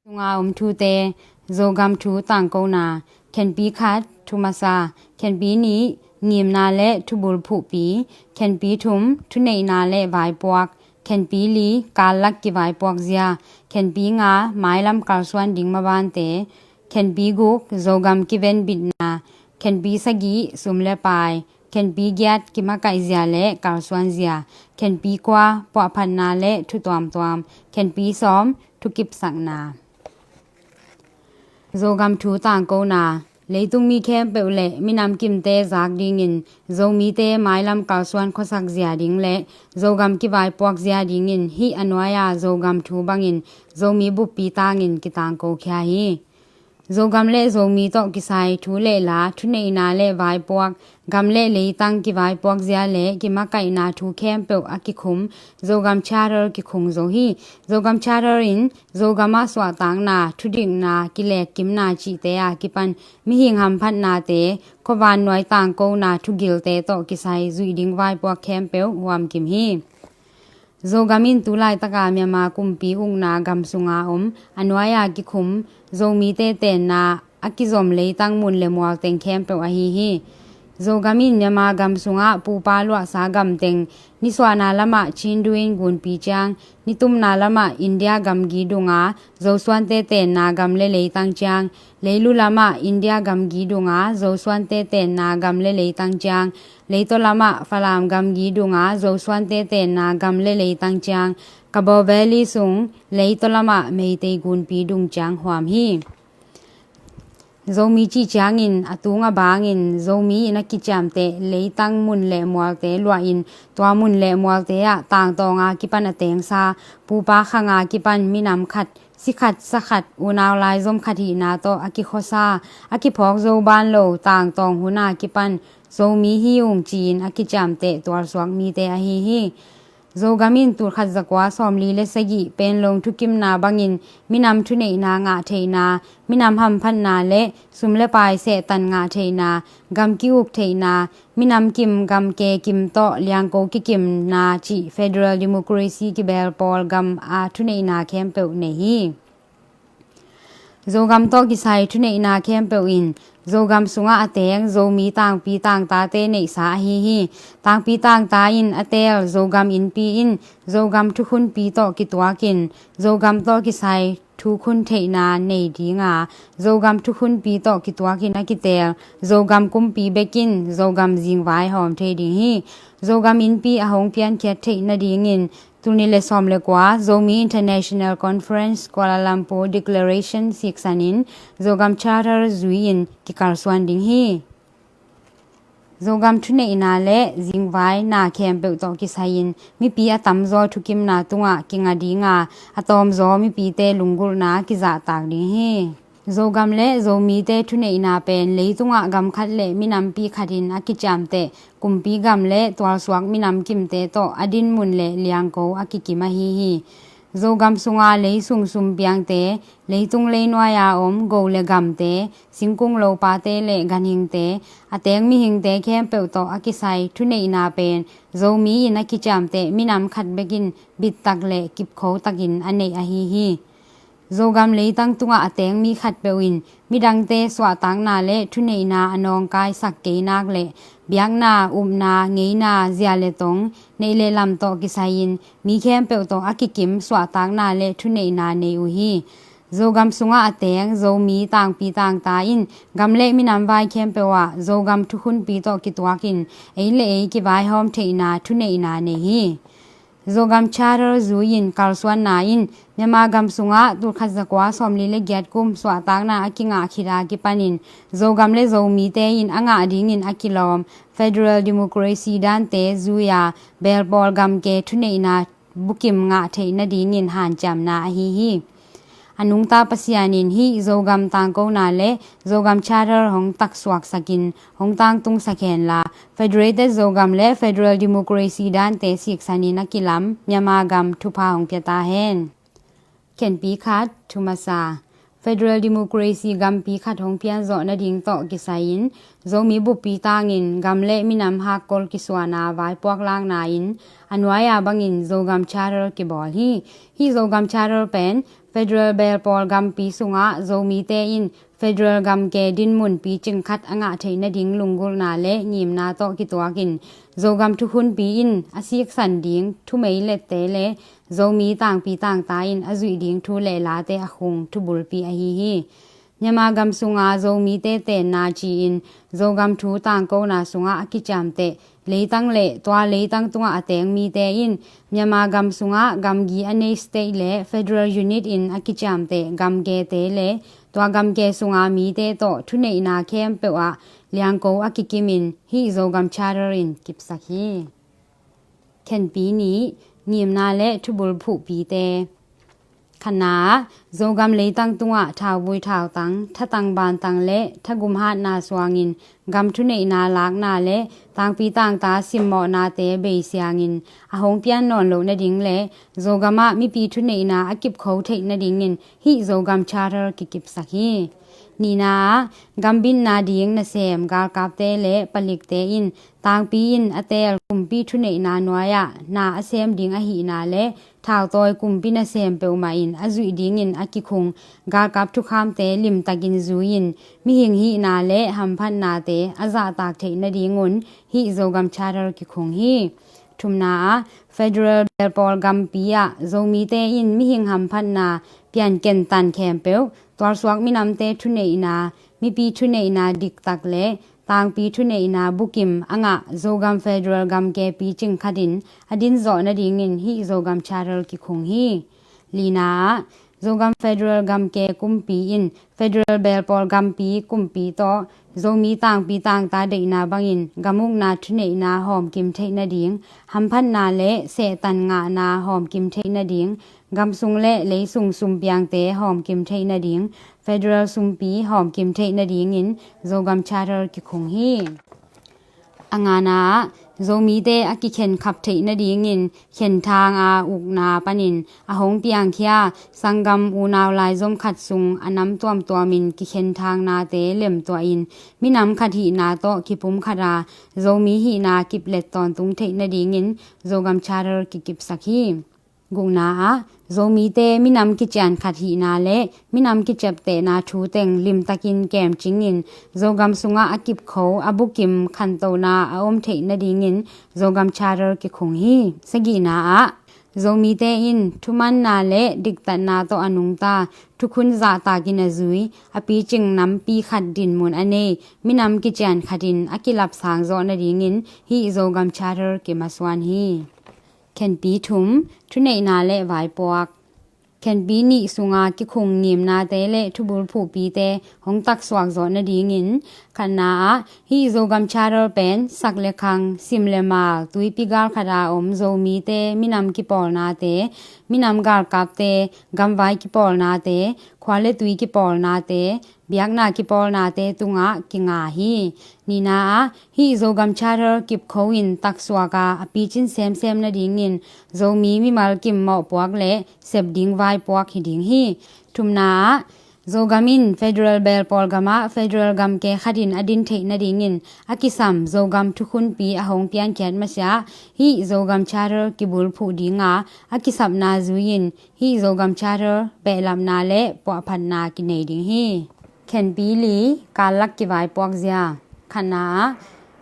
Tunga om thute. Zogam thu tangkona. Khenpi khat, thu masa. Khenpi nih, ngimna le thubul phuhpi. Khenpi thum, thuneihna le vaipuak. Khenpi li, kallak kivaipuak zia. Khenpi nga, mailam kalsuan ding mabante. Khenpi guk, Zogam kivenbitna. Khenpi sagih, sum le pai. Khenpi giat, kimakaih zia le kalsuan zia. Khenpi kua, puahphatna le thu tuamtuam. Khenpi sawm, thukipsakna. Zogam thu tangkona. Leitung mi khempeuh le minam kimte zak dingin, Zomite mailam kalsuan khuasak zia ding le Zogam kivaipuak zia dingin, hih a nuai-a Zogam thu bangin Zomi buppi tangin kitangko khia hi. Zogam le Zomi tawh kisai thu le la, thuneihna le vaipuak, gam le leitang kivaipuak zia le kimakaihna thu khempeuh a kikhum Zogam Charter kikhung zo hi. Zogam Charter in Zogam ah suahtakna, thudikna, kilekkimna cihte a kipan mihing hamphatnate, khuavannuai tangkona thugilte tawh kisai zuih ding vaipuak khempeuh huamkim hi. Zogam in tu laitaka Myanmar kumpi ukna gam sunga om, a nuai-a kikhum Zomite tenna a kizom leitang mun le mual teng khempeuh ahi hi. Zogam in Myanmar gam sungah pupa luahsa gam teng, nisuahna lamah Chin Dwin gunpi ciang, nitumna lamah India gamgi dunga Zosuante tenna gam le leitang ciang, leilu lamah India gamgi dunga Zosuante tenna gam le leitang ciang, leitaw lamah Falam gamgi dunga Zosuante tenna gam le leitang ciang, Kabaw Valley sung leitaw lamah Meitei gunpi dung ciang huam hi. Zomi cih ciangin a tung a bangin Zomi in a kiciamteh leitang mun le mualte luahin, tua mun le mualte ah tangtawnga kipan a tengsa, pupa khanga kipan minam khat, si khat, sa khat, unau laizom khat hihna tawh a kikhuasa, a kiphawk zo ban lo, tangtawng huna kipan Zomi hi ung ci-in a kiciamteh tualsuak mite ahi hi. Zogam in tulkhat zakua sawmli le sagih Panglong thukimna bangin minam thuneihna ngah theihna, minam hamphatna le sum le pai sehtan ngah theihna, gam ki-uk theihna, minam kim gam ke kim tawh liangko kikimna cih federal democracy kibel pawl gam a thuneihna khempeuh nei hi. Zogam tawh kisai thuneihna khempeuh in Zogam sungah a teng Zomi tangpi tangtate neihsa ahi hi. Tangpi tangta in a teel Zogam innpi in Zogam thukhunpi tawh kituakin Zogam tawh kisai thukhun theihna nei dinga, Zogam thukhunpi tawh kituakin a kiteel Zogam kumpi bekin Zogam zingvai hawm thei ding hi. Zogam innpi a hong piankhiat theih nadingin, tul nih le sawm le kua Zomi International Conference Kuala Lumpur Declaration siksanin Zogam Charter zui-in kikalsuan ding hi. Zogam thuneihna le zingvaina khempeuh tawh kisai-in mipi a tamzaw thukimna tungah kinga dinga, a tawmzaw mipite lunggulhna kizahtak ding hi. Zogam le Zomite thuneihna pen leitungah gam khat le minampi khatin a kiciamteh kumpi gam le tualsuak minam kimte tawh a dinmun le liangko a kikim ahi hi. Zogam sunga leisung sumpiangte, leitung leinuai-a om go le gamte, singkung lopate le ganhingte, a teng mihingte khempeuh tawh a kisai thuneihna pen Zomi in a kiciamteh minam khat bekin bittak le kipkho takin a neih ahi hi. Zogam leitang tungah a teng mi khatpeuh in midangte suahtakna le thuneihna a nawngkaisak kei nak le biakna, upna, ngeina, zia le tong, neih le lam tawh kisai-in mi khempeuh tawh a kikim suahtakna le thuneihna nei uh hi. Zogam sungah a teng Zomi tangpi tangta in gam le minam vai khempeuh ah Zogam thukhunpi tawh kituakin ei le ei kivaihawm theihna thuneihna nei hi. Zogam Charter zui-in kalsuanna in Myanmar gam sungah tulkhat zakua sawmli le giat kum suahtakna a kingah khit a kipanin Zogam le Zomite in a ngah dingin a kilawm federal democracy dante zui-a belpawl gamke thuneihna bukim ngah theih nadingin hanciamna ahi hi. A nungta Pasian in hih Zogam tangkona le Zogam Charter hong taksuaksakin hong tangtungsak henla, Federated Zogam le Federal Democracy dante siksanin a kilam Myanmar gam thupha hong pia ta hen. Khenpi khat, thumasa. Federal Democracy gampi khat hong pianzawh nading tawh kisai-in Zomi buppi tangin gam le minam hakkol kisuana vaipuak lakna in a nuai-a bangin Zogam Charter kibawl hi. Hih Zogam Charter pen federal belpawl gampi sungah Zomite in federal gamke dinmun picing khat a ngah theih nading lunggulhna le ngimna tawh kituakin Zogam thukhunpi in a siksan ding thumeilette le Zomi tangpi tangta in a zuih ding thu le late a khung thubulpi ahi hi. Myanmar gam sunga Zomite tenna ci-in Zogam thu tangkona sungah a kiciamteh leitang le tua leitang tungah a teng mite in Myanmar gam sungah gamgi a nei state le federal unit in a kiciamteh gamkete le tua gamke sunga mite tawh thuneihna khempeuh ah liangko a kikimin hih Zogam Charter in kipsak hi. Khenpi nih, ngimna le thubul phuhpite. Khatna ah, Zogam leitang tungah thauvui thautang, thatang bantang le thagum hatna suangin gam thuneihna lakna le tangpi tangta simmawhnate beisiangin a hong pian nawn loh nading le Zogam ah mipi thuneihna a kipkho theih nadingin hih Zogam Charter kikipsak hi. Nihna ah, gambitna ding nasem galkapte le palikte in tangpi in a teel kumpi thuneihna nuai-ah na a sem ding ahihna le thautawi kumpi nasem peuhmah in a zuih dingin a kikhung galkap thukhamte limtakin zui-in mihing hihna le hamphatnate a zahtak theih nadingun hih Zogam Charter kikhung hi. Thumna ah, federal belpawl gampi ah Zomite in mihing hamphatna pianken tan khempeuh, tualsuak minamte thuneihna, mipi thuneihna diktak le tangpi thuneihna bukim a ngah Zogam federal gamke picing khatin a dinzawh nadingin hih Zogam Charter kikhung hi. Lina ah, Zogam federal gamke kumpi in federal belpawl gampi kumpi tawh Zomi tangpi tangta deihna bangin gamukna thuneihna hawmkim theih nading, hamphatna le sehtan ngahna hawmkim theih nading, gamsung le leisung sumpiangte hawmkim theih nading, federal sumpi hawmkim theih nadingin Zogam Charter kikhung hi. A ngana ah, Zomite a kikhenkhap theih nadingin khenthang a ukna panin a hong piangkhia sanggam unau laizom khat sung a nam tuamtuamin kikhenthang nate lemtuahin minam khat hihna tawh kipum khata Zomi hihna kiplet tawntung theih nadingin Zogam Charter kikipsak hi. Gukna ah, Zomite minam kician khat hihna le minam kiciaptehna thu teng limtakin kemcingin Zogam sungah a kipkho a bukim khantohna a om theih nadingin Zogam Charter kikhung hi. Sagihna ah, Zomite in thumanna le diktatna tawh a nungta thukhun zahtakin a zui a picing nampi khat dinmun a nei minam kician khatin a kilapsang zawh nadingin hih Zogam Charter kimasuan hi. Khenpi thum, thuneihna le vaipuak. Khenpi nih sunga kikhung ngimnate le thubul phuhpite hong taksuak zawh nadingin khatna ah hih Zogam Charter pen sak le khang, sim le mal, tuipi gal khata om Zomite minam kipawlnate, minam galkapte gamvai kipawlnate, khua le tui kipawlnate, biakna kipawlnate tungah kinga hi. Nihna ah hih Zogam Charter kipkho in taksuak a a picin semsem nadingin Zomi mimal kim mawhpuak le sep ding vaipuak hi ding hi. Thumna ah Zogam in federal belpawl gamah federal gamke khatin a din theih nadingin a kisam Zogam thukhunpi a hong piankhiat masiah hih Zogam Charter kibulphuh dinga a kisapna zui-in hih Zogam Charter behlapna le puahphatna kinei ding hi. Khenpi li, kallak kivaipuak zia. Khatna ah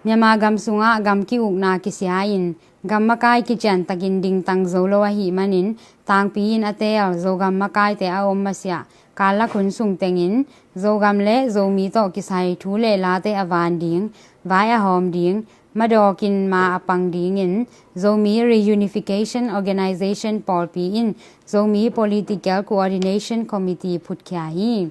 Myanmar gam sungah gam ki-ukna kisia-in gam makai kiciantakin dingtang zo lo ahih manin tangpi in a teel Zogam makaite a om masiah kallak hun sung tengin Zogam le Zomi tawh kisai thu le late a van ding, vai a hawm ding, madawkin ma a pang dingin Zomi Reunification Organization pawlpi in Zomi Political Coordination Committee phutkhia hi.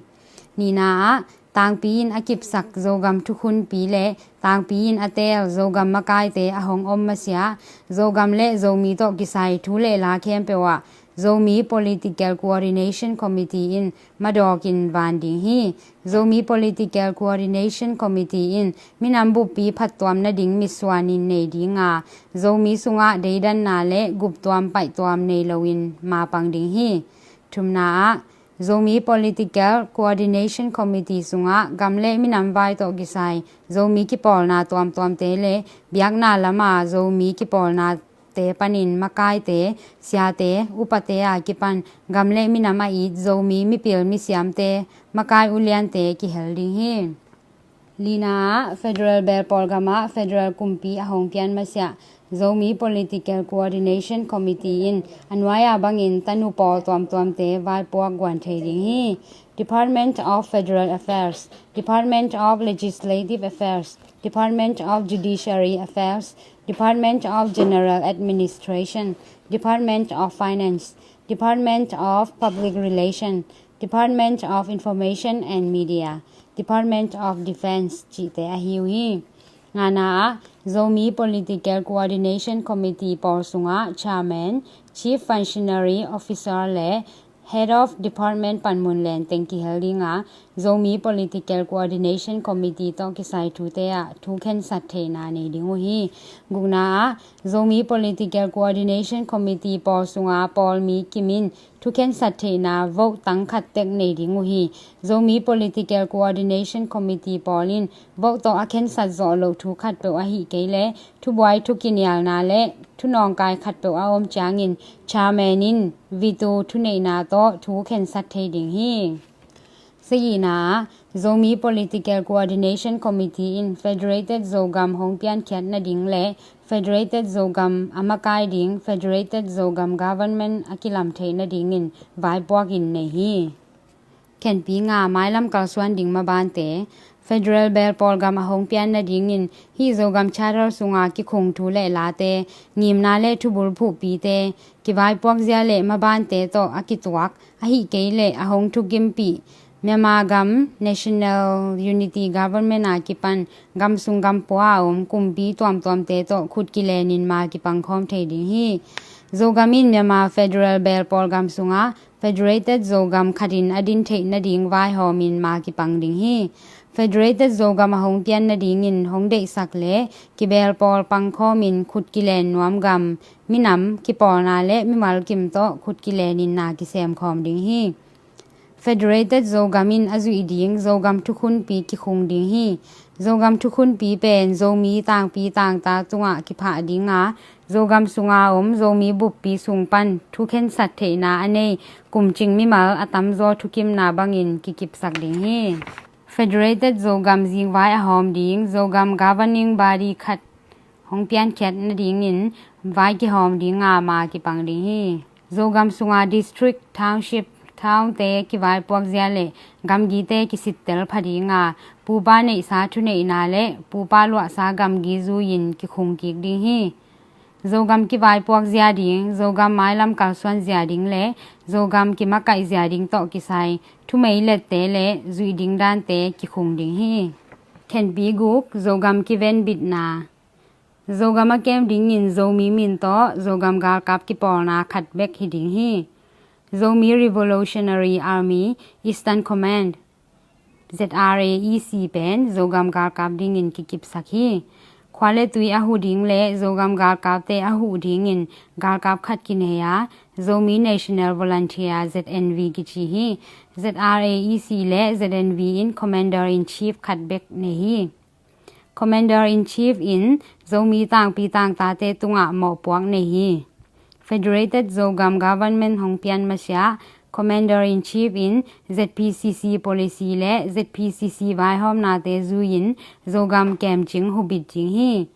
Nihna ah tangpi in a kipsak Zogam thukhunpi le tangpi in a teel Zogam makaite a hong om masiah Zogam le Zomi tawh kisai thu le la khempeuh ah Zomi Political Coordination Committee in madawkin van ding hi. Zomi Political Coordination Committee in minam buppi phattuam nading mitsuanin nei dinga Zomi sungah deidanna le guptuam paihtuam nei loin mapang ding hi. Thumna ah Zomi Political Coordination Committee sungah gam le minam vai tawh kisai Zomi kipawlna tuamtuamte le biakna lama Zomi kipawlnate panin makaite, siate, upate a kipan gam le minam a it Zomi mipil misiamte, makai uliante kihel ding hi. Lina ah federal belpawl gamah federal kumpi a hong pian masiah Zomi Political Coordination Committee in a nuai-a bangin tanu pawl tuamtuamte vaipuak guan thei ding hi. Department of Federal Affairs, Department of Legislative Affairs, Department of Judiciary Affairs, Department of General Administration, Department of Finance, Department of Public Relation, Department of Information and Media, Department of Defense cihte ahi uh hi. Ngana ah Zomi Political Coordination Committee pawl sungah Chairman, Chief Functionary Officer le Head of Department panmun lenteng kihel dinga Zomi Political Coordination Committee tawh kisai thute ah thu khensat theihna nei ding uh hi. Gukna ah Zomi Political Coordination Committee pawl sunga pawlmi kimin thu khensat theihna vote tang khat tek nei ding uh hi. Zomi Political Coordination Committee pawl in vote tawh a khensat zawh loh thu khatpeuh ahih kei leh thubuai thukinialna le thunawngkai khatpeuh a om ciangin chairman in veto thuneihna tawh thu khensat thei ding hi. Sagihna ah Zomi Political Coordination Committee in Federated Zogam hong piankhiat nading le Federated Zogam a makai ding Federated Zogam Government a kilam theih nadingin vaipuakin nei hi. Khenpi nga mailam kalsuan ding mabante, federal belpawl gam a hong pian nadingin hih Zogam Charter sunga kikhung thu le late, ngimna le thubul phuhpite, kivaipuak zia le mabante tawh a kituak ahih kei leh a hong thukimpih Myanmar gam National Unity Government a kipan gam sung gam pua a om kumpi tuamtuamte tawh khut kilenin ma kipangkhawm thei ding hi. Zogam in Myanmar federal belpawl gam sungah Federated Zogam khatin a din theih nading vaihawmin ma kipang ding hi. Federated Zogam a hong pian nadingin hong deihsak le kibelpawl pangkhawmin khut kilen nuam gam, minam, kipawlna le mimal kim tawh khut kilenin na kisemkhawm ding hi. Federated Zogam in a zuih ding Zogam thukhunpi kikhung ding hi. Zogam thukhunpi pen Zomi tangpi tangta tungah kiphah dinga Zogam sunga om Zomi buppi sung pan thukhensat theihna a nei kumcing mimal a tamzaw thukimna bangin kikipsak ding hi. Federated Zogam zingvai a hawm ding Zogam governing body khat hong piankhiat nadingin vai kihawm dinga ma kipang ding hi. Zogam sunga district, township, townte kivaipuak zia le gamgite kisittel pha dinga pupa neihsa thuneihna le pupa luahsa gamgi zui-in kikhung kik ding hi. Zogam kivaipuak zia ding, Zogam mailam kalsuan zia ding le Zogam kimakaih zia ding tawh kisai thumei lette le zuih ding dante kikhung ding hi. Khenpi guk, Zogam kivenbitna. Zogam a kem dingin Zomi min tawh Zogam galkap kipawlna khat bek hi ding hi. Zomi Revolutionary Army Eastern Command, Z R A E C pen Zogam galkap dingin kikipsak hi. Khua le tui a huh ding le Zogam galkapte a huh dingin galkap khat kinei a, Zomi National Volunteer, Z N V kici hi. Z R A E C le Z N V in Commander in Chief khat bek nei hi. Commander in Chief in Zomi tangpi tangtate tungah mawhpuak nei hi. Federated Zogam Government hong pian masiah Commander in Chief in Z P C C policy le Z P C C vaihawmnate zui-in Zogam kemcing hubit ding hi.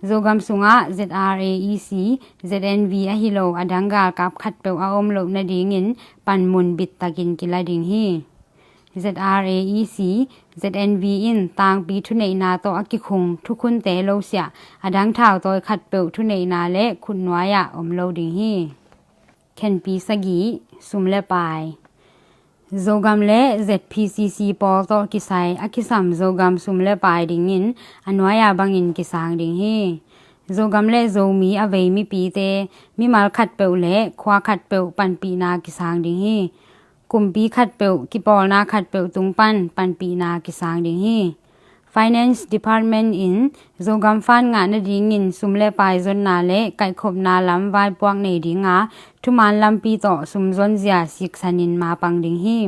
Zogam sungah Z R A E C, Z N V ahi lo a dang galkap khatpeuh a om loh nadingin panmun bittakin kila ding hi. Z R A E C, Z N V in tangpi thuneihna tawh a kikhung thukhunte losiah a dang thautawi khatpeuh thuneihna le khutnuai-ah om lo ding hi. Khenpi sagih, sum le pai. Zogam le Z P C C pawl tawh kisai a kisam Zogam sum le pai dingin a nuai-a bangin kisang ding hi. Zogam le Zomi a vei mipite mimal khatpeuh le khua khatpeuh panpihna kisang ding hi. Kumpi khatpeuh, kipawlna khatpeuh tung pan panpihna kisang ding hi. Finance Department in Zogam fund ngah nadingin sum le pai zonna le kaihkhopna lam vaipuak nei dinga, thuman lampi tawh sum zonzia siksanin mapang ding hi.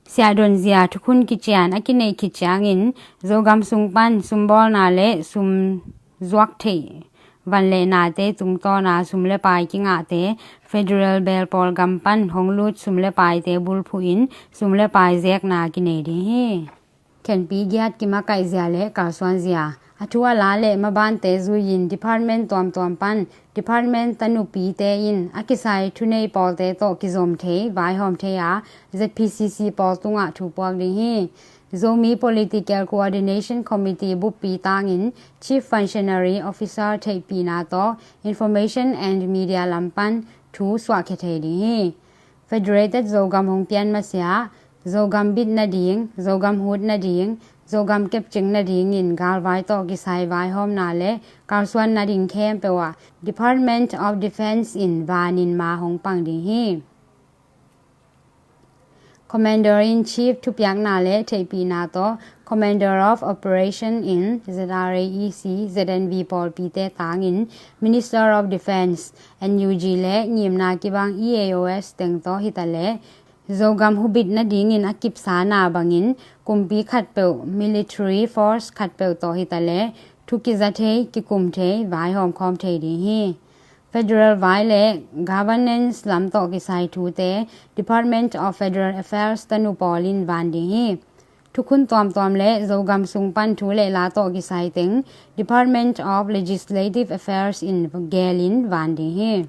Siahdonzia thukhun kician a kineih khit ciangin Zogam sung pan sumbawlna le sum zuak theih van le nate tungtawna sum le pai kingahte federal belpawl gam pan hong lut sum le paite bulphuhin sum le pai zekna kinei ding hi. Khenpi giat, kimakaihzia le kalsuanzia. A thu a la le mabante zui-in department tuamtuam pan department tanupite in a kisai thunei pawlte tawh kizom thei, vaihawm thei a, Z P C C pawl tungah thu puak ding hi. Zomi Political Coordination Committee buppi tangin Chief Functionary Officer theihpihna tawh Information and Media lam pan thu suahkhia thei ding hi. Federated Zogam hong pian masiah Zogam bit nading, Zogam hut nading, Zogam kepcing nadingin galvai tawh kisai vaihawmna le kalsuan nading khempeuh ah Department of Defense in vanin ma hong pang ding hi. Commander in Chief thupiakna le theihpihna tawh Commander of Operation in Z R A E C, Z N V pawlpite tangin Minister of Defense, N U G le ngimna kibang E A O S teng tawh hitaleh Zogam hubit nadingin a kipsana bangin kumpi khatpeuh, military force khatpeuh tawh hitaleh thu kiza thei, kikum thei, vaihawm khawm thei ding hi. Federal vai le governance lam tawh kisai thute Department of Federal Affairs tanu pawl in van ding hi. Thukhun tuamtuam le Zogam sung pan thu le la tawh kisai teng Department of Legislative Affairs in gelin van ding hi.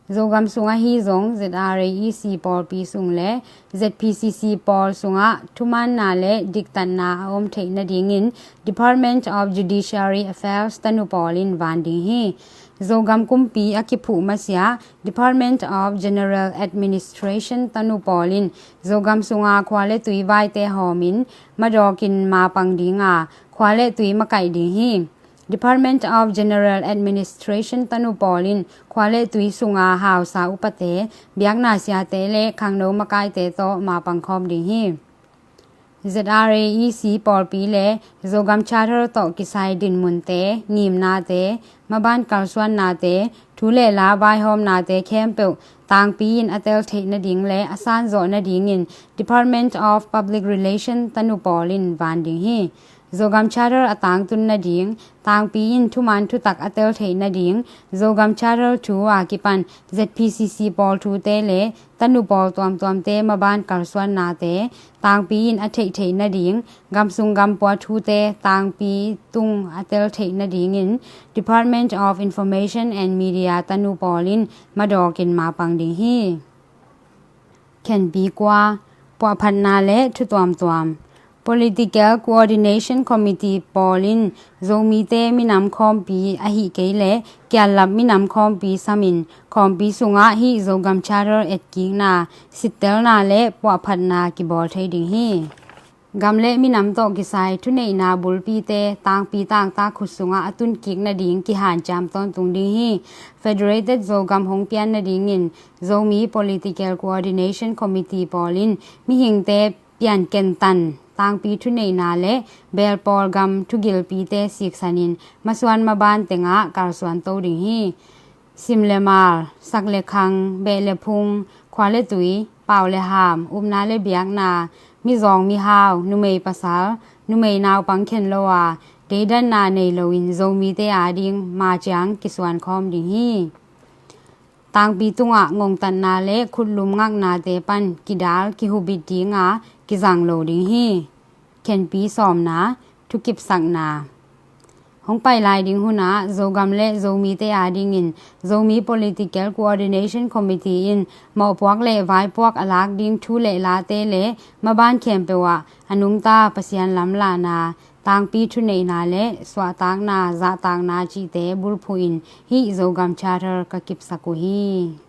Zogam sung ahi zong Z R A E C pawlpi sung le Z P C C pawl sungah thumaanna le diktatna a om theih nadingin Department of Judiciary Affairs tanu pawl in van ding hi. Zogam kumpi a kiphuh masiah Department of General Administration tanu pawl in Zogam sunga khua le tui vaite hawmin madawkin mapang dinga khua le tui makaih ding hi. Department of General Administration tanu pawl in khua le tui sunga hausa upate, biakna siate le khangno makaite tawh mapang khawm ding hi. Z R A E C pawlpi le Zogam Charter tawh kisai dinmunte, ngimnate, maban kalsuannate, thu le la vaihawmnate khempeuh tangpi in a tel theih nading le a sanzawh nadingin Department of Public Relation tanu pawl in van ding hi. Zogam Charter a tangtun nading, tangpi in thuman thutak a tel theih nading, Zogam Charter thu a kipan Z P C C pawl thute le tanu pawl tuamtuamte maban kalsuannate tangpi in a theih theih nading, gamsung gampua thute tangpi tung a tel theih nadingin Department of Information and Media tanu pawl in madawkin mapang ding hi. Khenpi kua, puahphatna le thu tuamtuam. Political Coordination Committee pawl in Zomite minam khawmpi ahih kei le kiallap minam khawmpi samin khawmpi sungah hih Zogam Charter etkikna, sittelna le puahphatna kibawl thei ding hi. Gam le minam tawh kisai thuneihna bulpite tangpi tangtak khut sungah a tunkik nading kihanciam tawntung ding hi. Federated Zogam hong pian nadingin Zomi Political Coordination Committee pawl in mihingte piankentan tangpi thuneihna le belpawl gam thugilpite siksanin masuan maban tengah kalsuan to ding hi. Sim le mal, sak le khang, beh le phung, khua le tui, pau le ham, upna le biakna, mizawng mihau, numei pasal, numei naupang khen lo a, deidanna nei loin Zomite ading maciang kisuan khawm ding hi. Tangpi tungah ngongtatna le khutlum ngaknate pan kidal kihubit dinga kizang lo ding hi. Khenpi sawmna, thukipsakna. Hong pai lai ding hunah Zogam le Zomite adingin Zomi Political Coordination Committee in mawhpuak le vaipuak a lak ding thu le late le maban khempeuh ah a nungta Pasian lamlahna, tangpi thuneihna le suahtakna, zahtakna cihte bulphuhin hih Zogam Charter ka kipsak uh hi.